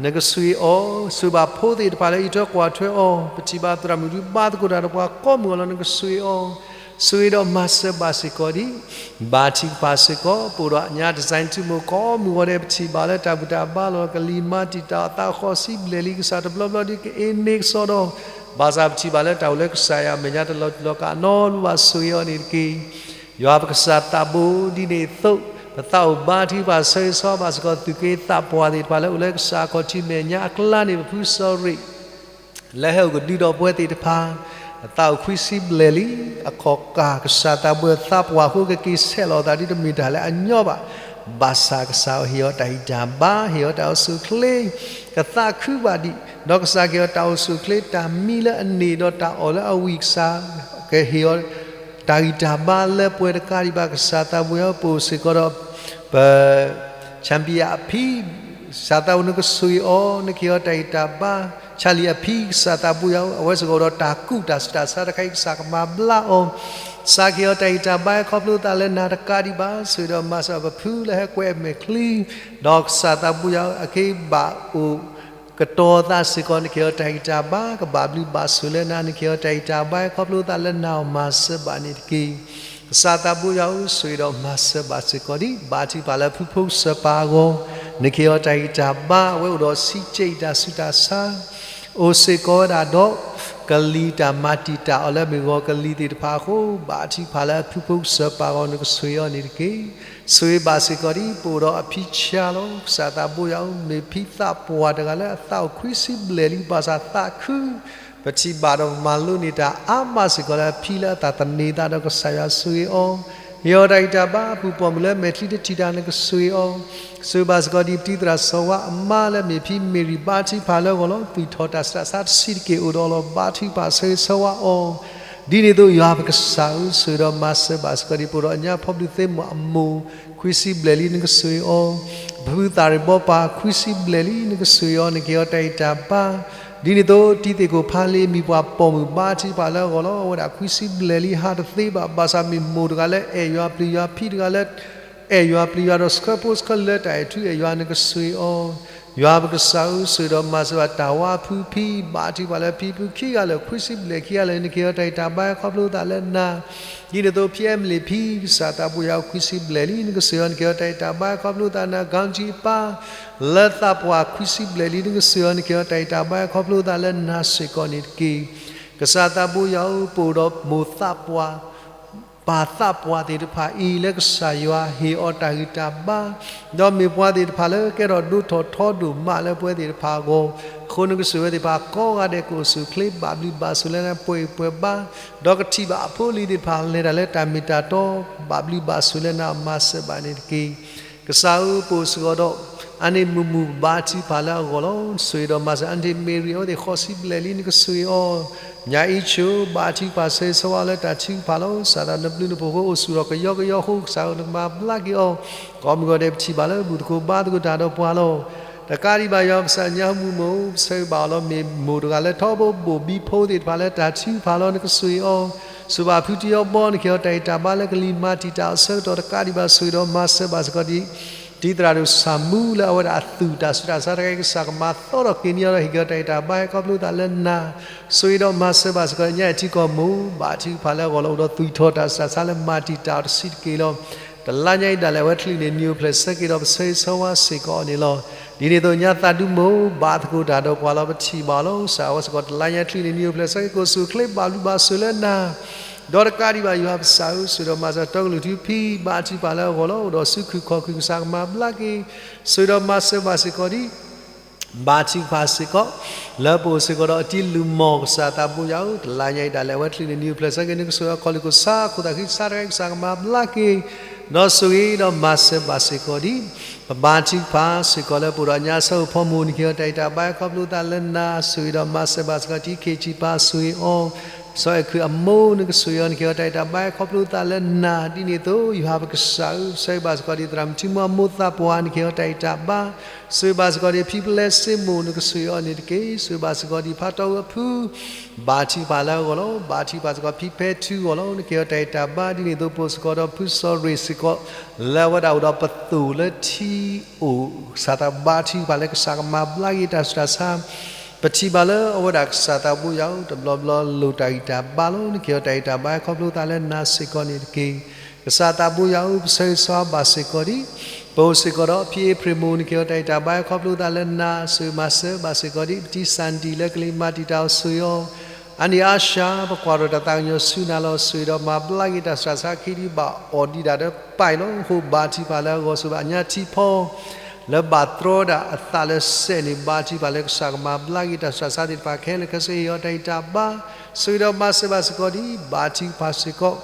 နကဆိၣ်ဂ့ၤအီၤ, ဆိၣ်ဂ့ၤဘၣ်ဖိသ့ၣ်တဖၣ်လၢအံးထွဲကွၢ်ထွဲအီၤ, ပထံၣ်ဘၣ်သရၣ်မုၣ်ဒုးဘါသကိးတၢ်ဒီးပှၤကိးမုၢ်အလီၢ် နကဆိၣ်ဂ့ၤအီၤ, ဆိၣ်ဂ့ၤဒီးမၤစၢၤဘၣ်စ့ၢ်ကီးဒံး, ဘါထုကဖၣ်စ့ၢ်ကီး ပအိၣ်ဒီးညါ design ထံမိၢ်ကိးမုၢ်ဂီၤဒဲး ပထံၣ်ဘၣ်လၢတၢ်ဘူၣ်တၢ်ဘါလီၤ ကလံၤမၤတံာ်တာ်အသးဃီၤစံးဘျဲၣ်လံ ကစၢ်တဘျီဘျီဒုးကအ့န့ၢ်ကစီဒီး, ဘၣ်ဆၣ်ပထံၣ်ဘၣ်လၢတၢ်အိၣ်လၢကစၢ်ယွၤအမဲာ်ညါတလီၤတူာ်လီၤကာ်နီတဘျီဘၣ် ဆိၣ်ဂ့ၤအီၤန့ၣ်တက့ၢ်. ယွၤပကစၢ်သးဘိဒ်န့ၣ်အသိး, ပသးအိၣ်ဘါထုကဖၣ်ဆၢဂ့ၤဆၢဝါဘၣ်စ့ၢ်ကီး သူၣ်က့သးပှၢ်သ့ၣ်တဖၣ်လၢအိၣ်လၢကစၢ်အခီၣ်ထံးမဲာ်ညါအကျါန့ၣ် ပဖုစီၤရ့ၣ် လၢဟဲအိၣ်ကဒုဒီးပဝဲသ့ၣ်တဖၣ်, အသးအိၣ်ခွံဆံဘျဲၣ်လံ, အခီၣ်ကၢ်ကစၢ်သးဘိအသးပှၢ်အဃိ ကက့ၤဆဲးလီၤအသးဒ်တမ့ၢ်တၢ်လၢအညီဘၣ်. ဘၣ်ဆၣ်ကစၢ်ဟ့ၣ်အီၤတၢ်ဂံၢ်တၢ်ဘါ, ဟ့ၣ်အီၤတၢ်အိၣ်ဆူၣ်အိၣ်ချ့, ကသးခုဘၣ်ဒံး, ဒီးကစၢ်ကဟ့ၣ်အီၤတၢ်အိၣ်ဆူၣ်အိၣ်ချ့ တၢ်မံလၢအန့ၢ်ဒီးတၢ်အီၣ်လၢအဝံၣ် ကစၢ်ကဟ့ၣ်အီၤ တၢ်ဂံၢ်တၢ်ဘါလၢပှဲၤတကးဒံးဘၣ် ကစၢ်သးဘိယွၤပအိၣ်စ့ၢ်ကီးဒီး ပ champion အဖံ, ကစၢ်သးဘိနကဆိၣ်ဂ့ၤအီၤ နကဟ့ၣ်အီၤတၢ်ဂံၢ်တၢ်ဘါ, ဆၣ်လံၣ်အဖံ ကစၢ်သးဘိယွၤ အဝဲစ့ၢ်ကီးဒီးတၢ်ကူၣ်တၢ်ဆူးတၢ်ဆါတခါအံၤ ကစၢ်ကမၤဘျါအီၤ, ကစၢ်ကဟ့ၣ်အီၤတၢ်ဂံၢ်တၢ်ဘါအခီဖျိသးလၢနၤတကးဒံးဘၣ် ဆိၣ်ဂ့ၤဒီးမၤစၢၤပဖုလၢဟဲကွဲမဲာ်ချံ, ဒီးကစၢ်သးဘိယွၤ အက့ဘၣ်အိၣ် ကတီၤသးစ့ၢ်ကီး နကဟ့ၣ်အီၤတၢ်ဂံၢ်တၢ်ဘါ ကဘၣ်ဘျုးဘၣ်ဆိၣ်လၢနၤ နကဟ့ၣ်အီၤတၢ်ဂံၢ်တၢ်ဘါအခီဖျိသးလၢနၤအီၤ မၤစၢၤဘၣ်န့ၣ်တက့ၢ်. ကစၢ်သးဘိယွၤဧၢ ဆိၣ်ဂ့ၤဒီးမၤစၢၤဘၣ်စ့ၢ်ကီးဒံး ဘါထုကဖၣ်လၢဖုဖိကစၢ်ပၢ်အဂီၢ်, နကဟ့ၣ်အီၤတၢ်ဂံၢ်တၢ်ဘါ အဝဲအိၣ်ဒီးဆံးကဲအံၤတၢ်ဆူးတၢ်ဆါ အိၣ်စ့ၢ်ကီးဝဲဒၣ်ဒီး ကလံၤတၢ်မၤတံာ်တာ်အီၤလၢမ့ၢ်ဂီၤကလံၤသ့ၣ်တဖၣ်အဃိ ဘါထုကဖၣ်လၢအဖုဖိကစၢ်ပၢ်အဂီၢ် နကဆိၣ်ဂ့ၤအီၤန့ၣ်တက့ၢ်. ဆိၣ်ဂ့ၤဘၣ်စ့ၢ်ကီးဒံး ပအိၣ်ဒီးအဖံဆါလီၤ ကစၢ်သးဘိယွၤဧၢ မ့ၢ်ဖံသးပှၢ်တဂၤလၢအသးအိၣ်ခွံဆံဘျဲၣ်လံ ဘၣ်ဆၣ်သးခု ပထံၣ်ဘၣ်ဒီးပမၤလိန့ၢ်တၢ်အါမးစ့ၢ်ကီးလၢအဖံလၢအသးသန့ၤသးဒီးကစၢ်ယွၤ ဆိၣ်ဂ့ၤအီၤ, ဟ့ၣ်အီၤတၢ်ဂံၢ်တၢ်ဘါ အပူၤပိာ်မုၣ်လၢမဲာ်ချံတထံၣ်တၢ် နကဆိၣ်ဂ့ၤအီၤ, ဆိၣ်ဂ့ၤဘၣ်စ့ၢ်ကီးဒံးပတံၤသရၣ်စီၤဝါအမါလၢမ့ၢ်ဖံမ့ၢ်ရံၤ ဘါထုကဖၣ်လၢအဂီၢ်လီၤ သွံၣ်ထီၣ်တၢ်ဆူးတၢ်ဆါတဆံးတက့ၢ် အိၣ်ဒီးအီၤလီၤ ဘါထုကဖၣ်ဆၢဂ့ၤဆၢဝါအီၤ, ဒ်န့ၣ်အသိးယွၤပကစၢ်ဧၢ ဆိၣ်ဂ့ၤဒီးမၤစၢၤဘၣ်စ့ၢ်ကီးဒံး ပအိၣ်ဒီးအညါဖီဘျုးသ့ၣ်မုၣ်အမိၢ် ခွံဆံဘျဲၣ်လံ နကဆိၣ်ဂ့ၤအီၤ, ပဖုသၣ်ရံၣ်ဘီပၢ် ခွံဆံဘျဲၣ်လံ နကဆိၣ်ဂ့ၤအီၤ နကဟ့ၣ်အီၤတၢ်ဂံၢ်တၢ်ဘါ, ဒ်န့ၣ်အသိး တံၤသ့ၣ်ကိၣ်ဖးလ့ မံၤပှၢ်ပိာ်မုၣ် ဘါထုကဖၣ်လၢအဂီၢ်လီၤ အဝဲဒၣ်ခွံဆံဘျဲၣ်လံ ဟးတသ့ဘၣ် ဘၣ်ဆၣ်မ့ၢ်မိၢ်တဂၤလၢအဲၣ်ယွၤပျံၤယွၤ ဖံတဂၤလၢ အဲၣ်ယွၤပျံၤယွၤဒီးဆှၢဖိဆှၢလံၤလၢတၢ်အဲၣ်ထူအဲၣ်ယွၤ နကဆိၣ်ဂ့ၤအီၤ, ယွၤပကစၢ်ဧၢ ဆိၣ်ဂ့ၤဒီးမၤစၢၤဘၣ်တၢ်ဝါဖုဖံ ဘါထုကဖၣ်လၢဖံဖုခံဂၤလၢာ် ခွံဆံဘျဲၣ်ခံဂၤလၢာ် နကဟ့ၣ်အီၤတၢ်ဂံၢ်တၢ်ဘါ ခီဖျိသးလၢနၤ, ဒ်န့ၣ်အသိး ဖံအဲမလ့ၣ်ဖံ ကစၢ်သးဘိယွၤ ခွံဆံဘျဲၣ်လံ နကဆိၣ်ဂ့ၤအီၤ နကဟ့ၣ်အီၤတၢ်ဂံၢ်တၢ်ဘါ ခီဖျိသးနၤ, ကၠီကၠံအပၢ် လၢသးပှၢ် ခွံဆံဘျဲၣ်လံ နကဆိၣ်ဂ့ၤအီၤ နကဟ့ၣ်အီၤတၢ်ဂံၢ်တၢ်ဘါ ခီဖျိသးလၢနၤစ့ၢ်ကီးန့ၣ်တက့ၢ်. ကစၢ်သးဘိယွၤဧၢ ပအိၣ်ဒီးမိၢ်သးပှၢ် ပၢ်သးပှၢ်သ့ၣ်တဖၣ်အံၤ လၢကစၢ်ယွၤဟ့ၣ်အီၤတၢ်ဂံၢ်တၢ်ဘါ, ဒီးမ့ၢ်ပှၤသ့ၣ်တဖၣ်လၢကဲထီၣ်ဒိၣ်ထီၣ်ထီဒိၣ်မးလၢပဝဲသ့ၣ်တဖၣ်အဂီၢ်, အဃိနကဆိၣ်ဂ့ၤဝဲသ့ၣ်တဖၣ်ကိးဂၤဒဲး ကအိၣ်ဆူၣ်အိၣ်ချ့ ဘၣ်ဘျုးဘၣ်ဆိၣ်လၢနၤ ပှဲၤဂံၢ်ပှဲၤဘါ, ဒီးကထံၣ်ဘၣ်အဖိအလံၤသ့ၣ်တဖၣ်လဲၤတၢ်လၢတၢ်မ့ၢ်တၢ်တီ, ဘၣ်ဘျုးဘၣ်ဆိၣ်လၢနၤ မၤစၢၤဘၣ်န့ၣ်တက့ၢ်. ကစၢ်ဧၢ ပအိၣ်စ့ၢ်ကီးဒီး အါန့ၢ်မုာ်မုာ် ဘါထုကဖၣ်လၢအဂီၢ်လီၤ. ဆိၣ်ဂ့ၤဒီးမၤစၢၤ အါန့ၢ်မ့ၢ်ရံၤ အဝဲသ့ၣ်ဃိးဆံဘျဲၣ်လံ နကဆိၣ်ဂ့ၤအီၤ, ညၣ်အံးဆိ ဘါထုကဖၣ်ဆၢဂ့ၤဆၢဝါလၢတၢ်ထုကဖၣ်လီၤ. စၢ်သးနဘျုးနဖှိၣ်အဃိ အိၣ်ဆူၣ်ထီၣ်ကယီကယီအဃိ ကစၢ်ဧၢ နကမၤဘျါက့ၤအီၤ, ကိးမုၢ်ဂီၤဒဲး ပထံၣ်ဘၣ်လၢဘူၣ်သကိးဘါသကိးတၢ်ဒီးပှၤလီၤ. တကးဒံးဘၣ် ယွၤပကစၢ်ညါမုၢ်မိၢ် ပဆၢဂ့ၤဘၣ်အီၤလီၤ. မ့ၢ်မိၢ်တဂၤလၢထီဘိဘိၣ်ဘံဖိသ့ၣ်တဖၣ်လၢတၢ်ထုကဖၣ်လီၤ နကဆိၣ်ဂ့ၤအီၤ, ဆိၣ်ဘၣ်ဖုတယီဘီ နကဟ့ၣ်အီၤတၢ်ဂံၢ်တၢ်ဘါလၢကလံၤမၤတံာ်တာ်အီၤဆၢကတီၢ် တကးဒံးဘၣ် ဆိၣ်ဂ့ၤဒီးမၤစၢၤဘၣ်စ့ၢ်ကီးဒံး တံၤသရၣ်ဒိၣ်ဆၣ်မူလၢအဝဲဒၣ်အသူၣ်တၢ်ဆူးတၢ်ဆါတခါအံၤ ကစၢ်ကမၤသီထီၣ်က့ၤန့ၢ်အီၤဒီး ဟ့ၣ်က့ၤအီၤတၢ်ဂံၢ်တၢ်ဘါ ဟဲခီဖျိသးလၢနၤ, ဆိၣ်ဂ့ၤဒီးမၤစၢၤဘၣ်စ့ၢ်ကီး ညၣ်အံၤထံကီၢ်မိၢ် ဘါထုကဖၣ်လၢအဂီၢ်လီၤ အိၣ်ဒီးသွံၣ်ထီၣ်တၢ်ဆူးတၢ်ဆါလၢမၤတံာ်တာ်အီၤတဆံးတက့ၢ်လီၤ. တလါညါအံၤဒၣ်လဲာ် အဝဲတချုးန့ၣ် နံၤအိၣ်ဖျဲၣ်ဆၢက့ၤဒီး ပဆၢဂ့ၤဆၢဝါစ့ၢ်ကီးအီၤန့ၣ်လီၤ. ဒ်န့ၣ်အသိး ညါသးဒူမိၢ် ဘါသကိးတၢ်ဒီးပှၤလီၤ ပထံၣ်ဘၣ်အီၤလီၤ. ကစၢ်အဝဲစ့ၢ်ကီး တလါညါတချုးန့ၣ် နံၤအိၣ်ဖျဲၣ်ဆၢက့ၤ ကအိၣ်ဆူၣ်အိၣ်ချ့ ဘၣ်ဘျုးဘၣ်ဆိၣ်လၢနၤ ဒီးတကးဒံးဘၣ် ယွၤပကစၢ်ဧၢ ဆိၣ်ဂ့ၤဒီးမၤစၢၤ တီကလုၢ်ထူဖံ ဘါထုကဖၣ်လၢအဂီၢ်လီၤ အိၣ်ဒီးစုခုၣ်ခီၣ်ခုၣ် ကစၢ်ကမၤဘျါက့ၤ, ဆိၣ်ဂ့ၤဒီးမၤစၢၤဘၣ်စ့ၢ်ကီးဒံး ဘါထုကဖၣ်စ့ၢ်ကီး လၢပအိၣ်စ့ၢ်ကီးဒီးအတံၤလုၢ်မီၢ် ကစၢ်သးဘိယွၤဧၢ, တလါညါအံၤဒၣ်လဲာ် အဝဲတချုးန့ၣ် နံၤအိၣ်ဖျဲၣ်ဆၢက့ၤ နကဆိၣ်ဂ့ၤအီၤ ခီၣ်လ့ၢ်ခိၣ်ဆါ ခိၣ်သၣ်ဃံဆါတခါအံၤ ကစၢ်ကမၤဘျါက့ၤ, ဒီးဆိၣ်ဂ့ၤဒီးမၤစၢၤဘၣ်စ့ၢ်ကီးဒံး ပဘါထုကဖၣ်စ့ၢ်ကီးလၢပအိၣ်ဒီးညါဆၢအိၣ်ဖီမိၢ် နကဟ့ၣ်အီၤတၢ်ဂံၢ်တၢ်ဘါ ခီဖျိသးလၢနၤ, ဆိၣ်ဂ့ၤဒီးမၤစၢၤဘၣ်စ့ၢ်ကီး တံၤခ့ၣ်စံးပာ် ဆိၣ်ဂ့ၤအီၤ စီၤအဲၣ်ခုးအမိၢ် နကဆိၣ်ဂ့ၤအီၤ နကဟ့ၣ်အီၤတၢ်အဲၣ်တၢ်ဘါ ခီဖျိသးလၢနၤ ဒ်န့ၣ်အသိး ယွၤပကစၢ်ဧၢ, ဆိၣ်ဂ့ၤဘၣ်စ့ၢ်ကီးဒံး သရၣ်မုၣ်ထံမူအမိၢ်သးပှၢ် နကဟ့ၣ်အီၤတၢ်အဲၣ်တၢ်ဘါ, ဆိၣ်ဂ့ၤဘၣ်စ့ၢ်ကီးဒံး ဖံပလဲစ့မိၣ် နကဆိၣ်ဂ့ၤအီၤန့ၣ်တက့ၢ်, ဆိၣ်ဂ့ၤဘၣ်စ့ၢ်ကီးဒံး ဖးတီၢ်ဝဲအဖု ဘါထုကဖၣ်လၢအဂီၢ်လီၤ. ဘါထုကဖၣ်စ့ၢ်ကီး ဖံဖဲထူအဂီၢ်လီၤ, နကဟ့ၣ်အီၤတၢ်အဲၣ်တၢ်ဘါ ဒ်န့ၣ်အသိး ပအိၣ်စ့ၢ်ကီးဒီးဖုစီၤရ့ၣ်စ့ၢ်ကီး လၢအဝဲဒၣ်အိၣ်ဒီးပသိၣ်လၢထံအိၣ်, ကစၢ်သးဘါထုကဖၣ်လၢကစၢ်ကမၤဘျါက့ၤတၢ်ဆူးတၢ်ဆါ ပထံၣ်ဘၣ်လၢအဝဲဒၣ်ကစၢ်သးဘိယွၤဧၢ, တဘျီဘျီလိၣ်တၢ်ဂံၢ်တၢ်ဘါလီၤ, နကဟ့ၣ်အီၤတၢ်ဂံၢ်တၢ်ဘါ ခီဖျိသးလၢနၤစ့ၢ်ကီးန့ၣ်တက့ၢ်. ကစၢ်သးဘိယွၤဧၢ, ပဆၢဂ့ၤဆၢဝါဘၣ်စ့ၢ်ကီးဒံး ပအိၣ်စ့ၢ်ကီးဒီးဖံအ့ဖြ့ၣ်မိၢ်, နကဟ့ၣ်အီၤတၢ်ဂံၢ်တၢ်ဘါ ခီဖျိသးလၢနၤ, ဆိၣ်ဂ့ၤမၤစၢၤဘၣ်စ့ၢ်ကီးဒံး ပတံၢ်စၣ်နတံၢ်လၢကလံၤမၤတံာ်တာ်အီၤ ဆိၣ်ဂ့ၤအီၤ အါနံၣ်အါရှါ ပကွၢ်ထီၣ်တၢ်သးကညီၤဆူနၤလီၤ, ဆိၣ်ဂ့ၤဒီးမၤဘျါက့ၤတၢ်ဆူးတၢ်ဆါ ခံဒံးဘၣ်အီၣ်ဒံးဒၣ်ဒီးပၢ်အံၤလီၤ. အဃိဘါထုကဖၣ်လၢအဂီၢ် ဆိၣ်ဂ့ၤဘၣ်အညါထံဖီ လၢဘၣ်တြီဒၣ်အသးလၢစဲးန့ၣ်, ဘါထုကဖၣ်လၢကစၢ်ကမၤဘျါက့ၤတၢ်ဆူးတၢ်ဆါသ့ၣ်တဖၣ်ခဲလၢာ်ခဲဆ့, ဟ့ၣ်အီၤတၢ်ဂံၢ်တၢ်ဘါ, ဆိၣ်ဂ့ၤဒီးမၤစၢၤဘၣ်စ့ၢ်ကီးဒံး ဘါထုကဖၣ်စ့ၢ်ကီး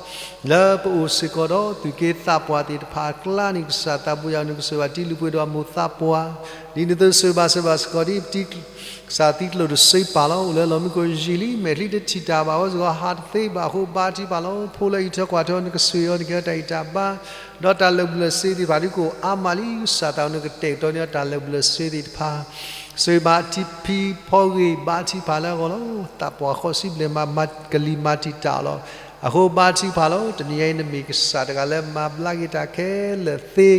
လၢပအိၣ်စ့ၢ်ကီးဒီးသူၣ်က့သးပှၢ်သ့ၣ်တဖၣ်အကျါန့ၣ်, ကစၢ်သးဘိယွၤဧၢ, နကဆိၣ်ဂ့ၤဘၣ်တံၤလုၢ်ပှ့ၤဒိၣ်အမိၢ်သးပှၢ်, ဒ်န့ၣ်အသိး ဆိၣ်ဂ့ၤဘၣ်စၢၤဘၣ်စ့ၢ်ကီးဒံး ပတံၢ် ကစၢ်သံကျိၣ်တစ့ပာ်လီၤ, အိၣ်လၢလီၢ်မံခိၣ်ယံာ်လံ, မဲာ်ချံတထံၣ်တၢ်ဘၣ်အဃိစ့ၢ်ကီး ဟးတသ့ဘၣ်အဃိ ဘါထုကဖၣ်လီၤ. ဖိလၢအံးထွဲကွၢ်ထွဲအီၤ နကဆိၣ်ဂ့ၤအီၤ, နကဟ့ၣ်အီၤတၢ်ဂံၢ်တၢ်ဘါ, ဒီးတၢ်လၢာ်ဘူၣ်လၢာ်စ့ၤသ့ၣ်တဖၣ်ဒ်ကအိၣ်အါမးလံ, ကစၢ်သးဧၢ, နကတဲာ်ကတီၤန့ၢ်အီၤတၢ်လၢာ်ဘူၣ်လၢာ်စ့ၤသ့ၣ်တဖၣ်, ဆိၣ်ဂ့ၤဘၣ်ထံဖံဖီဂ့ၤ, ဘါထုကဖၣ်လၢအဂီၢ်လီၤ. သးပှၢ်ဃိးဆံဘျဲၣ်မး ကလံၤမၤတံာ်တာ်အီၤလီၤ. အဃိဘါထုကဖၣ်လီၤ. တနံၤညါအံၤ နမ့ၢ်ကစၢ်တဂၤလၢမၤဘျါက့ၤတၢ်ခဲလၢာ်သ့,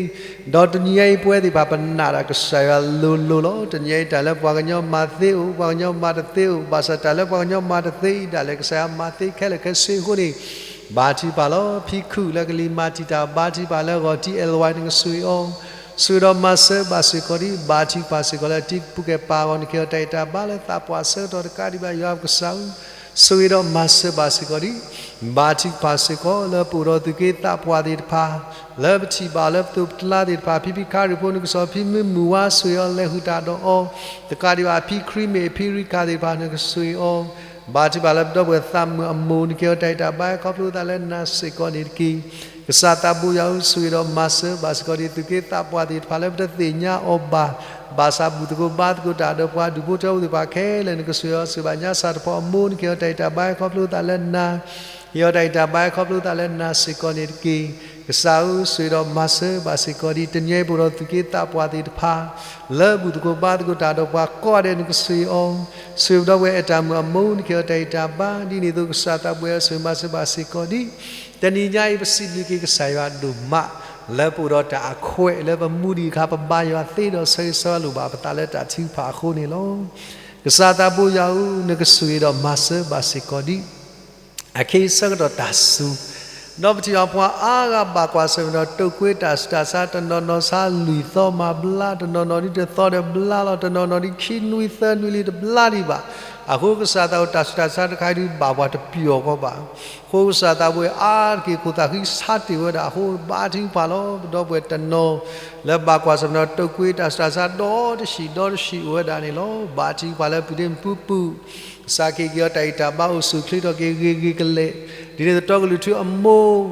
ဒီးတနံၤညါအံၤ ပဝဲသ့ၣ်တဖၣ်ပနာ်တၢ်ကစၢ်ယွၤလိၤလိၤလီၤ. တနံၤညါအံၤ တၢ်လၢပှၤကညီမၤသ့အိၣ်, ပှၤကညီမၤတသ့အိၣ်, ဘၣ်ဆၣ်တၢ်လၢပှၤကညီမၤတသ့အံၤဒၣ်လဲာ် ကစၢ်ယွၤမၤသ့ခဲလၢာ်ခဲဆ့အဃိန့ၣ်, ဘါထုကဖၣ်လီၤ. ဖံခုၣ်လၢကလံၤမၤတံာ်တာ် ဘါထုကဖၣ်လၢအဂီၢ် ထံအဲၣ်ဝါ နကဆိၣ်ဂ့ၤအီၤ, ဆိၣ်ဂ့ၤဒီးမၤစၢၤဘၣ်စ့ၢ်ကီးဒံး, ဘါထုကဖၣ်စ့ၢ်ကီးလၢထံပူၤကဲပၤအဂီၢ် နကဟ့ၣ်အီၤတၢ်ဂံၢ်တၢ်ဘါလၢသးပှၢ်ဆၢကတီၢ်တကးဒံးဘၣ် ယွၤပကစၢ်ဧၢ, ဆိၣ်ဂ့ၤဒီးမၤစၢၤဘၣ်စ့ၢ်ကီးဒံး, ဘါထုကဖၣ်စ့ၢ်ကီးလၢပအိၣ်ဒီးသူၣ်က့သးပှၢ်သ့ၣ်တဖၣ်, လၢပထံၣ်ဘၣ်လၢပသိးပကျါသ့ၣ်တဖၣ်, ဖံဖံခါရံၣ်ဖိ နကစီၣ်ဖံမုၢ်မုၢ်ဝါ ဆိၣ်ဂ့ၤအီၤလဲၤဃုာ်တၢ်ဒီးအီၤ, တကးဒံးဘၣ် ဖံခရံမ့ၢ် ဖံရံခၣ်သ့ၣ်တဖၣ် နကဆိၣ်ဂ့ၤအီၤ, ဘါထုကဖၣ်လၢပဒီပုၢ်ဝဲၢ်သးမုၣ်အမိၢ် နကဟ့ၣ်အီၤတၢ်ဂံၢ်တၢ်ဘါ ခီဖျိသးလၢနၤစ့ၢ်ကီးန့ၣ်တက့ၢ်. ကစၢ်သးဘိယွၤဧၢ, ဆိၣ်ဂ့ၤဒီးမၤစၢၤဘၣ်စ့ၢ်ကီးဒံး သူၣ်က့သးပှၢ်သ့ၣ်တဖၣ်လၢပတသ့ၣ်ညါအီၤဘၣ်, ဘၣ်ဆၣ်ဘူၣ်သကိးဘါသကိးတၢ်ဒီးပှၤဒူၣ်ဖိထၢဖိသ့ၣ်တဖၣ်ခဲလၢာ် နကဆိၣ်ဂ့ၤအီၤ, ဆိၣ်ဂ့ၤဘၣ်ညါစၢ်တဖီအမိၢ် နကဟ့ၣ်အီၤတၢ်ဂံၢ်တၢ်ဘါ ခီဖျိသးလၢနၤ ဟ့ၣ်အီၤတၢ်ဂံၢ်တၢ်ဘါ ခီဖျိသးလၢနၤစ့ၢ်ကီးန့ၣ်တက့ၢ်. ကစၢ်ဧၢ, ဆိၣ်ဂ့ၤဒီးမၤစၢၤဘၣ်စ့ၢ်ကီးဒံး တနံၤအံၤပအိၣ်ဒီးသူၣ်က့သးပှၢ်သ့ၣ်တဖၣ် လၢဘူၣ်သကိးဘါသကိးတၢ်ဒီးပှၤကိးဂၤဒဲး နကဆိၣ်ဂ့ၤအီၤ, ဆိၣ်ဂ့ၤပဒီပုၢ်ဝဲၢ်အဲၣ်တၢ်မုၣ်အမိၢ် နကဟ့ၣ်အီၤတၢ်ဂံၢ်တၢ်ဘါ, ဒ်န့ၣ်အသိး ကစၢ်သးဘိယွၤဧၢ, ဆိၣ်ဂ့ၤမၤစၢၤဘၣ်စ့ၢ်ကီးဒံး တနံၤညါအံၤ ပစံးဘျုးက့ၤကစၢ်ယွၤဒိၣ်မး လၢပအိၣ်ဒီးတၢ်အခွဲး လၢပမူဒံးအခါ ပဘါယွၤသ့ဒီးဆၢဂ့ၤဆၢဝါလိၣ်ဘၣ်ပသးလၢတၢ်ထုကဖၣ်အဃိန့ၣ်လီၤ. ကစၢ်သးဘိယွၤဧၢ, နကဆိၣ်ဂ့ၤဒီးမၤစၢၤဘၣ်စ့ၢ်ကီးဒံး အခ့အဆၢကတီၢ်တၢ်စူၤ, ဒီးပထံၣ်ဘၣ်ပှၤအါဂၤဘၣ်ကွၢ်ဆၢၣ်မဲာ်ဒီး တုပ်ကွေးတၢ်ဆူးတၢ်ဆါ, တနီၤနီၤဆါလွံၢ်သီမၤဘျါ, တနီၤနီၤဒ်တသီဒီးဘျါလီၤ, တနီၤနီၤဒ်ခံနွံသၢနွံလံတဘျါဒံးဘၣ်. အဃိကစၢ်သးဘိ တၢ်ဆူးတၢ်ဆါတခါအံၤဒုး ဘၣ်ပှၤတပျီၤဃီဘၣ်. အဃိကစၢ်သးဘိအါတက့ၢ် ခိၣ်သးဃံဆါတ့ၢ်ဝဲဒၣ်အဃိ ဘါထုကဖၣ်လီၤ. ပဒီပုၢ်ဝဲၢ်တနီၤ လၢဘၣ်ကွၢ်ဆၢၣ်မဲာ်ဒီး တုပ်ကွေးတၢ်ဆူးတၢ်ဆါ ဒီတဆံးဒီတဆံးအိၣ်ဝဲဒၣ်န့ၣ်လီၤ. ဘါထုကဖၣ်လၢပုၢ်ဒ့မုၣ်ပူၤပုၢ် ကစၢ်ကဟ့ၣ်က့ၤအီၤတၢ်ဂံၢ်တၢ်ဘါ အိၣ်ဆူၣ်အိၣ်ချ့ထီၣ်က့ၤဂ့ၤဂ့ၤကလဲာ်, ဒ်န့ၣ်အသိး တီကလုၢ်ထူအမိၢ်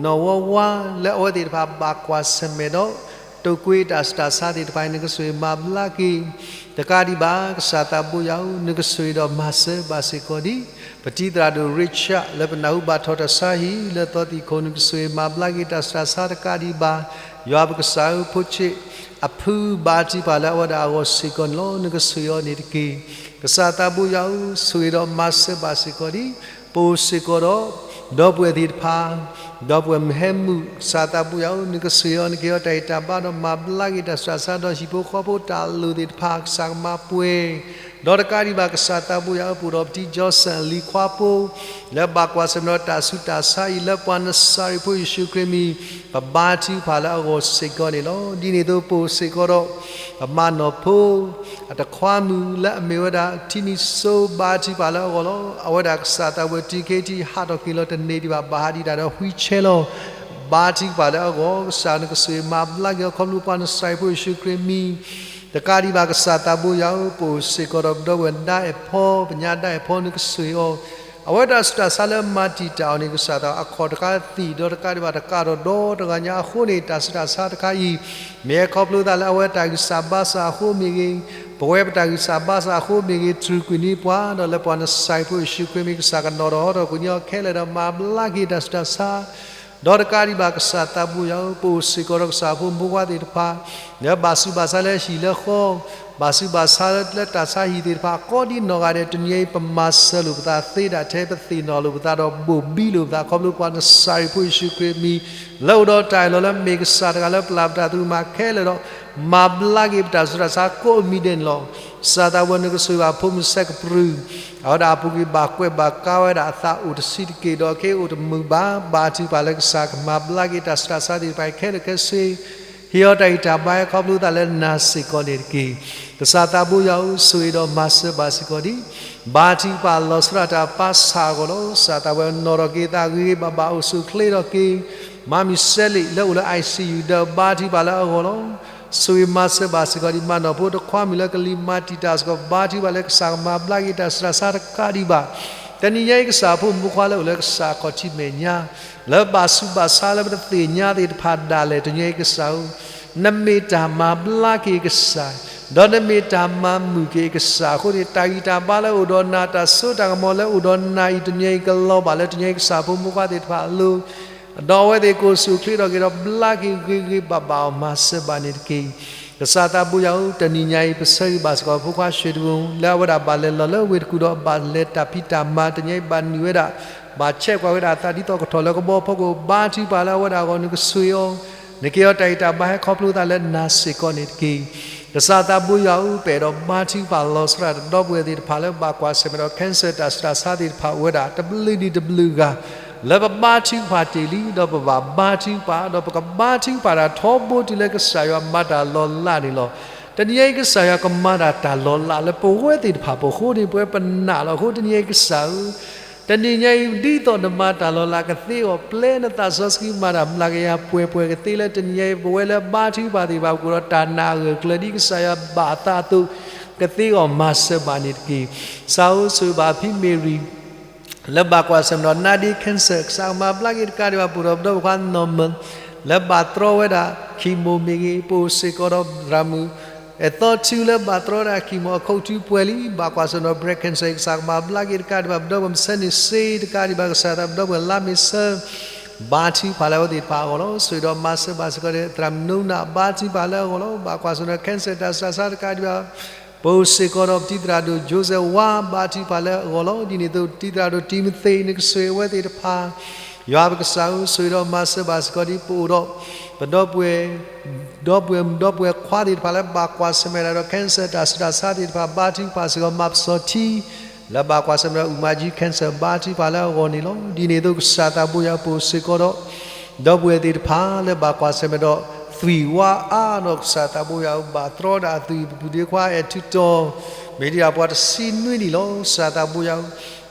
နီၢ်ဝါဝါ လၢအဝဲသ့ၣ်တဖၣ်ဘၣ်ကွၢ်ဆၢၣ်မဲာ်ဒီး တုပ်ကွေးတၢ်ဆူးတၢ်ဆါသ့ၣ်တဖၣ်အံၤ နကဆိၣ်ဂ့ၤမၤဘျါက့ၤ တကးဒံးဘၣ် ကစၢ်သးဘိယွၤဧၢ, နကဆိၣ်ဂ့ၤဒီးမၤစၢၤဘၣ်စ့ၢ်ကီးဒံး ပတံၤသရၣ်ဒိၣ် Richard လၢပနၢ်ဟူဘၣ်ထီၣ်တၢ်ဆါဟံၣ်လၢသီသံၣ်ခိၣ် နကဆိၣ်ဂ့ၤမၤဘျါက့ၤတၢ်ဆူးတၢ်ဆါတကးဒံးဘၣ် ယွၤပကစၢ်ဧၢ, ဖိဆ့းအဖုဘါထုကဖၣ်လၢအဝဲဒၣ်အဂီၢ်စ့ၢ်ကီးန့ၣ်လီၤ. နကဆိၣ်ဂ့ၤအီၤန့ၣ်တက့ၢ်. ကစၢ်သးဘိယွၤဧၢ, ဆိၣ်ဂ့ၤဒီးမၤစၢၤဘၣ်စ့ၢ်ကီးဒံး ပအိၣ်စ့ၢ်ကီးဒီး ဒီပုၢ်ဝဲၢ်သ့ၣ်တဖၣ်, ဒီပုၢ်ဝဲၢ်မုၢ်ဟဲမုၣ် ကစၢ်သးဘိယွၤဧၢ, နကဆိၣ်ဂ့ၤအီၤ နကဟ့ၣ်အီၤတၢ်ဂံၢ်တၢ်ဘါဒီးမၤဘျါက့ၤတၢ်ဆူးတၢ်ဆါဒီးဟံၣ်ဖိဃီဖိတၢ်လိၣ်သ့ၣ်တဖၣ် ကစၢ်ကမၤပှဲၤ ဒီးတကးဒံးဘၣ် ကစၢ်သးဘိယွၤဧၢ, ပအိၣ်ဒီးပတံၤ Johnson လံၤခွါဖိ လၢဘၣ်ကွၢ်ဆၢၣ်မဲာ်ဒီးတၢ်ဆူးတၢ်ဆါအံၤ လၢပှၤနစၤရ့းဖိယ့ၣ်ၡူးခရံာ်မံၤ ပဘါထုကဖၣ်လၢအဂီၢ်စ့ၢ်ကီးန့ၣ်လီၤ. ဒ်န့ၣ်အသိး ပအိၣ်စ့ၢ်ကီးဒီး ပမၤနီၢ်ဖိ အတခွါမုၣ်လၢအမ့ၢ်ဝဲဒၣ် ထံနံၤစိ ဘါထုကဖၣ်လၢအဂီၢ်လီၤ. အဝဲဒၣ်ကစၢ်သးဘိ တံၤက့ၤထံး ဟးထီၣ်က့ၤလီၤတန့ၢ်ဒံးဘၣ် ဘၣ်ဟးဒံးတၢ်ဒီး wheelchair လီၤ. ဘါထုကဖၣ်လၢအဂီၢ် ကစၢ်နကဆိၣ်ဂ့ၤမၤဘျါက့ၤအီၤ ခီဖျိပှၤနစၤရ့းဖိယ့ၣ်ၡူးခရံာ်မံၤ တကးဒံးဘၣ် ကစၢ်သးဘိယွၤဧၢ, ပအိၣ်စ့ၢ်ကီးဒီးပဒီပုၢ်ဝဲၢ်ဒါအဲၣ်ဖီ, ပညါဒါအဲၣ်ဖီ နကဆိၣ်ဂ့ၤအီၤ အဝဲတၢ်ဆူးတၢ်ဆါလၢမၤတံာ်တာ်အီၤန့ၣ် ကစၢ်သးအခီၣ်တကးသံၣ်ဒီးတကးဒံးဘၣ်တကးထီၣ်ဒီတဂၤညါအဃိန့ၣ် တၢ်ဆူးတၢ်ဆါတခါအံၤ မ့ၢ်အခီဖျိသးလၢအဝဲတၢ်ဂံၢ်စၢ်ဘါစၢ်အဃိမ့ၢ်ဂ့ၤ, ပဝဲပတၢ်ဂံၢ်စၢ်ဘါစၢ်အဃိမ့ၢ်ဂ့ၤ, တြူာ်ကွံာ်န့ၢ်ပှၤ ဒီးလၢပှၤနစၢ်ရံးဖိယ့ၣ်ၡူးခရံာ်မ့ၢ်ကစၢ်ကနီၤထီၣ်ဟီထီၣ်ကွံာ်န့ၢ်အီၤခဲလၢာ်ဒီးမၤဘျါက့ၤတၢ်ဆူးတၢ်ဆါ ဒီးတကးဒံးဘၣ်ကစၢ်သးဘိယွၤဧၢ, ပအိၣ်စ့ၢ်ကီးဒီးကစၢ်ဖိမုၣ်ဖိခွါသ့ၣ်တဖၣ် လၢဘၣ်ဆူးဘၣ်ဆါလၢဟံၣ်လၢဃီ, ဘၣ်ဆူးဘၣ်ဆါလၢတၢ်ဆါဟံၣ်သ့ၣ်တဖၣ် ကိးဒံနီၢ်ဂၤဒဲး တနံၤအံၤ ပမၤစၢၤလိာ်ပသးသ့ဒၣ်ထဲ ပသ့ၣ်နီၣ်လိာ်ပသးဒီးဘိၣ်ဘံလိာ်ပသး ခီဖျိပှၤနစၢ်ရံးဖိယ့ၣ်ၡူးခရံာ်အမံၤ လၢအိၣ်ဒီးတၢ်အၢၣ်လီၤလၢမ့ၢ်ကစၢ်တဂၤလၢပျၢ်ပတၢ်သရူးမၤခဲလၢာ်ဒီး မၤဘျါက့ၤပတၢ်ဆူးတၢ်ဆါကိးမံၤဒဲးန့ၣ်လီၤ. ကစၢ်သးဘိယွၤ နကဆိၣ်ဂ့ၤဘၣ်ဖိမုၣ်စဲးကပြုၢ် အဝဲဒၣ်အပူၤကွံာ်ဘၣ်ကွဲးဘၣ်ကါဝဲဒၣ်အသးအိၣ်တဆံးတက့ၢ်ဒီး ကဟ့ၣ်အိၣ်တမုာ်ဘၣ် ဘါထုကဖၣ်လၢကစၢ်ကမၤဘျါက့ၤတၢ်ဆူးတၢ်ဆါသ့ၣ်တဖၣ်အံၤခဲလၢာ်ခဲဆ့ ဟ့ၣ်အီၤတၢ်ဂံၢ်တၢ်ဘါဟဲခီဖျိသးလၢနၤစ့ၢ်ကီးန့ၣ်တက့ၢ်. ကစၢ်သးဘိယွၤဧၢ, ဆိၣ်ဂ့ၤဒီးမၤစၢၤဘၣ်စ့ၢ်ကီးဒံး ဘါထုကဖၣ်လီၤဆီဒၣ်တၢ်ပၢ်ဆၣ်အဂီၢ်လီၤ. ကစၢ်သးဘိယွၤ နီၣ်ထီၣ်က့ၤသးဂ့ၤဂ့ၤဘၣ်ဘၣ် အိၣ်ဆူၣ်အိၣ်ချ့ထီၣ်က့ၤ မၤမံၤစဲလ့ၣ်လၢအိၣ်လၢ ICU ဒီးဘါထုကဖၣ်လၢအဂီၢ်လီၤ. ဆိၣ်ဂ့ၤမၤစၢၤဘၣ်စ့ၢ်ကီးဒံး မၤနီၢ်ဖိတခွါမုၣ်လၢကလံၤမၤတံာ်တာ်စ့ၢ်ကီး ဘါထုကဖၣ်လၢကစၢ်ကမၤဘျါက့ၤတၢ်ဆူးတၢ်ဆါတကးဒံးဘၣ် တနံၤညါအံၤ ကစၢ်ဖိမုၣ်ဖိခွါလၢအိၣ်လၢကစၢ်ခီၣ်ထံးမဲာ်ညါ လၢဘၣ်ဆူးဘၣ်ဆါလၢပတသ့ၣ်ညါသ့ၣ်တဖၣ်ဒၣ်လဲာ် တနံၤညါအံၤကစၢ်ဧၢ, နမ့ၢ်တၢ်မၤဘျါက့ၤကစၢ်, ဒီးနမ့ၢ်တၢ်မၤမုာ်က့ၤကစၢ်အဃိန့ၣ် တၢ်ဂံၢ်တၢ်ဘါလၢအိၣ်ဒီးနၤ တၢ်စိတၢ်ကမီၤလၢအိၣ်ဒီးနၤအံၤ တနံၤညါအံၤကလီၤဘၣ်လၢတနံၤညါအံၤကစၢ်ဖိမုၣ်ဖိခွါသ့ၣ်တဖၣ်အလိၤ ဒီးအဝဲသ့ၣ်ကအိၣ်ဆူၣ်အိၣ်ချ့ထီၣ်က့ၤဒီးဘျါက့ၤဂ့ၤဂ့ၤဘၣ်ဘၣ်အီၤ မၤစၢၤဘၣ်န့ၣ်တက့ၢ်. ကစၢ်သးဘိယွၤဧၢ, တနံၤညါအံၤ ပဆၢဂ့ၤဘၣ်စ့ၢ်ကီးဖိခွါရွှေတိဂုန် လၢအဝဲဒၣ်ဘၣ်လဲၤလီၤလၢဝ့ၢ်တကူၣ်ဒီးဘၣ်လဲၤတၢ်ဖံးတၢ်မၤ တနံၤညါအံၤဘၣ်နုာ်ဝဲဒၣ် ဘၣ်ဆဲးကွၢ်ဝဲဒၣ်အသးဒ်သိးကထီၣ်လၢကဘီဖီခိၣ် ဘါထုကဖၣ်လၢအဝဲဒၣ်အဂီၢ် နကဆိၣ်ဂ့ၤအီၤ, နကဟ့ၣ်အီၤတၢ်ဂံၢ်တၢ်ဘါဟဲခီဖျိသးလၢနၤစ့ၢ်ကီးန့ၣ်တက့ၢ်. ကစၢ်သးဘိယွၤဧၢ, ပအဲၣ်ဒိးဘါထုကဖၣ်လီၤဆီဒၣ်တၢ်ဒီပုၢ်ဝဲၢ်သ့ၣ်တဖၣ်လၢဘၣ်ကွၢ်ဆၢၣ်မဲာ်ဒီး cancer တၢ်ဆူးတၢ်ဆါသ့ၣ်တဖၣ်အိၣ်ဝဲဒၣ် တဘျုးဒံးတဘျုးဂၤ လၢပဘါထုကဖၣ်တ့ၢ်လံ ဒီးပဘၣ်ဘါထုကဖၣ် ဒီးပကဘါထုကဖၣ်တၢ်ထီဘိတုၤလၢကစၢ်ယွၤမၤတၢ်လီၤလးန့ၣ်လီၤ. တနံၤညါအံၤ ကစၢ်ယွၤကမၤတၢ်တၢ်လီၤလးလၢပဝဲသ့ၣ်တဖၣ်အပူၤအဃိန့ၣ် ပဝဲပနာ်လီၤအဃိ တနံၤညါအံၤကစၢ်ဧၢ, တနံၤညါအံၤ ဒ်သိးနမၤတၢ်လီၤလးကသ့အီၤ ပျဲနသးစီဆှံမၤတၢ်မျးကယၤပှဲၤပှဲၤကသ့လၢတနံၤညါအံၤ ပဝဲလၢဘါထုကဖၣ်သ့ၣ်တဖၣ် ပကအိၣ်ဒီးတၢ်နာ်အဂၢၢ်အကျၢၤဒ်ကစၢ်ယွၤဘၣ်အသးအသိး ကသ့အီၤမၤစၢၤဘၣ်န့ၣ်တက့ၢ်. ကစၢ်ဧၢ ဆိၣ်ဂ့ၤဘၣ်ဖံမ့ၢ်ရံ လၢဘၣ်ကွၢ်ဆၢၣ်မဲာ်ဒီး နာ်ဒ့ cancer ကစၢ်ကမၤဘျါက့ၤတကးဒံးဘၣ် ပအိၣ်ဒီးပဒီပုၢ်ဝဲၢ်ခွါနီၢ်မၢၢ် လၢဘၣ်တြီဝဲဒၣ် chemo မ့ၢ်ဂ့ၤ, ပအိၣ်စ့ၢ်ကီးဒီးသရၣ်မုၣ် အဲၣ်သီထူ လၢဘၣ်တြီဝဲဒၣ် chemo အခိၣ်ထူပှဲၤလံ ဘၣ်ကွၢ်ဆၢၣ်မဲာ်ဒီး breast cancer ကစၢ်ကမၤဘျါက့ၤတကးဒံးဘၣ် ပဒီပုၢ်ဝဲၢ်မုၣ်ဆၢန့ၣ်စ့တကးဒံးဘၣ် ကစၢ်သးပဒီပုၢ်ဝဲၢ်လါမ့ၤဆၢ ဘါထုကဖၣ်လၢအဝဲသ့ၣ်တဖၣ်အဂီၢ်လီၤ. ဆိၣ်ဂ့ၤဒီးမၤစၢၤဘၣ်စ့ၢ်ကီးဒီး သရၣ်မုၣ်နူနၣ် ဘါထုကဖၣ်လၢအဂီၢ်လီၤ. ဘၣ်ကွၢ်ဆၢၣ်မဲာ်ဒီး cancer တၢ်ဆူးတၢ်ဆါတကးဒံးဘၣ် ပအိၣ်စ့ၢ်ကီးဒီးပတံၤသရၣ်ဒိၣ် Joseph ဝါ ဘါထုကဖၣ်လၢအဂီၢ်လီၤ. ဒ်န့ၣ်အသိး ပတံၤသရၣ်ဒိၣ်တံၤမသ့း နကဆိၣ်ဂ့ၤအဝဲသ့ၣ်တဖၣ် ယွၤပကစၢ်ဧၢ ဆိၣ်ဂ့ၤဒီးမၤစၢၤဘၣ်စ့ၢ်ကီးဒ်ပအိၣ်ဒီး ပဒီပုၢ်ဝဲၢ် ဒီပုၢ်ဝဲၢ်မုၣ်ဒီပုၢ်ဝဲၢ်ခွါသ့ၣ်တဖၣ်လၢဘၣ်ကွၢ်ဆၢၣ်မဲာ်တၢ်ဒီး cancer တၢ်ဆူးတၢ်ဆါသ့ၣ်တဖၣ် ဘါထုကဖၣ်စ့ၢ်ကီး မၤပစီၤထံ လၢဘၣ်ကွၢ်ဆၢၣ်မဲာ်ဒီး အူမၤကၠံ cancer ဘါထုကဖၣ်လၢအဂီၢ်န့ၣ်လီၤ. ဒ်န့ၣ်အသိး ကစၢ်သးဘိယွၤ ပအိၣ်စ့ၢ်ကီးဒီး ဒီပုၢ်ဝဲၢ်သ့ၣ်တဖၣ်လၢဘၣ်ကွၢ်ဆၢၣ်မဲာ်ဒီး သွံၣ်ဝါအါဒီး ကစၢ်သးဘိယွၤ ဘၣ်တြီဒၣ်အသွံၣ် ပပုၢ်ဒ့ခွါအဲၣ်ထူတီၤ မ့ၢ်ဒံးဒၣ်ပှၤတဆံနွံနံၣ်လီၤ. ကစၢ်သးဘိယွၤ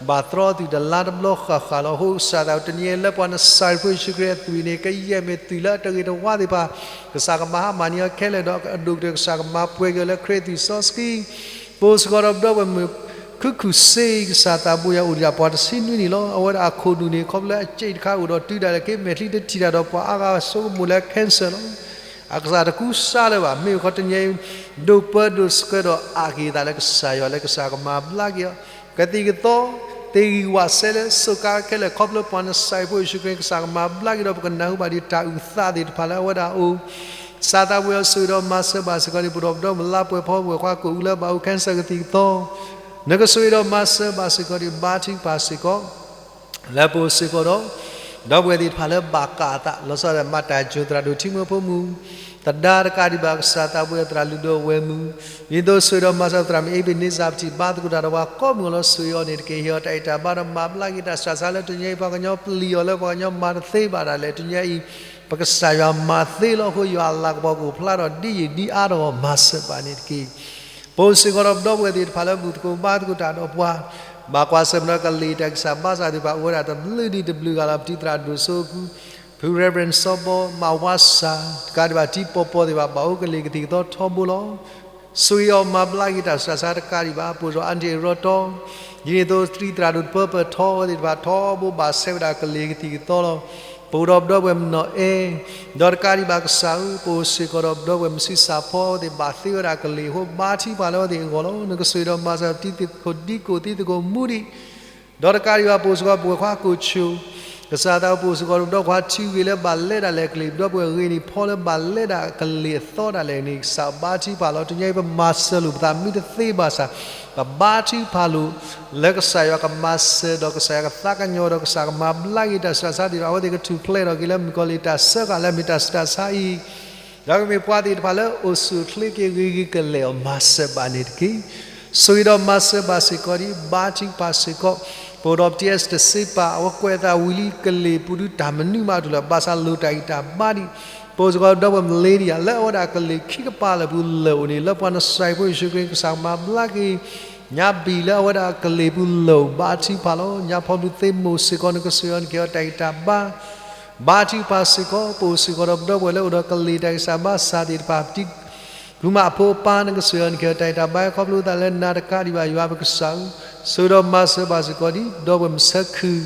ဘၣ်တြီအသွံၣ်တလါတဘျီဃၣ်ဃၣ်လီၤ. အဃိကစၢ်သးဘိ တနံၤအံၤလၢပှၤနစၢ်ရ့းဖိယ့ၣ်ၡူးခရံာ်အသွံၣ်န့ၣ် ကယဲၢ်မ့ၢ်သွံၣ်လၢအတဂ့ၤတဝါသ့ၣ်တဖၣ် ကစၢ်ကမၤဟါမၢ်န့ၢ်အီၤခဲလၢာ်ဒီး အဒိၣ်ကတၢၢ် ကစၢ်ကမၤပှဲၤက့ၤအီၤလၢခရံာ်အသွံၣ်စီဆှံ ပအိၣ်စ့ၢ်ကီးဒီးပဒီပုၢ်ဝဲၢ်မုၣ် ခုၣ်ခုၣ်စ့ ကစၢ်သးဘိယွၤ အိၣ်ဒံးဒၣ်ပှၤတဆံနွံနံၣ်လီၤ. အဝဲဒၣ်အခိၣ်နူာ်န့ၣ် ခီဖျိလၢအစ့တခါအိၣ်ဒီးတုၤဒၣ်လဲာ် က့ၤမဲာ်ချံတထံၣ်တၢ်ဒီးပှၤအါဂၤဆိကမိၣ်လၢ cancer လီၤ. အကစၢ်တကူစါလၢၤဘၣ်. မ့ၢ်မ့ၢ်ခီတနံၤအံၤ ဒိးပၢဒိးဆှၢဒီးအးက့ၤသးလၢကစၢ်ယွၤ လၢကစၢ်ကမၤဘျါက့ၤအီၤ ကသံၣ်ကသီ သ့ၣ်ဂံၢ်ဝးစဲလၢစိကါခဲလၢာ် ခီဖျိပှၤနစၢ်ရ့းဖိယ့ၣ်ၡူးခရံာ် ကစၢ်ကမၤဘျါက့ၤဒီး ပကနၢ်ဟူဘၣ်ဒံးတၢ်အုၣ်သးသ့ၣ်တဖၣ်လၢအဝဲဒၣ်အအိၣ် ကစၢ်သးဘိယွၤ ဆိၣ်ဂ့ၤဒီးမၤစၢၤဘၣ်စ့ၢ်ကီးဒံး ပဒီပုၢ်ဝဲၢ်မုၣ်လါပှဲၤဖီဝဲၢ်ခွါ ကအိၣ်လၢဘၣ်အိၣ် cancer ကသံၣ်ကသီ နကဆိၣ်ဂ့ၤဒီးမၤစၢၤဘၣ်စ့ၢ်ကီးဒံး ဘါထုကဖၣ်စ့ၢ်ကီး လၢပအိၣ်စ့ၢ်ကီးဒီး ဒီပုၢ်ဝဲၢ်သ့ၣ်တဖၣ်လၢဘၣ်ကးအသး လီၤဆီဒၣ်တၢ်မၤတၢ်ယိၤသရၣ်ဒိၣ်ထံမိၢ်ဖိမုၣ် သဒါတကးဒံးဘၣ် ကစၢ်သးဘိယွၤ သရၣ်လုၢ်ဒိၣ်ဝဲၢ်မုၣ် ဒ်သိးဆိၣ်ဂ့ၤဒီးမၤစၢၤသရၣ်မုၣ်အ့ဘ့းန့စၢ် ပထံၣ်ဘါသကိးတၢ်ဒီးပှၤကိးမုၢ်အလီၢ် ဆိၣ်ဂ့ၤအီၤန့ၣ်တက့ၢ်. ဟ့ၣ်အီၤတၢ်အဲၣ်တၢ်ဘါဒီးမၤဘျါက့ၤတၢ်ဆူးတၢ်ဆါလၢတနံၤအံၤ ပှၤကညီပျံၤအီၤလၢပှၤကညီမၤတသ့ဘၣ်ဒၣ်လဲာ် တနံၤအံၤ ပကစၢ်ယွၤမၤသ့လီၤ. အဃိယွၤအလၤကပီၤကအိၣ်ဖျါထီၣ်ဒ်ယံာ်ဒ်အါတဂီၢ် မၤစၢၤဘၣ်န့ၣ်တက့ၢ်. ပအိၣ်စ့ၢ်ကီးဒီးပဒီပုၢ်ဝဲၢ်သ့ၣ်တဖၣ်လၢဘူၣ်သကိးဘါသကိးတၢ်ဒီးပှၤ ဘၣ်ကွၢ်ဆၢၣ်မဲာ်ဒီးကလံၤတၢ်ဂံၢ်စၢ်ဘါစၢ်သ့ၣ်တဖၣ် အိၣ်ဝဲဒၣ်တဘျုးဒံးတဘျုးဂၤလီၤ. ပတံၤသရၣ်ဒိၣ်စိအပူၤ ဖု Reverend စီၤဘီ မၤဝါစၢ် တကးဒံးဘၣ် တံၤပီၤပီၤသ့ၣ်တဖၣ် ဘၣ်အိၣ်ကလံၤကသံၣ်ကသီထီဘိလီၤ. ဆိၣ်ဂ့ၤအီၤမၤဘျါက့ၤတၢ်ဆူးတၢ်ဆါတကးဒံးဘၣ် ပအိၣ်ဒီး aunty ရီတီ ဒ်န့ၣ်အသိး သရံးသရၣ်ဒိၣ်တပၢပၢၢ်ထီဝဲသ့ၣ်တဖၣ် ထီဘိဘၣ်ဆဲးဝဲဒၣ်ကလံၤကသံၣ်ကသီလီၤ. ပအိၣ်ဒီးပဒီပုၢ်ဝဲၢ်မနီၢ်အဲၣ်, ဒီးတကးဒံးဘၣ်ကစၢ်ဧၢ, ပအိၣ်စ့ၢ်ကီးဒီးပဒီပုၢ်ဝဲၢ်မုၢ်ဆံးစၢ်ဖီအဝဲသ့ၣ်ဘၣ်သ့ဝဲဒၣ်ကလံၤအဃိ ဘါထုကဖၣ်လၢအဝဲသ့ၣ်အဂီၢ်လီၤ. နကဆိၣ်ဂ့ၤဒီးမၤစၢၤပတံၤသကိးဒံကိၣ် တံၤသကိးမူဒံး ဒီးတကးဒံးဘၣ် ပအိၣ်စ့ၢ်ကီးပဝဲၢ်ခွါကိၣ်ဆိၣ်, ကစၢ်သးပအိၣ်စ့ၢ်ကီးဒီးပဒီပုၢ်ဝဲၢ်ခွါထံဂ့ၤလၢဘၣ်လဲဒၣ်လဲာ်ကလံၤ ပဒီပုၢ်ဝဲၢ်ဂ့ၤန့ၣ် ဖီလၢဘၣ်လဲဒၣ်ကလံၤအသီဒၣ်လဲာ်န့ၣ် ကစၢ်ဘါထုကဖၣ်လီၤ. တနံၤအံၤပမၤစၢၤလိာ်ပသးမ့ၢ်တသ့ဘၣ်ဆၣ် ပဘါထုကဖၣ်လိာ် လၢကစၢ်ယွၤကမၤစၢၤဒီးကစၢ်ယွၤကသးကညီၤဒီးကစၢ်ကမၤဘျါက့ၤတၢ်ဆူးတၢ်ဆါသ့ၣ်တဖၣ် အဝဲသ့ၣ်ကထူၣ်ဖျဲးထီၣ်က့ၤလၢမုၣ်ကီၤလံၢ်တၢ်စၢဃာ်လၢအမ့ၢ်တၢ်ဆူးတၢ်ဆါအံၤ ဒီးကမ့ၢ်ပှၤသ့ၣ်တဖၣ်လၢအိၣ်ဆူၣ်အိၣ်ချ့က့ၤဂ့ၤဂ့ၤကလဲာ်အီၤ မၤစၢၤဘၣ်န့ၣ်တက့ၢ်. ဆိၣ်ဂ့ၤဒီးမၤစၢၤဘၣ်စ့ၢ်ကီးဒံး ဘါထုကဖၣ်စ့ၢ်ကီး ပအိၣ်ဒီးပတံၤအဲၣ်စတၢၤစ့ပာ် အဝဲကွဲးအသးဝံၤလံကလံၤပူၤဒုတၢ်မနုၤမးတုၤလၢဘၣ်ဆၣ်လိၣ်တၢ်ဂံၢ်တၢ်ဘါဒံး ပအိၣ်စ့ၢ်ကီးဒီးပှၤမလ့ဒံယၤ လၢအဝဲဒၣ်ကလံၤခံကပၤလၢာ်ပူၤလၢာ်အိၣ်န့ၣ် လၢပှၤနစၢ်ယ့ၣ်ဖိယ့ၣ်ၡူးခရံာ်ကစၢ်ကမၤဘျါက့ၤ ညါဘံၣ်လၢအဝဲဒၣ်ကလံၤပူၤလၢာ်အိၣ် ဘါထုကဖၣ်လီၤ. ညါဖီဘျူးသ့မိၢ်စ့ၢ်ကီး နကဆိၣ်ဂ့ၤအီၤ နကဟ့ၣ်အီၤတၢ်ဂံၢ်တၢ်ဘါ ဘါထုကဖၣ်စ့ၢ်ကီး ပအိၣ်စ့ၢ်ကီးဒီးပဒီပုၢ်ဝဲၢ်လၢအိၣ်ဒီးကလံၤတၢ်ဂံၢ်စၢ်ဘါစၢ်သ့ၣ်တဖၣ် ပတံၤ ဖုမၤအဖိအပၢ် နကဆိၣ်ဂ့ၤအီၤ နကဟ့ၣ်အီၤတၢ်ဂံၢ်တၢ်ဘါ ခီဖျိသးလၢနၤတကးဒံးဘၣ်ယွၤပကစၢ်ဧၢ, ဆိၣ်ဂ့ၤဒီးမၤစၢၤဘၣ်စ့ၢ်ကီးဒံး ပဒီပုၢ်ဝဲၢ်မုၢ်ဆၢခုၣ်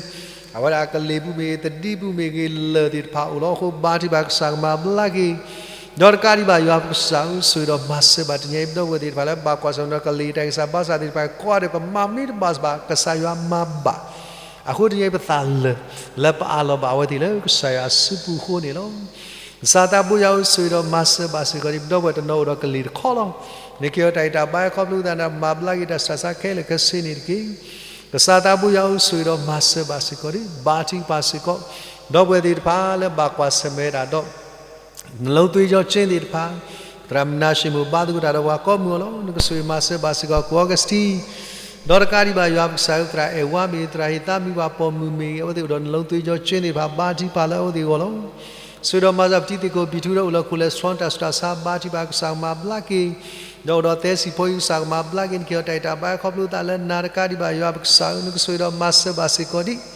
အဝဲဒၣ်ကလံၤပူၤမ့ၢ်ဂ့ၤ သဒံပူၤမ့ၢ်ဂ့ၤ လၢာ်သ့ၣ်တဖၣ်အိၣ်လီၤအဃိ ဘါထုကဖၣ်ကစၢ်ကမၤဘျါက့ၤ ဒီးတကးဒံးဘၣ်ယွၤပကစၢ်ဧၢ, ဆိၣ်ဂ့ၤဒီးမၤစၢၤဘၣ်တနံၤအံၤ ပဒီပုၢ်ဝဲၢ်သ့ၣ်တဖၣ်လၢဘၣ်ကွၢ်ဆၢၣ်မဲာ်ဒီးကလံၤတၢ်ဂံၢ်စၢ်ဘါစၢ်သ့ၣ်တဖၣ် ကွၢ်ဒီးပမၤမ့ၢ်တဘၣ်ဘၣ် ကစၢ်ယွၤမၤဘၣ် အဃိတနံၤအံၤပသးလၢာ် လၢပအးလီၤဘၣ်အဝဲသ့ၣ်လၢကစၢ်ယွၤအစုပူၤအဃိန့ၣ်လီၤ. ကစၢ်သးဘိယွၤဧၢ, ဆိၣ်ဂ့ၤဒီးမၤစၢၤဘၣ်စ့ၢ်ကီးဒံး ပဒီပုၢ်ဝဲၢ်တနီၤအိၣ်ဒီးကလံၤတခီလီၤ. နကဟ့ၣ်အီၤတၢ်ဂံၢ်တၢ်ဘါ ခီဖျိသးန့ၣ် မၤဘျါက့ၤတၢ်ဆူးတၢ်ဆါခဲလၢာ်ခဲဆ့န့ၣ်တက့ၢ်. ကစၢ်သးဘိယွၤဧၢ, ဆိၣ်ဂ့ၤဒီးမၤစၢၤဘၣ်စ့ၢ်ကီးဒံး ဘါထုကဖၣ်စ့ၢ်ကီး ဒီပုၢ်ဝဲၢ်သ့ၣ်တဖၣ်လၢဘၣ်ကွၢ်ဆၢၣ်မဲာ်ဝဲဒၣ်ဒီး နလိသွ့ယီၤကၠ့သ့ၣ်တဖၣ်, သရၣ်မနၤၡ့မုၣ်ဘါသကိးတၢ်ဒီးပှၤကိးမုၢ်အီၤလီၤ. နကဆိၣ်ဂ့ၤမၤစၢၤဘၣ်စ့ၢ်ကီး ကီၢ်အီကူးစတံ, ဒီးတကးဒံးဘၣ်ယွၤပကစၢ်ဧၢ, သရၣ်အဲၣ်ဝါမ့ၢ်ဂ့ၤ, သရၣ်ဟ့ၣ်သးမံၤပှၤပိာ်မုၣ်မ့ၢ်ဂ့ၤ, အဝဲသ့ၣ်အိၣ်ဒီးနလိသွ့ယီၤကၠ့သ့ၣ်တဖၣ် ဘါထုကဖၣ်လၢအဝဲသ့ၣ်အဂီၢ်လီၤ. ဆိၣ်ဂ့ၤဒီးမၤစၢၤပတံၤသကိး ပံၤထူဒီးအိၣ်လၢ cholesterol တၢ်ဆူးတၢ်ဆါ ဘါထုကဖၣ်ကစၢ်ကမၤဘျါက့ၤ, ဒီးအိၣ်ဒီးသဲစံၣ်ဖိအံၤ ကစၢ်ကမၤဘျါက့ၤ နကဟ့ၣ်အီၤတၢ်ဂံၢ်တၢ်ဘါ ခီဖျိသးလၢနၤတကးဒံးဘၣ်ယွၤပကစၢ်ဧၢ, နကဆိၣ်ဂ့ၤဒီးမၤစၢၤဘၣ်စ့ၢ်ကီးဒံး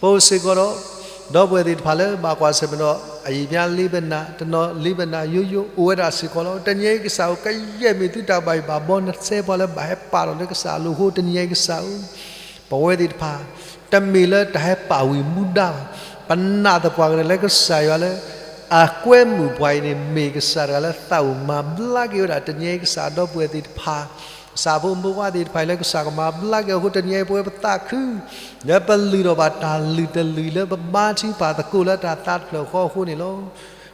ပအိၣ်စ့ၢ်ကီးဒီး ဒီပုၢ်ဝဲၢ်သ့ၣ်တဖၣ်လၢဘၣ်ကွၢ်ဆၢၣ်မဲာ်ဒီး အယံာ်ပျါလ့ပနၢ်, တနီၤလ့ပနၢ်ယိယိ အိၣ်ဝဲဒၣ်စ့ၢ်ကီးလီၤ. တနံၤအံၤကစၢ်ဧၢ, ကယဲၢ်မ့ၢ်သုတၢ်ဘၣ်ယိၣ်ဘၣ်ဘီ နစဲပှၤလၢဘၣ်ဟဲပာ်ထီၣ်လၢကစၢ်အလိၤအဃိ တနံၤအံၤကစၢ်ဧၢ, ပဝဲသ့ၣ်တဖၣ် တမ့ၢ်လၢတၢ်ဟဲပာ်ဝံၤမူဒါဘၣ်. ပနာ်သပှၢ်ကတၢၢ်လၢကစၢ်ယွၤလၢ အကွဲမုာ်ပှၤအံၤန့ၣ် မ့ၢ်ကစၢ်တဂၤလၢသးအိၣ်မၤဘျါက့ၤဝဲဒၣ် တနံၤအံၤကစၢ်ဒီပုၢ်ဝဲၢ်သ့ၣ်တဖၣ် ကစၢ်ဖိမုၣ်ဖိခွါသ့ၣ်တဖၣ်အံၤလၢကစၢ်ကမၤဘျါက့ၤအဃိ တနံၤအံၤပဝဲပသးခု လၢပလုၢ်ထီၣ်ဘၣ်တၢ်လုၢ်တလုၢ်လၢပဘါထုကဖၣ်သကိးလၢတၢ်သးတဖျၢၣ်ဃီအဃိန့ၣ်လီၤ.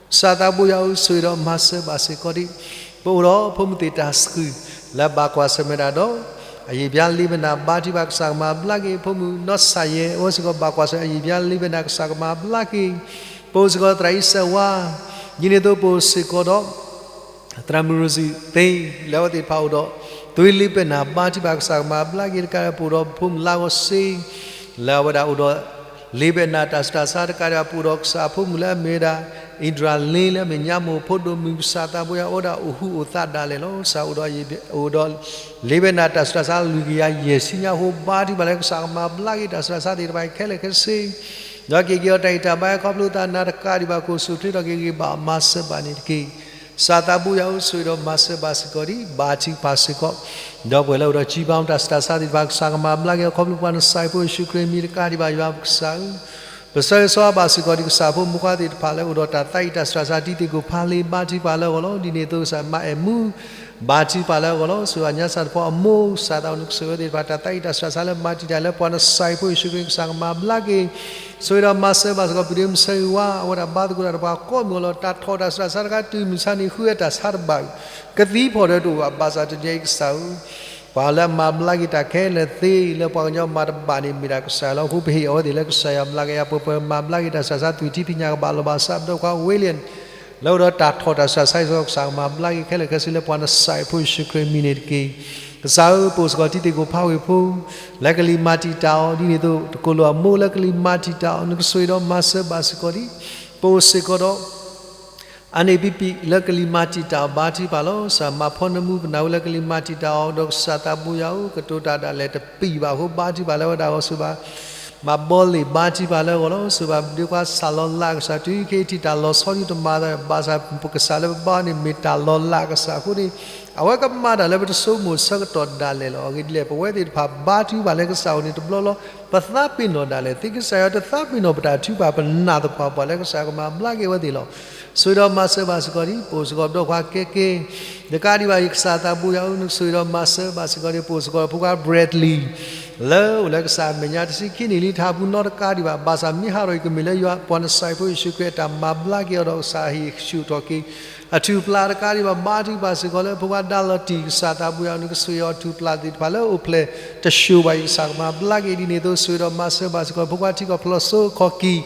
ကစၢ်သးဘိယွၤဧၢ, ဆိၣ်ဂ့ၤဒီးမၤစၢၤဘၣ်စ့ၢ်ကီးဒံး ပအိၣ်ဒီးဖိမုၣ်သ့ၣ်တၢ်ဆှုၣ် လၢဘၣ်ကွၢ်ဆၢၣ်မဲာ်ဒၣ်ဒီး အယံာ်ပျါလ့ပနၢ် ဘါထုကဖၣ်ကစၢ်ကမၤဘျါက့ၤ ဖိမုၣ်နီၢ်စၢ်ယဲၢ် အဝဲစ့ၢ်ကီးဘၣ်ကွၢ်ဆၢၣ် အယံာ်ပျါလ့ပနၢ် ကစၢ်ကမၤဘျါက့ၤ ပအိၣ်စ့ၢ်ကီးသရၣ်အံၤစဲးဝါ ဒ်န့ၣ်အသိးပအိၣ်စ့ၢ်ကီးဒီး သရၣ်မုၣ်ရိၤစူၣ်သ့ လၢအဝဲသ့ၣ်တဖၣ်အိၣ်ဒီး သွေးလ့ပနၢ် ဘါထုကဖၣ်ကစၢ်ကမၤဘျါက့ၤ တကးဒံးပအိၣ်ဒီးဖိမုၣ်လါဂီၤစ့ လၢအဝဲဒၣ်အိၣ်ဒီး လ့ပနၢ်တၢ်ဆူးတၢ်ဆါ တကးဒံးပအိၣ်ဒီးကစၢ်ဖိမုၣ်လၢအမ့ၢ်ဝဲဒၣ် အံၣ်ဒြၣ်လ့ လၢအမ့ၢ်ညါမိၢ်ဖိဒိၣ်မုၣ် ကစၢ်သးဘိယွၤ အိၣ်ဒၣ်အိၣ်ဟူးအိၣ်သးဒၣ်လဲာ်လီၤ. ကစၢ်အိၣ်ဒီး အိၣ်ဒီးလ့ပနၢ်တၢ်ဆူးတၢ်ဆါလွံၢ်ကယၤယဲၢ်ဆံညါအဃိ ဘါထုကဖၣ်လၢကစၢ်ကမၤဘျါက့ၤတၢ်ဆူးတၢ်ဆါသ့ၣ်တဖၣ်အံၤခဲလၢာ်ခဲဆ့ ဒီးက့ၤက့ၤအီၤတၢ်ဂံၢ်တၢ်ဘါ ခီဖျိသးနၤတကးဒံးဘၣ် ကအိၣ်ဆူၣ်အိၣ်ချ့ထီၣ်က့ၤဂ့ၤဘၣ် မၤစၢၤဘၣ်န့ၣ်တက့ၢ်. ကစၢ်သးဘိယွၤဧၢ, ဆိၣ်ဂ့ၤဒီးမၤစၢၤဘၣ်စ့ၢ်ကီးဒံး ဘါထုကဖၣ်စ့ၢ်ကီး ဒီပုၢ်ဝဲၢ်လၢအိၣ်ဒီး ကံဘါတၢ်ဆူးတၢ်ဆါသ့ၣ်တဖၣ် ကစၢ်ကမၤဘျါက့ၤအီၤ ခီဖျိပှၤနစၢ်ဖိယ့ၣ်ၡူးခရံာ်အမံၤ တကးဒံးဘၣ်ယွၤပကစၢ်ဧၢ ပဆၢဂ့ၤဆၢဝါဘၣ်စ့ၢ်ကီးဒံး ကစၢ်ဖိမုၣ်ဖိခွါသ့ၣ်တဖၣ်လၢအိၣ်ဒီးတၢ်သးအံၣ်တၢ်ဆူးတၢ်ဆါ တံၤသကိးဖးလံ ဘါထုကဖၣ်လၢအဂီၢ်လီၤ. ဒ်န့ၣ်အသိးကစၢ်မၤအဲၣ်မူ ဘါထုကဖၣ်လၢအဂီၢ်လီၤ. ဆိၣ်ဂ့ၤညါစၢ်တဖီအမိၢ် ကစၢ်သးအိၣ် နကဆိၣ်ဂ့ၤအဝဲသ့ၣ်တဖၣ် တၢ်သးအံၣ်တၢ်ဆူးတၢ်ဆါလၢမၤတံာ်တာ်လၢပှၤနစၢ်ဖိယ့ၣ်ၡူးခရံာ် ကစၢ်ကမၤဘျါက့ၤ ဆိၣ်ဂ့ၤဒီးမၤစၢၤဘၣ်စ့ၢ်ကီး ပဒ့မုၣ်ဆၢဂ့ၤဝါ အဝဲဒၣ်ဘါသကိးတၢ်ဒီးပှၤကိးမုၢ်အီၤလီၤ. တၢ်ထီၣ်တၢ်ဆူးတၢ်ဆါတခါ တုၤမုၢ်ဆါန့ၣ် ဃုအတၢ်ဆါတဘၣ်အံၤ ကသံဖီၣ်ဒီးတအိၣ်ဘၣ် ဘၣ်ဆၣ်တနံၤအံၤကစၢ်ဧၢ ပှၤလၢအမၤဘျါက့ၤတၢ်ခဲလၢာ်သ့ လၢပှၤကညီမၤတဘၣ်န့ၣ် မ့ၢ်ဒၣ်ကစၢ်လီၤ. အဃိပဟ့ၣ်အဝဲသ့ၣ်လၢကစၢ်ယွၤဘျါက့ၤ ယပှဲၤပှဲၤမၤဘျါက့ၤတၢ်ဆူးတၢ်ဆါ သွံၣ်ထံဖံးညၣ်ကဘၣ်လီၤဘၣ်စး ပဒီပုၢ်ဝဲၢ်ခွါဝ့လံ လၢအိၣ်ဒီးတၢ်ထီၣ်တၢ်ဆူးတၢ်ဆါအံၤစ့ၢ်ကီး ကစၢ်ကမၤဘျါက့ၤခဲလၢာ်ခဲဆ့လၢပှၤနစၢ်ဖိယ့ၣ်ၡူးခရံာ်အမံၤန့ၣ်တက့ၢ်. ကစၢ်ဧၢ ပအိၣ်စ့ၢ်ကီးတံၤသကိးဖးဝ့ၢ်ဖိ လၢကလံၤမၤတံာ်တာ်အီၤ ဒ်န့ၣ်အသိး တကိၢ်လိာ်အမိၢ်လၢကလံၤမၤတံာ်တာ်အီၤ နကဆိၣ်ဂ့ၤဒီးမၤစၢၤဘၣ်စ့ၢ်ကီးဒံး ပအိၣ်စ့ၢ်ကီးဒီး အါန့ၢ်ပံပံ လၢကလံၤမၤတံာ်တာ်အီၤ ဘါထုကဖၣ်လီၤ. ကစၢ်မၤဖီနၢမူပနၢ်ဝဲလၢကလံၤမၤတံာ်တာ်အီၤ ဒီးကစၢ်သးဘိယွၤဧၢ ကတိၤတၢ်ဒၣ်လဲာ်တပံာ်ဘၣ်အဃိ ဘါထုကဖၣ်လၢဝဲဒၣ်အဂီၢ် ဆိၣ်ဂ့ၤဘၣ် မၤဘီလ့ၣ် ဘါထုကဖၣ်လၢအဂီၢ်လီၤ. ဆိၣ်ဂ့ၤဘၣ်ပဒ့ခွါစၢ်လီၤလးကစၢ် တုၤခဲအံၤထံၣ်တၢ်လီၤဆီဒုတမၤသး ဘၣ်ဆၣ်ပကစၢ်လၢပဘါန့ၣ် မ့ၢ်တၢ်လီၤလးကစၢ်အဃိန့ၣ် အဝဲကမၤတၢ်လၢပတဆိကမိၣ်ဆၢကတီၢ်ဒၣ်လဲာ်လီၤ. အဂ့ၢ်ဒ်လဲၣ်, ပဝဲသ့ၣ်တဖၣ်ဘါထုကဖၣ်လၢကစၢ်အအိၣ်န့ၣ်တဘျီလီၤ. ပသးပ့ၤနီၣ်ဒၣ်လဲာ်သ့, ကစၢ်ယွၤတသးပ့ၤနီၣ်ပတၢ်ထုကဖၣ်, ပနာ်သပှၢ်ပှၢ်လၢကစၢ်ကမၤဘျါက့ၤအဝဲသ့ၣ်လီၤ. ဆိၣ်ဂ့ၤဒီးမၤစၢၤဘၣ်စ့ၢ်ကီးဒံး, ပအိၣ်စ့ၢ်ကီးပဒီကွၢ်ကဲက့ၤ တကးဒံးဘၣ် ယကစၢ်သးဘိယွၤဧၢ, နကဆိၣ်ဂ့ၤဒီးမၤစၢၤဘၣ်စ့ၢ်ကီးဒံး, ပအိၣ်စ့ၢ်ကီးဒီးဖိခွါ Bradley လၢအိၣ်လၢကစၢ်အမဲာ်ညါ တဆံခံနံၣ်လံ တဟးဘူးနီတကးဒံးဘၣ်, ဘၣ်ဆၣ်မ့ၢ်ဟးထီၣ်အံၤ ကမ့ၢ်လၢယွၤပှၤနစၢ်ဖိယ့ၣ်ၡူးခရံာ်အတၢ်မၤဘျါက့ၤအီၤဒီး ကစၢ်ဟ့ၣ်ဆူၣ်ထီၣ်က့ၤ အထူၣ်ပျၢ်တကးဒံးဘၣ်, ဘါထုကဖၣ်စ့ၢ်ကီးလၢဖိခွါ Darlottie ကစၢ်သးဘိယွၤဧၢ, နကဆိၣ်ဂ့ၤအီၤ ထူၣ်ပျၢ်သ့ၣ်တဖၣ်လၢအိၣ်ဖျဲၣ်တၡိၤဘၣ်အံၤ ကစၢ်ကမၤဘျါက့ၤဒ်န့ၣ်အသိး ဆိၣ်ဂ့ၤဒီးမၤစၢၤဘၣ်စ့ၢ်ကီး ဖိခွါထံကီၢ်ဖျိးစိအခီၣ်ကံၢ်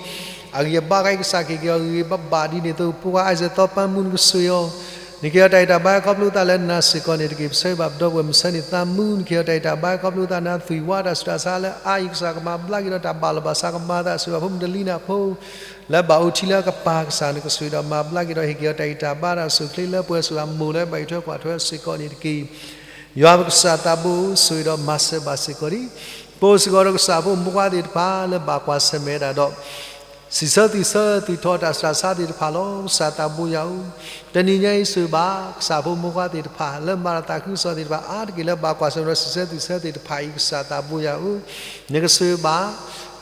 အဂံၢ်အဘါကစၢ်က့ၤက့ၤအီၤဂ့ၤဂ့ၤဘၣ်ဘၣ်ဒ်န့ၣ်အသိး ဖိခွါ Isaac သီပၢ်မူ နကဆိၣ်ဂ့ၤအီၤ, နကဟ့ၣ်အီၤတၢ်ဂံၢ်တၢ်ဘါ ခီဖျိသးလၢနၤစ့ၢ်ကီးန့ၣ်တက့ၢ်. ပဆၢဂ့ၤဘၣ်ပဒီပုၢ်ဝဲၢ်မုၣ်ဆၢန့ၣ်သးမူ, နကဟ့ၣ်အီၤတၢ်ဂံၢ်တၢ်ဘါ ခီဖျိသးနၤသွံၣ်ဝါ တၢ်ဆူးတၢ်ဆါလၢအအံၤ ကစၢ်ကမၤဘျါက့ၤဒီး တၢ်ဘၣ်လီၤဘၣ်စးကမၤသး ဆိၣ်ဂ့ၤဖိမုၣ်တလံနဖိ လၢဘၣ်အိၣ်ထံလၢအကပၤ ကစၢ်နကဆိၣ်ဂ့ၤဒီးမၤဘျါက့ၤဒီး ဟ့ၣ်က့ၤအီၤတၢ်ဂံၢ်တၢ်ဘါ တၢ်အိၣ်ဆူၣ်အိၣ်ချ့လၢပှဲၤဆူၣ်အမိၢ် လၢဘၣ်အံးထွဲကွၢ်ထွဲစ့ၢ်ကီးန့ၣ်တက့ၢ်. ယွၤပကစၢ်သးဘိဧၢ, ဆိၣ်ဂ့ၤဒီးမၤစၢၤဘၣ်စ့ၢ်ကီးဒံး, ပအိၣ်စ့ၢ်ကီးဒီးကစၢ်ဖိမုၣ်ဖိခွါသ့ၣ်တဖၣ်လၢဘၣ်ကွၢ်ဆၢၣ်မဲာ်ဒၣ်ဒီး စံးဆၢသွံၣ်ဆၢသွံၣ်ထီၣ်တၢ်ဆူးတၢ်ဆါသ့ၣ်တဖၣ်လီၤ. ကစၢ်သးဘိယွၤဧၢ, တနံၤညါအံၤဆိၣ်ဂ့ၤဘၣ် ကစၢ်ဖိမုၣ်ဖိခွါသ့ၣ်တဖၣ် လၢမၤတၢ်သးခုကစီၣ်သ့ၣ်တဖၣ် အါတက့ၢ်လၢဘၣ်ကွၢ်ဆၢၣ်မဲာ်ဒီးစံးဆၢသွံၣ်ဆၢသ့ၣ်တဖၣ်အံၤ ကစၢ်သးဘိယွၤဧၢ, နကဆိၣ်ဂ့ၤဘၣ်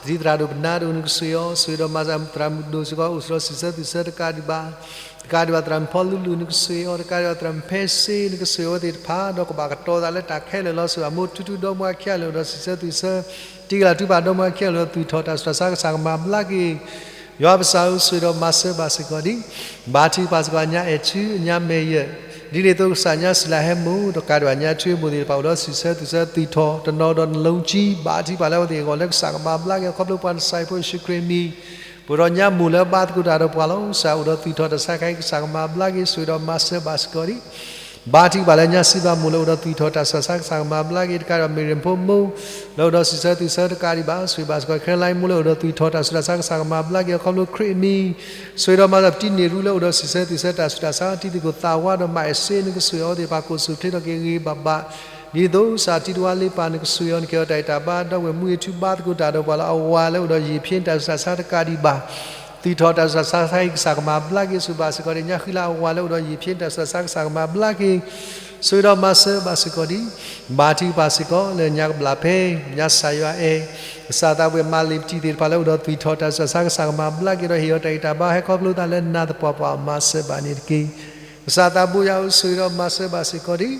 ပတံၤသရၣ်ဒိၣ်ပနၢ်ဒိၣ် နကဆိၣ်ဂ့ၤအီၤ, ဆိၣ်ဂ့ၤဒီးမၤစၢၤသရၣ်မုၣ်ဒိၣ်စ့ၢ်ကီး အိၣ်ဆိးဒီးစံးဆၢသွံၣ်ဆၢတကးဒံးဘၣ်, တကးဒံးဘၣ်သရၣ်မုၣ်ဖီလူလူ နကဆိၣ်ဂ့ၤအီၤ, တကးဒံးဘၣ်သရၣ်မုၣ်ဖဲစ့ နကဆိၣ်ဂ့ၤအဝဲသ့ၣ်တဖၣ် ဒီးကဘၣ်ကတီၤသးလၢတၢ်ခဲလၢာ်လီၤ. ဆိၣ်ဂ့ၤအမိၢ်ထူထူဒီမါဝၤခံဂၤလၢာ် အိၣ်ဒီးစံးဆၢသွံၣ်ဆၢ, တံၤကလာ်ထူပၢ်ဒီမါဝၤခံဂၤလၢာ် သွံၣ်ထီၣ်တၢ်ဆူးတၢ်ဆါ ကစၢ်ကမၤဘျါက့ၤ ယွၤပကစၢ်ဧၢ, ဆိၣ်ဂ့ၤဒီးမၤစၢၤဘၣ်စ့ၢ်ကီးဒံး, ဘါထုကဖၣ်စ့ၢ်ကီးညါအဲၣ်ထူ ညါမဲာ်ယဲၢ်, ဒ်န့ၣ်အသိးကစၢ်ညါစံလၤဟဲမိၢ် တကးဒံးဘၣ်ညါထွံၣ်မိၢ်သ့ၣ်တဖၣ် အိၣ်ဒီးစံးဆၢသွံၣ်ဆၢသွံၣ်ထီၣ် တနီၤဒီးနလီကံ ဘါထုကဖၣ်လၢအဝဲသ့ၣ်အဂီၢ်လၢကစၢ်ကမၤဘျါက့ၤ ခီဖျိပှၤနစၢ်ဖိယ့ၣ်ၡူးခရံာ်အမံၤ, ပှဲၤဒီးညါမိၢ်လၢဘါသကိးတၢ်ဒီးပှၤလီၤ. ကစၢ်အိၣ်ဒီးသွံၣ်ထီၣ်တၢ်ဆါခါအံၤ ကစၢ်ကမၤဘျါက့ၤ ဆိၣ်ဂ့ၤဒီးမၤစၢၤဘၣ်စ့ၢ်ကီးဒံး ဘါထုကဖၣ်လၢညါစံးဘၣ်မိၢ်လၢအိၣ်ဒီးသွံၣ်ထီၣ်တၢ်ဆူးတၢ်ဆါ ကစၢ်ကမၤဘျါက့ၤ တကးဒံးဘၣ် မ့ၢ်ရ့ၣ်ဖိမိၢ် လၢအိၣ်ဒီးစံးဆၢသွံၣ်ဆၢတကးဒံးဘၣ် ဆိၣ်ဂ့ၤဘၣ်စ့ၢ်ကီး ခဲလၢာ်မိၢ်လၢအိၣ်ဒီးသွံၣ်ထီၣ်တၢ်ဆူးတၢ်ဆါ ကစၢ်ကမၤဘျါက့ၤအီၤ ခီဖျိခရံာ်အမံၤ, ဆိၣ်ဂ့ၤဒီးမၤစၢၤပတံၤန့ၣ်ရူလၢအိၣ်ဒီးစံးဆၢသွံၣ်ဆၢတၢ်ဆူးတၢ်ဆါ တံၤသကိးသးဝါဒီးမၤအဲၣ်စ့ နကဆိၣ်ဂ့ၤအဝဲသ့ၣ်တဖၣ် ကအိၣ်ဆူၣ်အိၣ်ချ့ထီၣ်က့ၤဂ့ၤဂ့ၤဘၣ်ဘၣ်, ဒ်သိးကစၢ်တံၤတဝါလ့ပၢ် နကဆိၣ်ဂ့ၤအီၤ နကဟ့ၣ်အီၤတၢ်ဂံၢ်တၢ်ဘါ ဒီပုၢ်ဝဲၢ်မူဂ့ၤထူဘါသကိးတၢ်ဒီးပှၤလၢအဝၤလၢအိၣ်ဒီးယံာ်ဖျ့တၢ်ဆူးတၢ်ဆါတကးဒံးဘၣ် သွံၣ်ထီၣ်တၢ်ဆူးတၢ်ဆါအံၤ ကစၢ်ကမၤဘျါက့ၤ ဆိၣ်ဂ့ၤဘၣ်စ့ၢ်ကီးဒံး ညါဃံလၤအဝၤလၢအိၣ်ဒီးယံာ်ဖျ့တၢ်ဆူးတၢ်ဆါ ကစၢ်ကမၤဘျါက့ၤ, ဆိၣ်ဂ့ၤဒီးမၤစၢၤဘၣ်စ့ၢ်ကီးဒံး, ဘါထုကဖၣ်စ့ၢ်ကီးလၢညါကဘျၣ်ဖဲ ညါကစၢ်ယွၤအဲၣ်, ကစၢ်သးဘိယွၤမၤလ့ၤပတံၤသ့ၣ်တဖၣ်လၢအိၣ်ဒီးသွံၣ်ထီၣ်တၢ်ဆူးတၢ်ဆါ ကစၢ်ကမၤဘျါက့ၤဒီးဟ့ၣ်အီၤတၢ်ဂံၢ်တၢ်ဘါ ဟဲခီဖျိသးလၢနၤသပှၢ်ပှၢ် မၤစၢၤဘၣ်န့ၣ်တက့ၢ်. ကစၢ်သးဘိယွၤဧၢ ဆိၣ်ဂ့ၤဒီးမၤစၢၤဘၣ်စ့ၢ်ကီးဒံး,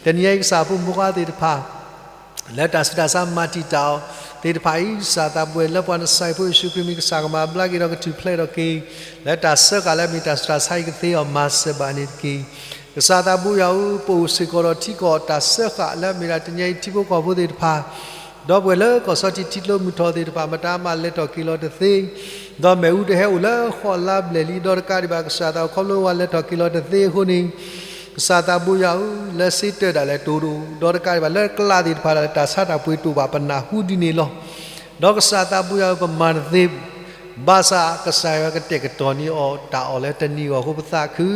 တနံၤအံၤကစၢ်ဖိမုၣ်ဖိခွါသ့ၣ်တဖၣ် လၢတၢ်ဆူးတၢ်ဆါမၤတံာ်တာ်အီၤသ့ၣ်တဖၣ်အံၤ ကစၢ်သးဘိယွၤလၢပှၤနစၢ်ဖိယ့ၣ်ၡူးခရံာ်မံၤ ကစၢ်ကမၤဘျါက့ၤဒီးကထူၣ်ဖျဲးထီၣ်က့ၤ လၢတၢ်စၢဃာ်လၢအမ့ၢ်တၢ်ဆူးတၢ်ဆါအံၤကသ့အီၤ မၤစၢၤဘၣ်န့ၣ်တက့ၢ်. ကစၢ်သးဘိယွၤဧၢ, ပအိၣ်စ့ၢ်ကီးဒီးထံကီၢ်တၢ်စၢဃာ်လၢအမ့ၢ်ဒၣ်တနံၤအံၤထံဖိကီၢ်ဖိသ့ၣ်တဖၣ် ဒီပုၢ်ဝဲၢ်လၢကီၢ်စီထံထံကျိမုၢ်ထီၣ်သ့ၣ်တဖၣ် မတၤမၤလဲၤထီၣ်က့ၤလီၤတသ့, ဒီးမ့ၣ်အူတဟဲအိၣ်လၢဃီၣ်လါဘျဲၣ်လံ ဒီးတကးဒံးဘၣ် ကစၢ်သးအိၣ်ခီဖျိဝဲလဲၤထီၣ်က့ၤလီၤတသ့အဃိန့ၣ်, ကစၢ်သးဘိယွၤဧၢ, လၢစ့တၢးဒၣ်လဲာ်တအိၣ်တအိၣ်, ဒီးတကးဒံးဘၣ်လၢကျးသ့ၣ်တဖၣ်ဒၣ်လဲာ် တၢ်ဆါတၢ်ပှ့ၤတအိၣ်ဘၣ် ပနၢ်ဟူဒ်န့ၣ်လီၤ. ဒီးကစၢ်သးဘိယွၤဧၢ, ပမၤတသ့, ဘၣ်ဆၣ်ကစၢ်ယွၤကတဲာ်ကတီၤန့ၢ်အီၤတၢ်အီၣ်လၢတနံၤအဂီၢ်အဃိပသးခု,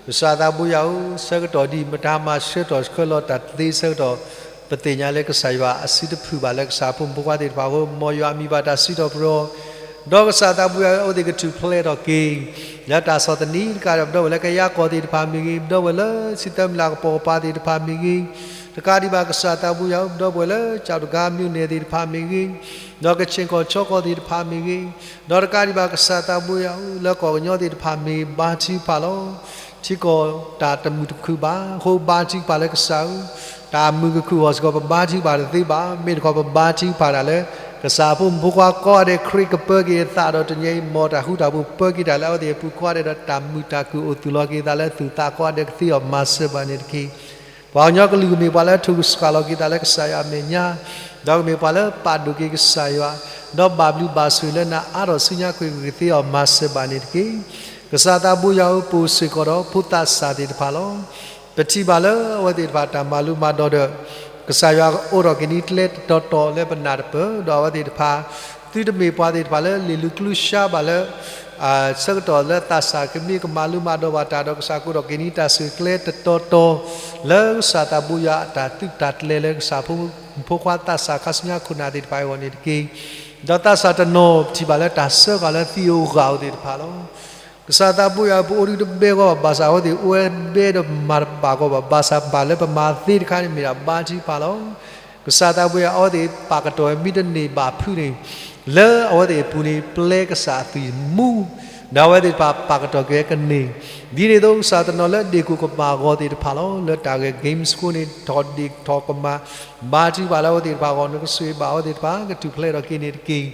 ကစၢ်သးဘိယွၤဧၢ, ဆၢကတီၢ်ဒ်အံၤ မတၤမၤဆှၢထီၣ်ဆှၢလီၤတၢ်တသ့ဆၢကတီၢ်, ပသ့ၣ်ညါလၢကစၢ်ယွၤအစုတဖုၣ်ဘၣ်လၢကစၢ်ဖိမုၣ်ဖိခွါသ့ၣ်တဖၣ်အဃိ မ်ယွၤအမံၤဘၣ်တၢ်စံးထီၣ်ပတြၢၤ ဒီးကစၢ်သးဘိယွၤဧၢ, အဝဲသ့ၣ်ကထူၣ်ဖျဲးထီၣ်က့ၤ လၢတၢ်ဆီၣ်သနံးတကးဒံးဘၣ် ပဒီပုၢ်ဝဲၢ်လၢကယၤကီၢ်သ့ၣ်တဖၣ်မ့ၢ်ဂ့ၤ, ပဒီပုၢ်ဝဲၢ်လၢစံၣ်သၢမုၢ်လၢ်ကပိာ်ကပၤသ့ၣ်တဖၣ်မ့ၢ်ဂ့ၤ, တကးဒံးဘၣ်ကစၢ်သးဘိယွၤဧၢ, ပဒီပုၢ်ဝဲၢ်လၢ ကၠီၣ်တဂၤမၠိၣ်နဲၣ်သ့ၣ်တဖၣ်မ့ၢ်ဂ့ၤ, ဒီးကခ့ၣ်ကီၢ်ခၠီကီၢ်သ့ၣ်တဖၣ်မ့ၢ်ဂ့ၤ, ဒီးတကးဒံးဘၣ်ကစၢ်သးဘိယွၤဧၢ, လၢကီၢ်ကညီသ့ၣ်တဖၣ်မ့ၢ်ဂ့ၤ ဘါထုကဖၣ်လီၤ. ထံကီၢ်တၢ်တမုာ်တခုၣ်ဘၣ်, အဃိဘါထုကဖၣ်လၢကစၢ်ဧၢ, တၢ်မုာ်ကခုၣ်အဂီၢ်စ့ၢ်ကီး ပဘါထုကဖၣ်တသ့ဘၣ်, မ့ၢ်တခီပဘါထုကဖၣ်တၢ်လၢ ကစၢ်ဖိမုၣ်ဖိခွါကိးဂၤဒဲး ခရံာ်ကပၢက့ၤအသးဒီးတနံၤအံၤ မ်တၢ်ဃူတၢ်ဖိးပၢက့ၤတၢ်လၢအဝဲသ့ၣ်အပူၤကိးဂၤဒဲးဒီး တၢ်မုာ်တၢ်ခုၣ်အိၣ်သူၣ်လီၤက့ၤသးလၢသူၣ်သးကိးဂၤဒဲးကသ့အီၤ မၤစၢၤဘၣ်န့ၣ်တက့ၢ်. ပှၤကညီကလုာ်ကမ့ၢ်ပှၤလၢထူၣ်စှၤလီၤက့ၤသးလၢကစၢ်ယွၤအမဲာ်ညါ, ဒီးကမ့ၢ်ပှၤလၢပာ်ဒိၣ်က့ၤကစၢ်ယွၤ, ဒီးဘၣ်ဘျုးဘၣ်ဆိၣ်ဂ့ၤလၢနၤအါထီၣ်ဆူညါ ခရံာ်ကသ့အီၤ မၤစၢၤဘၣ်န့ၣ်တက့ၢ်. ကစၢ်သးဘိယွၤဧၢ, ပအိၣ်စ့ၢ်ကီးဒီးဖိသၣ်ဆၣ်သ့ၣ်တဖၣ်လီၤ. ပထံၣ်ဘၣ်လၢအဝဲသ့ၣ်တဖၣ်တၢ်မၤလိမၤဒိးဒီး ကစၢ်ယွၤအိးထီၣ်က့ၤန့ၢ်ကျဲတတီၤတီၤလၢပနၢ်တပၢၢ်, ဒီးအဝဲသ့ၣ်တဖၣ် သုတမ့ၢ်ပှၤသ့ၣ်တဖၣ်လၢလီၤလူၤကလူၤဆှါဘၣ်လၢ ဆၢကတီၢ်လၢသးစၢ်ကမ့ၢ်ကမၤလိမၤဒိးဘၣ်တၢ်ဒီး ကစၢ်ကအိးထီၣ်က့ၤန့ၢ်တၢ်ဆှၢကျဲတတီၤတီၤ လၢကစၢ်သးဘိယွၤအတၢ်သုးတၢ်ကျဲၤလၢကစၢ်ဖိ ဖိခွါသးစၢ်ခါဆူညါခိၣ်နၢ်သ့ၣ်တဖၣ်အဂီၢ်န့ၣ်တက့ၢ်. ဒီးသးစၢ်တနီၤထံၣ်ဘၣ်လၢတၢ်စၢဃာ်လၢသံၣ်ဧိၤဂၢ်ဧိၤသ့ၣ်တဖၣ်လီၤ. ကစၢ်သးဘိယွၤဧၢ, ပအိၣ်ဒုတဘဲဂီၢ်ဘၣ်, ဘၣ်ဆၣ်အဝဲသ့ၣ်အိၣ်ဝဲတဘဲဒီးမၤတဘၣ်ဂီၢ်ဘၣ်, ဘၣ်ဆၣ်ဘၣ်လၢပမၤသ့တခါန့ၣ် မ့ၢ်ဒၣ်ဘါထုကဖၣ်လီၤ. ကစၢ်သးဘိယွၤဧၢ, အဝဲသ့ၣ်ပာ်ကတီၢ်မ့ၢ်တန့ၢ်ဘၣ်ဖုးန့ၣ်, လၢအဝဲသ့ၣ်အပူၤန့ၣ် ပျဲကစၢ်အသွံၣ်မူ, ဒီးအဝဲသ့ၣ်တဖၣ်ပာ်ကတီၢ်က့ၤဝဲကန့ၢ်, ဒ်န့ၣ်အသိး ကစၢ်တနီၤလၢဒ့ၣ်ကိၣ်ကမၣ်အဂီၢ်သ့ၣ်တဖၣ်လီၤ. လၢတၢ်ဂဲၤ games အဃိန့ၣ် ထီၣ်ဒ့ၣ်ထီၣ်ကမၣ်, ဘါထုကဖၣ်လၢအဝဲသ့ၣ်တဖၣ်အဂီၢ် နကဆိၣ်ဂ့ၤဘၣ်အဝဲသ့ၣ်တဖၣ် ကထူၣ်ဖျဲးထီၣ်က့ၤန့ၣ်တက့ၢ်.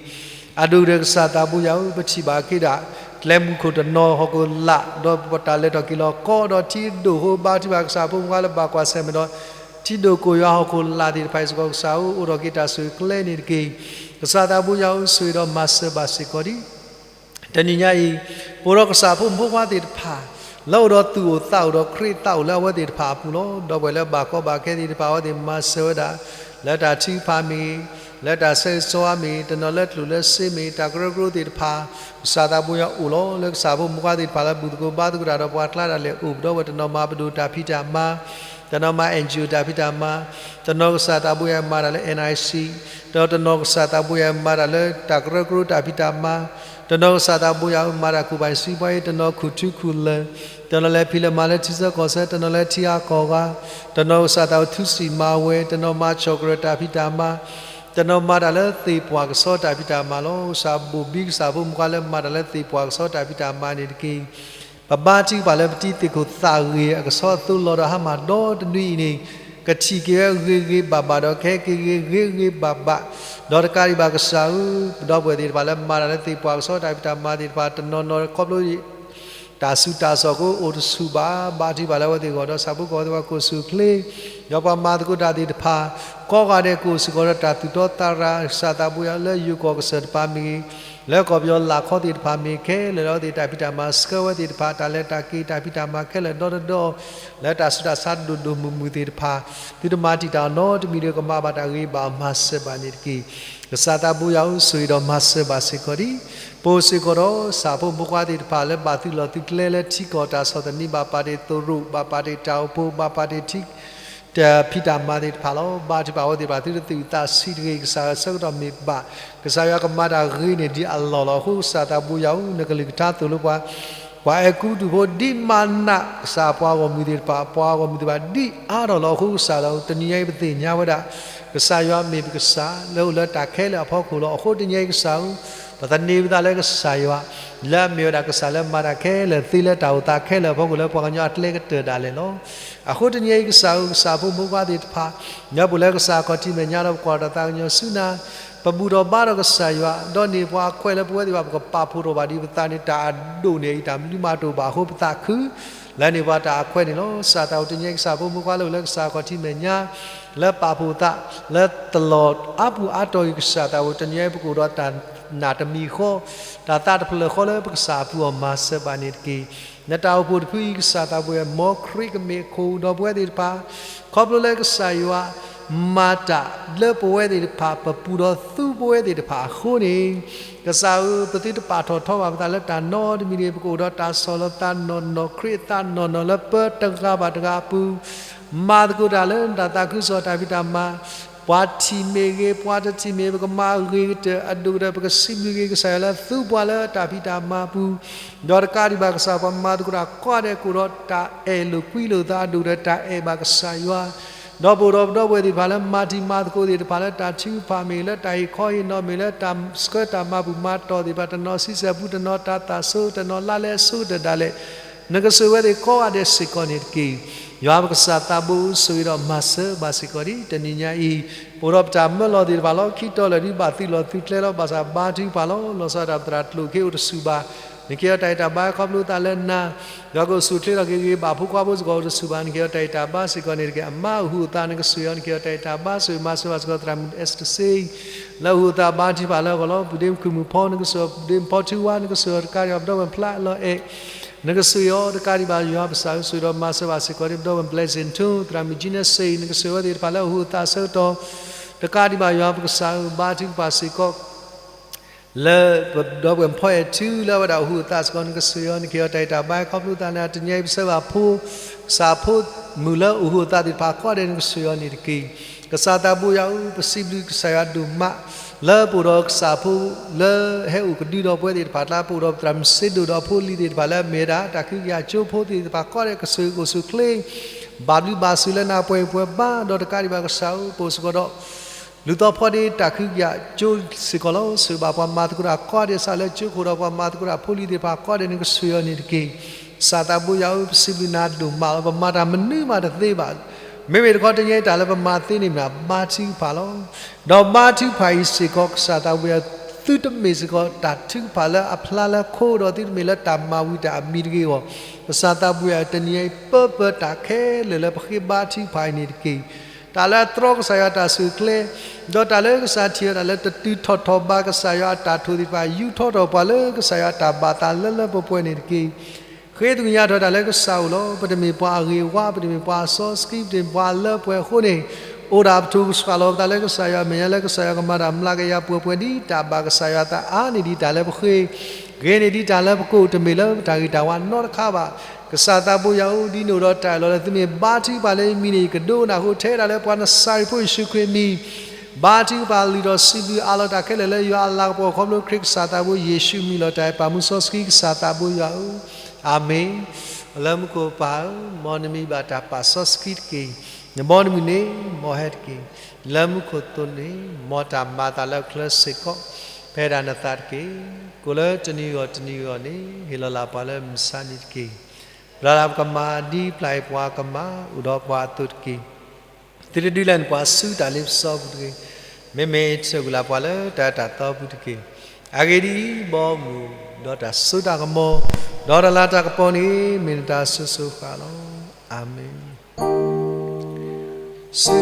အဒိၣ်ကတၢၢ်ကစၢ်သးဘိယွၤဧၢ, ပထံၣ်ဘၣ်က့ၤဒၣ် ကျဲမုၢ်ခိၣ်တနီၤဟီၣ်ခိၣ်လာ်, ဒီးပတၢ်လဲၤထီၣ်က့ၤလီၤကီဒီးထံဒိၣ်အဃိ, ဘါထုကဖၣ်ကစၢ်ဖိမုၣ်ဖိလၢဘၣ်ကွၢ်ဆၢၣ်မဲာ်ဒီး ထံဒိၣ်ကိၢ်ယွၤဟီၣ်ခိၣ်လာ်သ့ၣ်တဖၣ်အံၤစ့ၢ်ကီး ကစၢ်ဧၢ, အိၣ်ထီၣ်က့ၤတၢ်ဆိၣ်ဂ့ၤကျဲန့ၣ်တက့ၢ်. ကစၢ်သးဘိယွၤဧၢ, ဆိၣ်ဂ့ၤဒီးမၤစၢၤဘၣ်စ့ၢ်ကီးဒံး တနံၤညါအံၤ, ပအိၣ်ဒီးကစၢ်ဖိမုၣ်ဖိခွါသ့ၣ်တဖၣ် လၢအိၣ်ဒီးသူၣ်အိၣ်သးအိၣ်ဒီးခရံာ်သးအိၣ်လၢအဝဲသ့ၣ်တဖၣ်အပူၤလီၤ. ဒီပုၢ်ဝဲၢ်လၢဘၣ်ကီဘၣ်ခဲသ့ၣ်တဖၣ် အဝဲသ့ၣ်မၤစၢၤဝဲဒၣ် လၢတၢ်ထုကဖၣ်မ့ၢ်ဂ့ၤ, လၢတၢ်ဆၢဂ့ၤဆၢဝါမ့ၢ်ဂ့ၤ, တနီၤလၢကျိၣ်လၢစ့မ့ၢ်ဂ့ၤ, တၢ်ကရၢကရိသ့ၣ်တဖၣ်, ကစၢ်သးဘိယွၤအိၣ်လီၤ. လၢကစၢ်ဖိမုၣ်ဖိခွါသ့ၣ်တဖၣ်လၢဘူၣ်သကိးဘါသကိးတၢ်ဒီးပှၤကျါဒၣ်လဲာ်အိၣ်, ဒီပုၢ်ဝဲၢ်တနီၤမၤပဒိၣ်တၢ်ဖံးတၢ်မၤ, တနီၤမၤ NGO တၢ်ဖံးတၢ်မၤ, တနီၤကစၢ်သးဘိယွၤမၤတၢ်လၢ NIC, ဒီးတနီၤကစၢ်သးဘိယွၤမၤတၢ်လၢတၢ်ကရၢကရိတၢ်ဖံးတၢ်မၤ, တနီၤကစၢ်သးဘိယွၤမၤတၢ် ကူၣ်ဘၣ်စံးဘှါအံၤ, တနီၤခူၣ်ထူခူၣ်လၢၢ်, တနီၤလဲၤဖံးလဲၤမၤလၢထံဆၢကီၢ်ဆၢ, တနီၤလၢထံဂၤကီၢ်ဂၤ, တနီၤကစၢ်သးဘိထူစံၣ်မၤဝဲ, တနီၤမၤဆီၣ်ကရၢၢ်တၢ်ဖံးတၢ်မၤ, တနီၤမၤတၢ်လၢသ့ၣ်ပှၢ်ကဆီတၢ်ဖံးတၢ်မၤလီၤ. ကစၢ်ဘိၣ်ဘံကစၢ်ဖိမုၣ်ဖိခွါလၢမၤတၢ်လၢသ့ၣ်ပှၢ်ကဆီတၢ်ဖံးတၢ်မၤန့ၣ်တက့ၢ်. ပဘါထုကဖၣ်လၢပတံၤသ့ၣ်ခိၣ်သးဂ့ၤအကဆီအသိးလီၤဒီးဟါမၢ်ဒီတနွံအံၤန့ၣ်, ကထံၣ်က့ၤဝဲဂ့ၤဂ့ၤဘၣ်ဘၣ်ဒီးကဟဲက့ၤဂ့ၤဂ့ၤဘၣ်ဘၣ်, ဒီးတကးဒံးဘၣ်ကစၢ်ဧၢ, ပဒီပုၢ်ဝဲၢ်သ့ၣ်တဖၣ်လၢမၤတၢ်လၢသ့ၣ်ပှၢ်ကဆီတၢ်ဖံးတၢ်မၤသ့ၣ်တဖၣ် တနီၤနီၤခီဖျိ တၢ်ဆူးတၢ်ဆါကအိၣ်တဆူၣ်ဘၣ်, ဘါထုကဖၣ်လၢအဝဲသ့ၣ်အဂီၢ်, ဒီးဆၣ်ဖိကီၢ်ဖိသ့ၣ်တဖၣ်ကအိၣ်ဆူၣ်အိၣ်ချ့, ဒီးပှၤမၤသကိးတၢ်သ့ၣ်တဖၣ် ကိးဂၤဒဲးကအိၣ်စ့ၢ်ကီးဒီးတၢ်သူၣ်တီသးရၤ, ကစၢ်သးဘိယွၤလၢယိၤကီၢ်ကစၢၢ်တဖၣ်မ့ၢ်ဂ့ၤ, လၢကီၢ်ပယီၤလၢ်ခီသ့ၣ်တဖၣ်မ့ၢ်ဂ့ၤ, ခဲလၢာ်လၢအဝဲသ့ၣ်တၢ်ဖံးတၢ်မၤဆှၢဝဲသ့ၣ်တဖၣ်, တၢ်လဲၤတၢ်က့ၤတၢ်ဖံးတၢ်မၤခဲလၢာ်ဒီတဒီ လၢတၢ်ဆူးတၢ်ဆါဒိၣ်ဒိၣ်မုၢ်မုၢ်သ့ၣ်တဖၣ်, သုတမၤတံာ်တာ်နီတမံၤဒီး ကမၤဘၣ်တၢ်ဂ့ၤဘၣ်အီၤ, မၤစၢၤဘၣ်န့ၣ်တက့ၢ်. ကစၢ်သးဘိယွၤဧၢ, ဆိၣ်ဂ့ၤဒီးမၤစၢၤဘၣ်စ့ၢ်ကီးဒံး ပအိၣ်စ့ၢ်ကီးဒီးကစၢ်ဖိမုၣ်ဖိခွါသ့ၣ်တဖၣ်လၢဘၣ်သုးလီၢ်သုးကျဲလၢထံကီၢ်တၢ်ဆီၣ်သနံး, ဘၣ်ပာ်တ့ၢ်သရိာ်, ဘၣ်ပာ်တ့ၢ်တၢ်အိၣ်ဖှိၣ်, ဘၣ်ပာ်တ့ၢ်ထံ တၢ်ဖံးတၢ်မၤသ့ၣ်တဖၣ်လီၤ. ဘါထုကဖၣ်အဝဲသ့ၣ်တဖၣ် သုတသူၣ်အုးသးဆံးတဂ့ၤ, ကစၢ်ဆၢကတီၢ်မ့ၢ်ဘၣ်, ကစၢ်ယွၤကမၤတၢ်ဂ့ၤန့ၢ်ဒံးအလီၢ်လီၤ. အဃိကစၢ်သးဘိယွၤဧၢ, နကလုၢ်ကထါသိၣ်လိပှၤ ပှၤအဲၤကူပတူးဖိဒ်မၤနးကစၢ်အပှၤဂီၢ်မုၢ်သ့ၣ်တဖၣ်, ပှၤဂီၢ်မုၢ်သ့ၣ်တဖၣ်ဒ်အါထီၣ်လီၤ. အဃိကစၢ်လၢတနံၤညါအံၤ ပသ့ၣ်ညါဝဲဒၣ် ကစၢ်ယွၤမ့ၢ်ပကစၢ်လၢအိၣ်လၢတၢ်ခဲလၢာ်အဖီခိၣ်လီၤ. အဃိတနံၤညါအံၤကစၢ်ဧၢ, ပသန့ၤပသးလၢကစၢ်ယွၤ လၢအမ့ၢ်ဝဲဒၣ်ကစၢ်လၢမၤတၢ်ခဲလၢာ်သ့လၢတၢ်အိၣ်သးခဲလၢာ်အဖီခိၣ်လၢပှၤကညီအကျဲကတၢၢ်ဒၣ်လဲာ်လီၤ. အဃိတနံၤညါအံၤကစၢ်ဧၢ, ကစၢ်ဖိမုၣ်ဖိခွါသ့ၣ်တဖၣ် ညါပူၤလၢကစၢ်အခီၣ်ထံးမဲာ်ညါဒီး ပကွၢ်တၢ်သးကညီၤဆူနၤ, ပဘူၣ်ထီၣ်ဘါထီၣ်ကစၢ်ယွၤ, ဒီးန့ၢ်ပှၤအခွဲးလၢပဝဲသ့ၣ်တဖၣ် ပကပာ်ဖှိၣ်ထီၣ်ဘၣ်ဒံးပသးန့ၣ် တၢ်အဒိၣ်န့ၢ်အံၤ တၢ်မနုၤမးတအိၣ်ဘၣ်အဃိ ပသးခု လၢန့ၢ်ပှၤတၢ်အခွဲးန့ၣ်လီၤ. ကစၢ်သးဘိတနံၤညါအံၤ ကစၢ်ဖိမုၣ်ဖိခွါလၢအိၣ်လၢကစၢ်အခီၣ်ထံးမဲာ်ညါ လၢပာ်ဖှိၣ်သး လၢတလီၢ်အါပူၤအါတီၢ်အံၤ ကစၢ်သးဘိတနံၤညါအံၤ ပကအိၣ်ဒီးတၢ်နာ်တမံၤဃီ, တၢ်သးတဖျၢၣ်ဃီလၢပကစၢ်အပူၤအီၤ မၤစၢၤဘၣ်န့ၣ်တက့ၢ်. နတၢ်အိၣ်ဖှိၣ်တဖုအံၤ ကစၢ်သးဘိ မ်ခရံာ်ကမ့ၢ်အခိၣ်ဒီးပဝဲသ့ၣ်တဖၣ်, ခီဖျိလၢကစၢ်ယွၤ မၤတၢ်လၢပဝဲသ့ၣ်တဖၣ် ပပူၤဒီးသူပဝဲသ့ၣ်တဖၣ်အဃိန့ၣ်, ကစၢ်ဧၢ, ပသုတပာ်ထီၣ်ထီဘၣ်ပသးလၢတၢ်နီတမံၤန့ၣ်, ပကအိၣ်ဒီးတၢ်ဆီၣ်လီၤသးနီၢ်နီၢ် ခရံာ်အသးနီၢ်နီၢ်လၢပတဂၤဘၣ်တဂၤအပူၤ, မၤသကိးတၢ်လၢတၢ်သးခုကစီၣ်တၢ်ဖံးတၢ်မၤ, ပှၤထံၣ်မ့ၢ်ဂ့ၤ ပှၤတထံၣ်မ့ၢ်ဂ့ၤ ပကမၤဂ့ၤကတၢၢ်အဒိၣ်ကတၢၢ် ပကစံးဘျုးက့ၤကစၢ်ယွၤလၢသူပှၤလၢတၢ်ဖံးတၢ်မၤအပူၤ, ဒီးတကးဒံးဘၣ်ကစၢ် ပှၤမၤသကိးတၢ်ကိးဂၤဒဲးကအိၣ်ဒီးတၢ်အဲၣ်လိာ်ကွံလိာ်သးအဒိၣ်ကတၢၢ် တၢ်အဲၣ်ဘၣ်ကစၢ်ယွၤ ဒီးပအိၣ်ဒီးပဒီပုၢ်ဝဲၢ်သ့ၣ်တဖၣ်လၢမၤတံၤမၤသကိးသ့ၣ်တဖၣ်လၢတၢ်ထုကဖၣ်မ့ၢ်ဂ့ၤ လၢတၢ်ဟ့ၣ်ခီဟ့ၣ်နီၤမ့ၢ်ဂ့ၤ လၢတၢ်ဆှၢတၢ်မၤဘူၣ်မၤတီၢ်သ့ၣ်တဖၣ် တနီၤဆံဆဲၣ်ပူ တနီၤတၢ်သးဆိ တနီၤလါလဲဆိကတၢၢ်ဒၣ်လဲာ်, နကဆိၣ်ဂ့ၤဝဲသ့ၣ်ကိးဂၤဒဲးစ့ၢ်ကီးန့ၣ်တက့ၢ်. ယွၤပကစၢ်သးဘိဧၢ ဆိၣ်ဂ့ၤဒီးမၤစၢၤဘၣ်စ့ၢ်ကီးဒံး တနံၤညါအံၤ, ပအိၣ်ဒီးပတၢ်မၢလီၤသ့ၣ်တဖၣ်လီၤ ခံတီၤလၢာ်ဒုးဘၣ်သုးလီၢ်သုးကျဲလီၤ ဘၣ်ဆၣ်ဘါထုကဖၣ်လီၤ လီၤဆီဒၣ်တၢ်သရၣ်ကျိၣ်ခ့အိၣ်တဆူၣ်ဘၣ် နကဟ့ၣ်အီၤတၢ်ဂံၢ်တၢ်ဘါခီဖျိသးလၢနၤ, ယွၤကအိၣ်ဆူၣ်အိၣ်ချ့ထီၣ်က့ၤဂ့ၤဘၣ်ဖိခွါဖိစ့ၢ်ကီးအိၣ်တဆူၣ်ဘၣ် နကဟ့ၣ်အီၤတၢ်ဂံၢ်တၢ်ဘါစ့ၢ်ကီးန့ၣ်တက့ၢ်. အမါအိၣ်ဟူးအသး နကဆိၣ်ဂ့ၤအီၤ နကဟ့ၣ်အီၤတၢ်ဂံၢ်တၢ်ဘါ ဆိၣ်ဂ့ၤမၤစၢၤဘၣ်စ့ၢ်ကီးသရၣ်မုၣ်အဲစတၢ်စ့ လၢအအိၣ်ဟူးအသးဘါထုကဖၣ်လၢအဂီၢ်လီၤ. ပုၢ်ဒ့မုၣ်ခုၣ်မုၣ်ဖီ နကဆိၣ်ဂ့ၤအီၤ ပုၢ်ဒ့မုၣ်ဖီထူဝါ နကဆိၣ်ဂ့ၤအီၤဒီးပဒီပုၢ်ဝဲၢ်ဖျါလီၤအဲၣ် နကဆိၣ်ဂ့ၤအီၤ တကးဒံးဘၣ်ယွၤပကစၢ်ဧၢ ဆိၣ်ဂ့ၤဒီးမၤစၢၤဘၣ်စ့ၢ်ကီးန့ၣ် ပဒီပုၢ်ဝဲၢ် blessing ထူ သရၣ်မုၣ် Jesus စ့ နကဆိၣ်ဂ့ၤဝဲသ့ၣ်တဖၣ်လၢအအိၣ်ဟူးအသးအဆၢကတီၢ် တကးဒံးဘၣ်ယွၤပကစၢ်ဧၢ ဘါထုကဖၣ်စ့ၢ်ကီး လၢပဒီပုၢ်ဝဲၢ်ဖီအဲၣ်ထူလၢအဝဲဒၣ်အအိၣ်ဟူးအသးစ့ၢ်ကီး နကဆိၣ်ဂ့ၤအီၤ နကဟ့ၣ်အီၤတၢ်ဂံၢ်တၢ်ဘါခီဖျိသးလၢတနံၤညါအံၤ ပဆၢဘၣ်ဖိ ကစၢ်ဖိ မုၢ်လၢအိၣ်ဃိသးသ့ၣ်တဖၣ်ကိးဂၤဒဲးန့ၣ် ကဆိၣ်ဂ့ၤအီၤန့ၣ်တက့ၢ်. ကစၢ်သးဘိယွၤဧၢ, ပစံးဘျုးကစၢ်ယွၤဒိၣ်မး လၢပအိၣ်ဒီးကစၢ်ဖိ လၢဟဲအိၣ်ကဒုဒီးပဝဲသ့ၣ်တဖၣ်အကျါ, ပအိၣ်ဒီးပသရၣ်မုၣ်စ့ဒိၣ်ဒီးဖိလံၤသ့ၣ်တဖၣ်လၢအမ့ၢ်ဝဲဒၣ် တၢ်ကဟုကယာ်ကၠိဖိသ့ၣ်တဖၣ်ကိးဂၤဒဲး ကဆိၣ်ဂ့ၤအိၣ်ဆူၣ်ချ့ ဘၣ်ဘျုးဘၣ်ဆိၣ်လၢနၤပှဲၤပှဲၤဘၣ်ဒီးတကးဒံးဘၣ်ကစၢ်ဧၢ, ပအိၣ်စ့ၢ်ကီးဒီး လူၤသီဖီဒ့တၢ်ကဟုကယာ်ကၠိစ့ၢ်ကီးလီၤ. ဆိၣ်ဂ့ၤဘၣ်ပှၤမၤသကိးတၢ်ကိးဂၤဒဲး စးလၢကၠိခိၣ်ဒီးပှၤမၤသကိးတၢ်ဖိလံၤသ့ၣ်တဖၣ်ကိးဂၤဒဲးန့ၣ် ကဆိၣ်ဂ့ၤအီၤန့ၣ်တက့ၢ်. ကစၢ်သးဘိယွၤဧၢ, ပစံးဘျုးနၤဒိၣ်မးလီၤ. ပမၤတၢ်မနုၤမးတသ့ဘၣ်. မ့မ့ၢ်တခီတနံၤအံၤ တၢ်လၢပမၤသ့န့ၣ်မ့ၢ်ဒၣ် ဘါထုကဖၣ်လီၤ. ဒီးဘါထုကဖၣ်အံၤစ့ၢ်ကီး ကစၢ်သးဘိယွၤ သုတမ့ၢ်စ့ၢ်ကီးတၢ်ထုကဖၣ်လၢအဖျါလၢခိဒီးသုတမ့ၢ်လၢတၢ်မၤဝံၤတၢ်အမံၤတဂ့ၤအဂီၢ်, ကစၢ်သးဘိယွၤ တနံၤအံၤ ပၢပၢတၢ်ခဲလၢာ်လၢပဃ့ဘါထုကဖၣ်အံၤန့ၣ်တက့ၢ်. တၢ်လၢအတြီကစၢ်ယွၤတၢ်ဆိၣ်ကျဲ, ဒီးတၢ်လၢကစၢ်ထံၣ်အီၤတၢ်လၢတတုၤထီၣ်ထီၣ်ဘးကစၢ်ယွၤအတၢ်ထိၣ်သ့ၣ်တဖၣ် ယူးထီၣ်ထီၣ်ပှၤလၢကစၢ်ယွၤအတၢ်ဘၣ်သးလၢလၢပှဲၤပှဲၤန့ၣ်တက့ၢ်. ဃ့သကွံာ်ညါထီၣ်တၢ်လၢကစၢ်အိၣ်လီၤ. ပတမ့ၢ်ပှၤအဂ့ၤအဝါ, ပတမ့ၢ်ပှၤအစီဆှံ, ပတမ့ၢ်ပှၤအလၢပှဲၤအဃိန့ၣ်, အိၣ်ဒၣ်ပထိၣ်ကဆှၣ်လီၤပသးလၢကစၢ်ယွၤအမဲာ်ညါ လၢကစၢ်ယွၤကမၤတၢ်မျးကယၤပှဲၤပှဲၤဒ်တၢ်ဘၣ်ကစၢ်ယွၤအသးအါန့ၢ်ဒံးတၢ်လၢပဃ့, ဂ့ၤန့ၢ်ဒံးတၢ်လၢပကိး တမ့ၢ်လၢပတၢ်ဂ့ၤတၢ်ဝါနီတခါဘၣ်. ကစၢ်သးဘိယွၤဧၢ, ဒ်နအိၣ်ဒီးတၢ်အၢၣ်လီၤလၢသုမ့ၢ်ဘါထုကဖၣ်လၢယမံၤန့ၣ် ယကဒိကနၣ်အဃိ ထဲဒၣ်လၢပှၤနစၤရ့းဖိယ့ၣ်ၡူးခရံာ်အမံၤ ဘါထုကဖၣ်လုၢ်ထီၣ်စံးဘျုးအးလီၤတၢ်ခဲလၢာ်လၢယွၤအလၤကပီၤခီဖျိခရံာ်ကစၢ်သးဘိယ့ၣ်ၡူးအမံၤလီၤ. တၢ်အဲၣ်ပာ်မူစီဆှံကစၢ်သးဘိယွၤဧၢ, အၤမ့ၣ်. လၢမူခိၣ်ပၢ်ဧၢ, မ်နမံၤဘၣ်တၢ်ပာ်စီဆှံတက့ၢ်. နဘီနမုၢ်န့ၣ် မ်ဟဲတက့ၢ်. လၢမူခိၣ်သိန့ၣ် မ်တၢ်မၤအသးလၢအချၢစ့ၢ်ကီး ဖဲဒၣ်နသးတက့ၢ်. ကိးလၢတနံၤဂီၢ်တနံၤဂီၢ်န့ၣ် ဟ့ၣ်လီၤလၢပှၤလၢမုၢ်ဆါနံၤတက့ၢ်. ပျၢ်လၢပကမၤဒ်ပျၢ်အံၤပှၤကမၤ အိၣ်ဒီးပှၤအသိးတက့ၢ်. သုတဒုးလဲနပှၤဆူတၢ်လ့ပစီပူၤတဂ့ၤ. မ့မ့ၢ်ဆှၢကွံာ်လၢပှၤလၢတၢ်အၢတၢ်သီပူၤတက့ၢ်. အဂ့ၢ်ဒ်အံၤ, ဘီမုၢ်, ဒီးတၢ်စိတၢ်ကမီၤ, ဒီးတၢ်လၤတၢ်ကပီၤန့ၣ် မ့ၢ်နတၢ်စိၤစိၤဃၣ်ဃၣ်လီၤ. အၤမ့ၣ်. ဆူ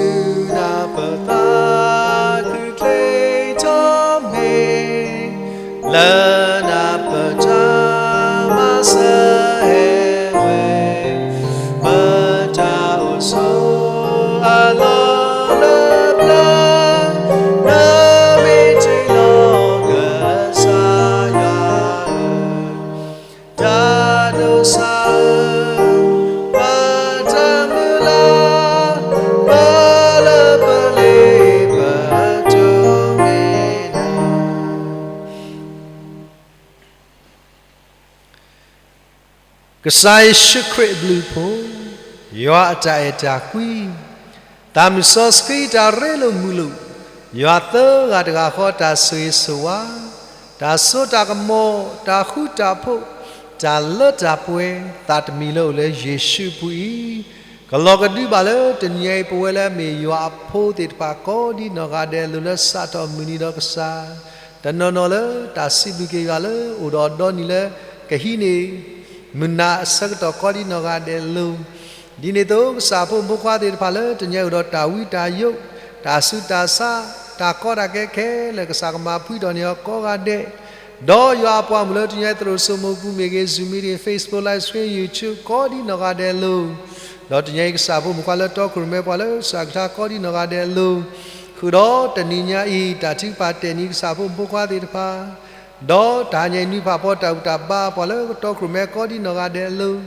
နၢ်ပၢၢ်သးခုချ့ထီၣ်မ့ၢ် လၢနၢ်ပၢၢ်တၢ်မၤစၢၤဟဲဝဲ, ပတၢ်အိၣ်ဆိးအလီၢ်လၢပျၢၤ, နမ့ၢ်တ့ၢ်လီၤကစၢ်ယွၤဧၢ, တၢ်ဒိးစၢ်ဧၢ, ပတၢ်မုၢ်လၢ်, ပလၢပလ့ပတိၢ်မ့ၢ်နၤ ကစၢ်ယ့ၣ်ၡူးခရံာ်အဘျုးအဖှိၣ်, ယွၤအတၢ်အဲၣ်တၢ်ကွံ, သးမုၢ်စီဆှံတၢ်ရ့လိာ်မုာ်လိာ်, ယွၤသၢဂၤတဂၤဃီတၢ်ဆိၣ်ဂ့ၤဆိၣ်ဝါ, တၢ်စိတၢ်ကမီၤ, တၢ်ဃူတၢ်ဖိး, တၢ်လၢတၢ်ပှဲၤ, သးတမံၤလၢအိၣ်လၢယ့ၣ်ၡူးအပူၤအံၤ, ကလီၤကဒုဘၣ်လၢတနံၤအံၤ ပဝဲလၢအမ့ၢ်ယွၤအဖိသ့ၣ်တဖၣ်ကိးဒ်နီၢ်ဂၤဒဲးအလိၤ လၢစးထီၣ်မုၢ်နံၤဒီးကစၢ် တနီၤနီၤလၢတၢ်စံးဘျုးက့ၤယွၤလၢအိၣ်ဒီးအီၤဒီနံၤလၢ ကဟံးန့ၢ်မုၢ်နၤအဆၢကတီၢ်ကိးဒ်နီၢ်ဂၤဒဲးအလိၤ, ဒ်န့ၣ်အသိး ကစၢ်ဖိမုၣ်ဖိခွါသ့ၣ်တဖၣ်လၢတနံၤအံၤအိၣ်ဒီးတၢ်ဝံတၢ်ယိး, တၢ်ဆူးတၢ်ဆါ, တၢ်ကီတၢ်ခဲခဲလၢာ် ကစၢ်ကမၤဖှံထီၣ်န့ၢ်အီၤကိးဂၤဒဲး, ဒီးယွၤအပှၤမုၣ်လၢတနံၤအံၤသရိာ်စိမိၤပူၤမ့ၢ်ဂ့ၤ, Zoom meeting, Facebook live stream, YouTube ကိးဒ်နီၢ်ဂၤဒဲးအလိၤ, ဒီးတနံၤအံၤကစၢ်ဖိမုၣ်ဖိခွါလၢတီခိၣ်ရိၣ်မဲပှၤလၢကစၢ်ကထါကိးဒ်နီၢ်ဂၤဒဲးအလိၤ, ဃုာ်ဒီးတနံၤညါအံၤ တၢ်ထုကဖၣ်တဲာ်နံၤ ကစၢ်ဖိမုၣ်ဖိခွါသ့ၣ်တဖၣ်, ဒီးတၢ်ဟးညါအံၤနွံဖးဖီတၢ်ဘူၣ်တၢ်ဘါပှၤလၢကတီခိၣ်ရိၣ်မဲကိးဒ်နီၢ်ဂၤဒဲးအလိၤ,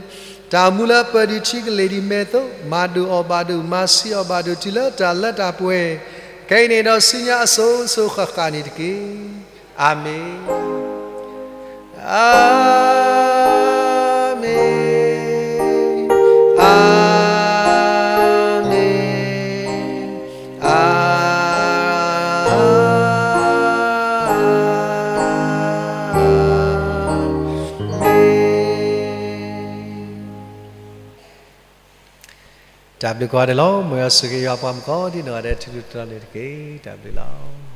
တၢ်အိၣ်မူလၢပၢၤဒံးထံကလ့ၢ်ဒံးမဲာ်သိး မၤဒိၣ်အီၣ်ဘၣ်ဒိၣ် မၤဆံးအီၣ်ဘၣ်ဒိၣ် တုၤလၢတၢ်လၢတၢ်ပှဲၤ, ခဲအံၤန့ၣ်ဒီးဆူညါအစိၤစိၤဃၣ်ဃၣ်န့ၣ်တက့ၢ်. အၤမ့ၣ်, အၤမ့ၣ်, အၤမ့ၣ်, အၤမ့ၣ်. တၢ်ဘျုးကိးဂၤဒဲးလီၤ. မ်ယွၤဆိၣ်ဂ့ၤယွၤပှၤမုၣ်ကိးဒ်နီၢ်ဂၤဒဲး ထူထူတီတီန့ၣ်တက့ၢ်. တၢ်ဘျုးလီၤ.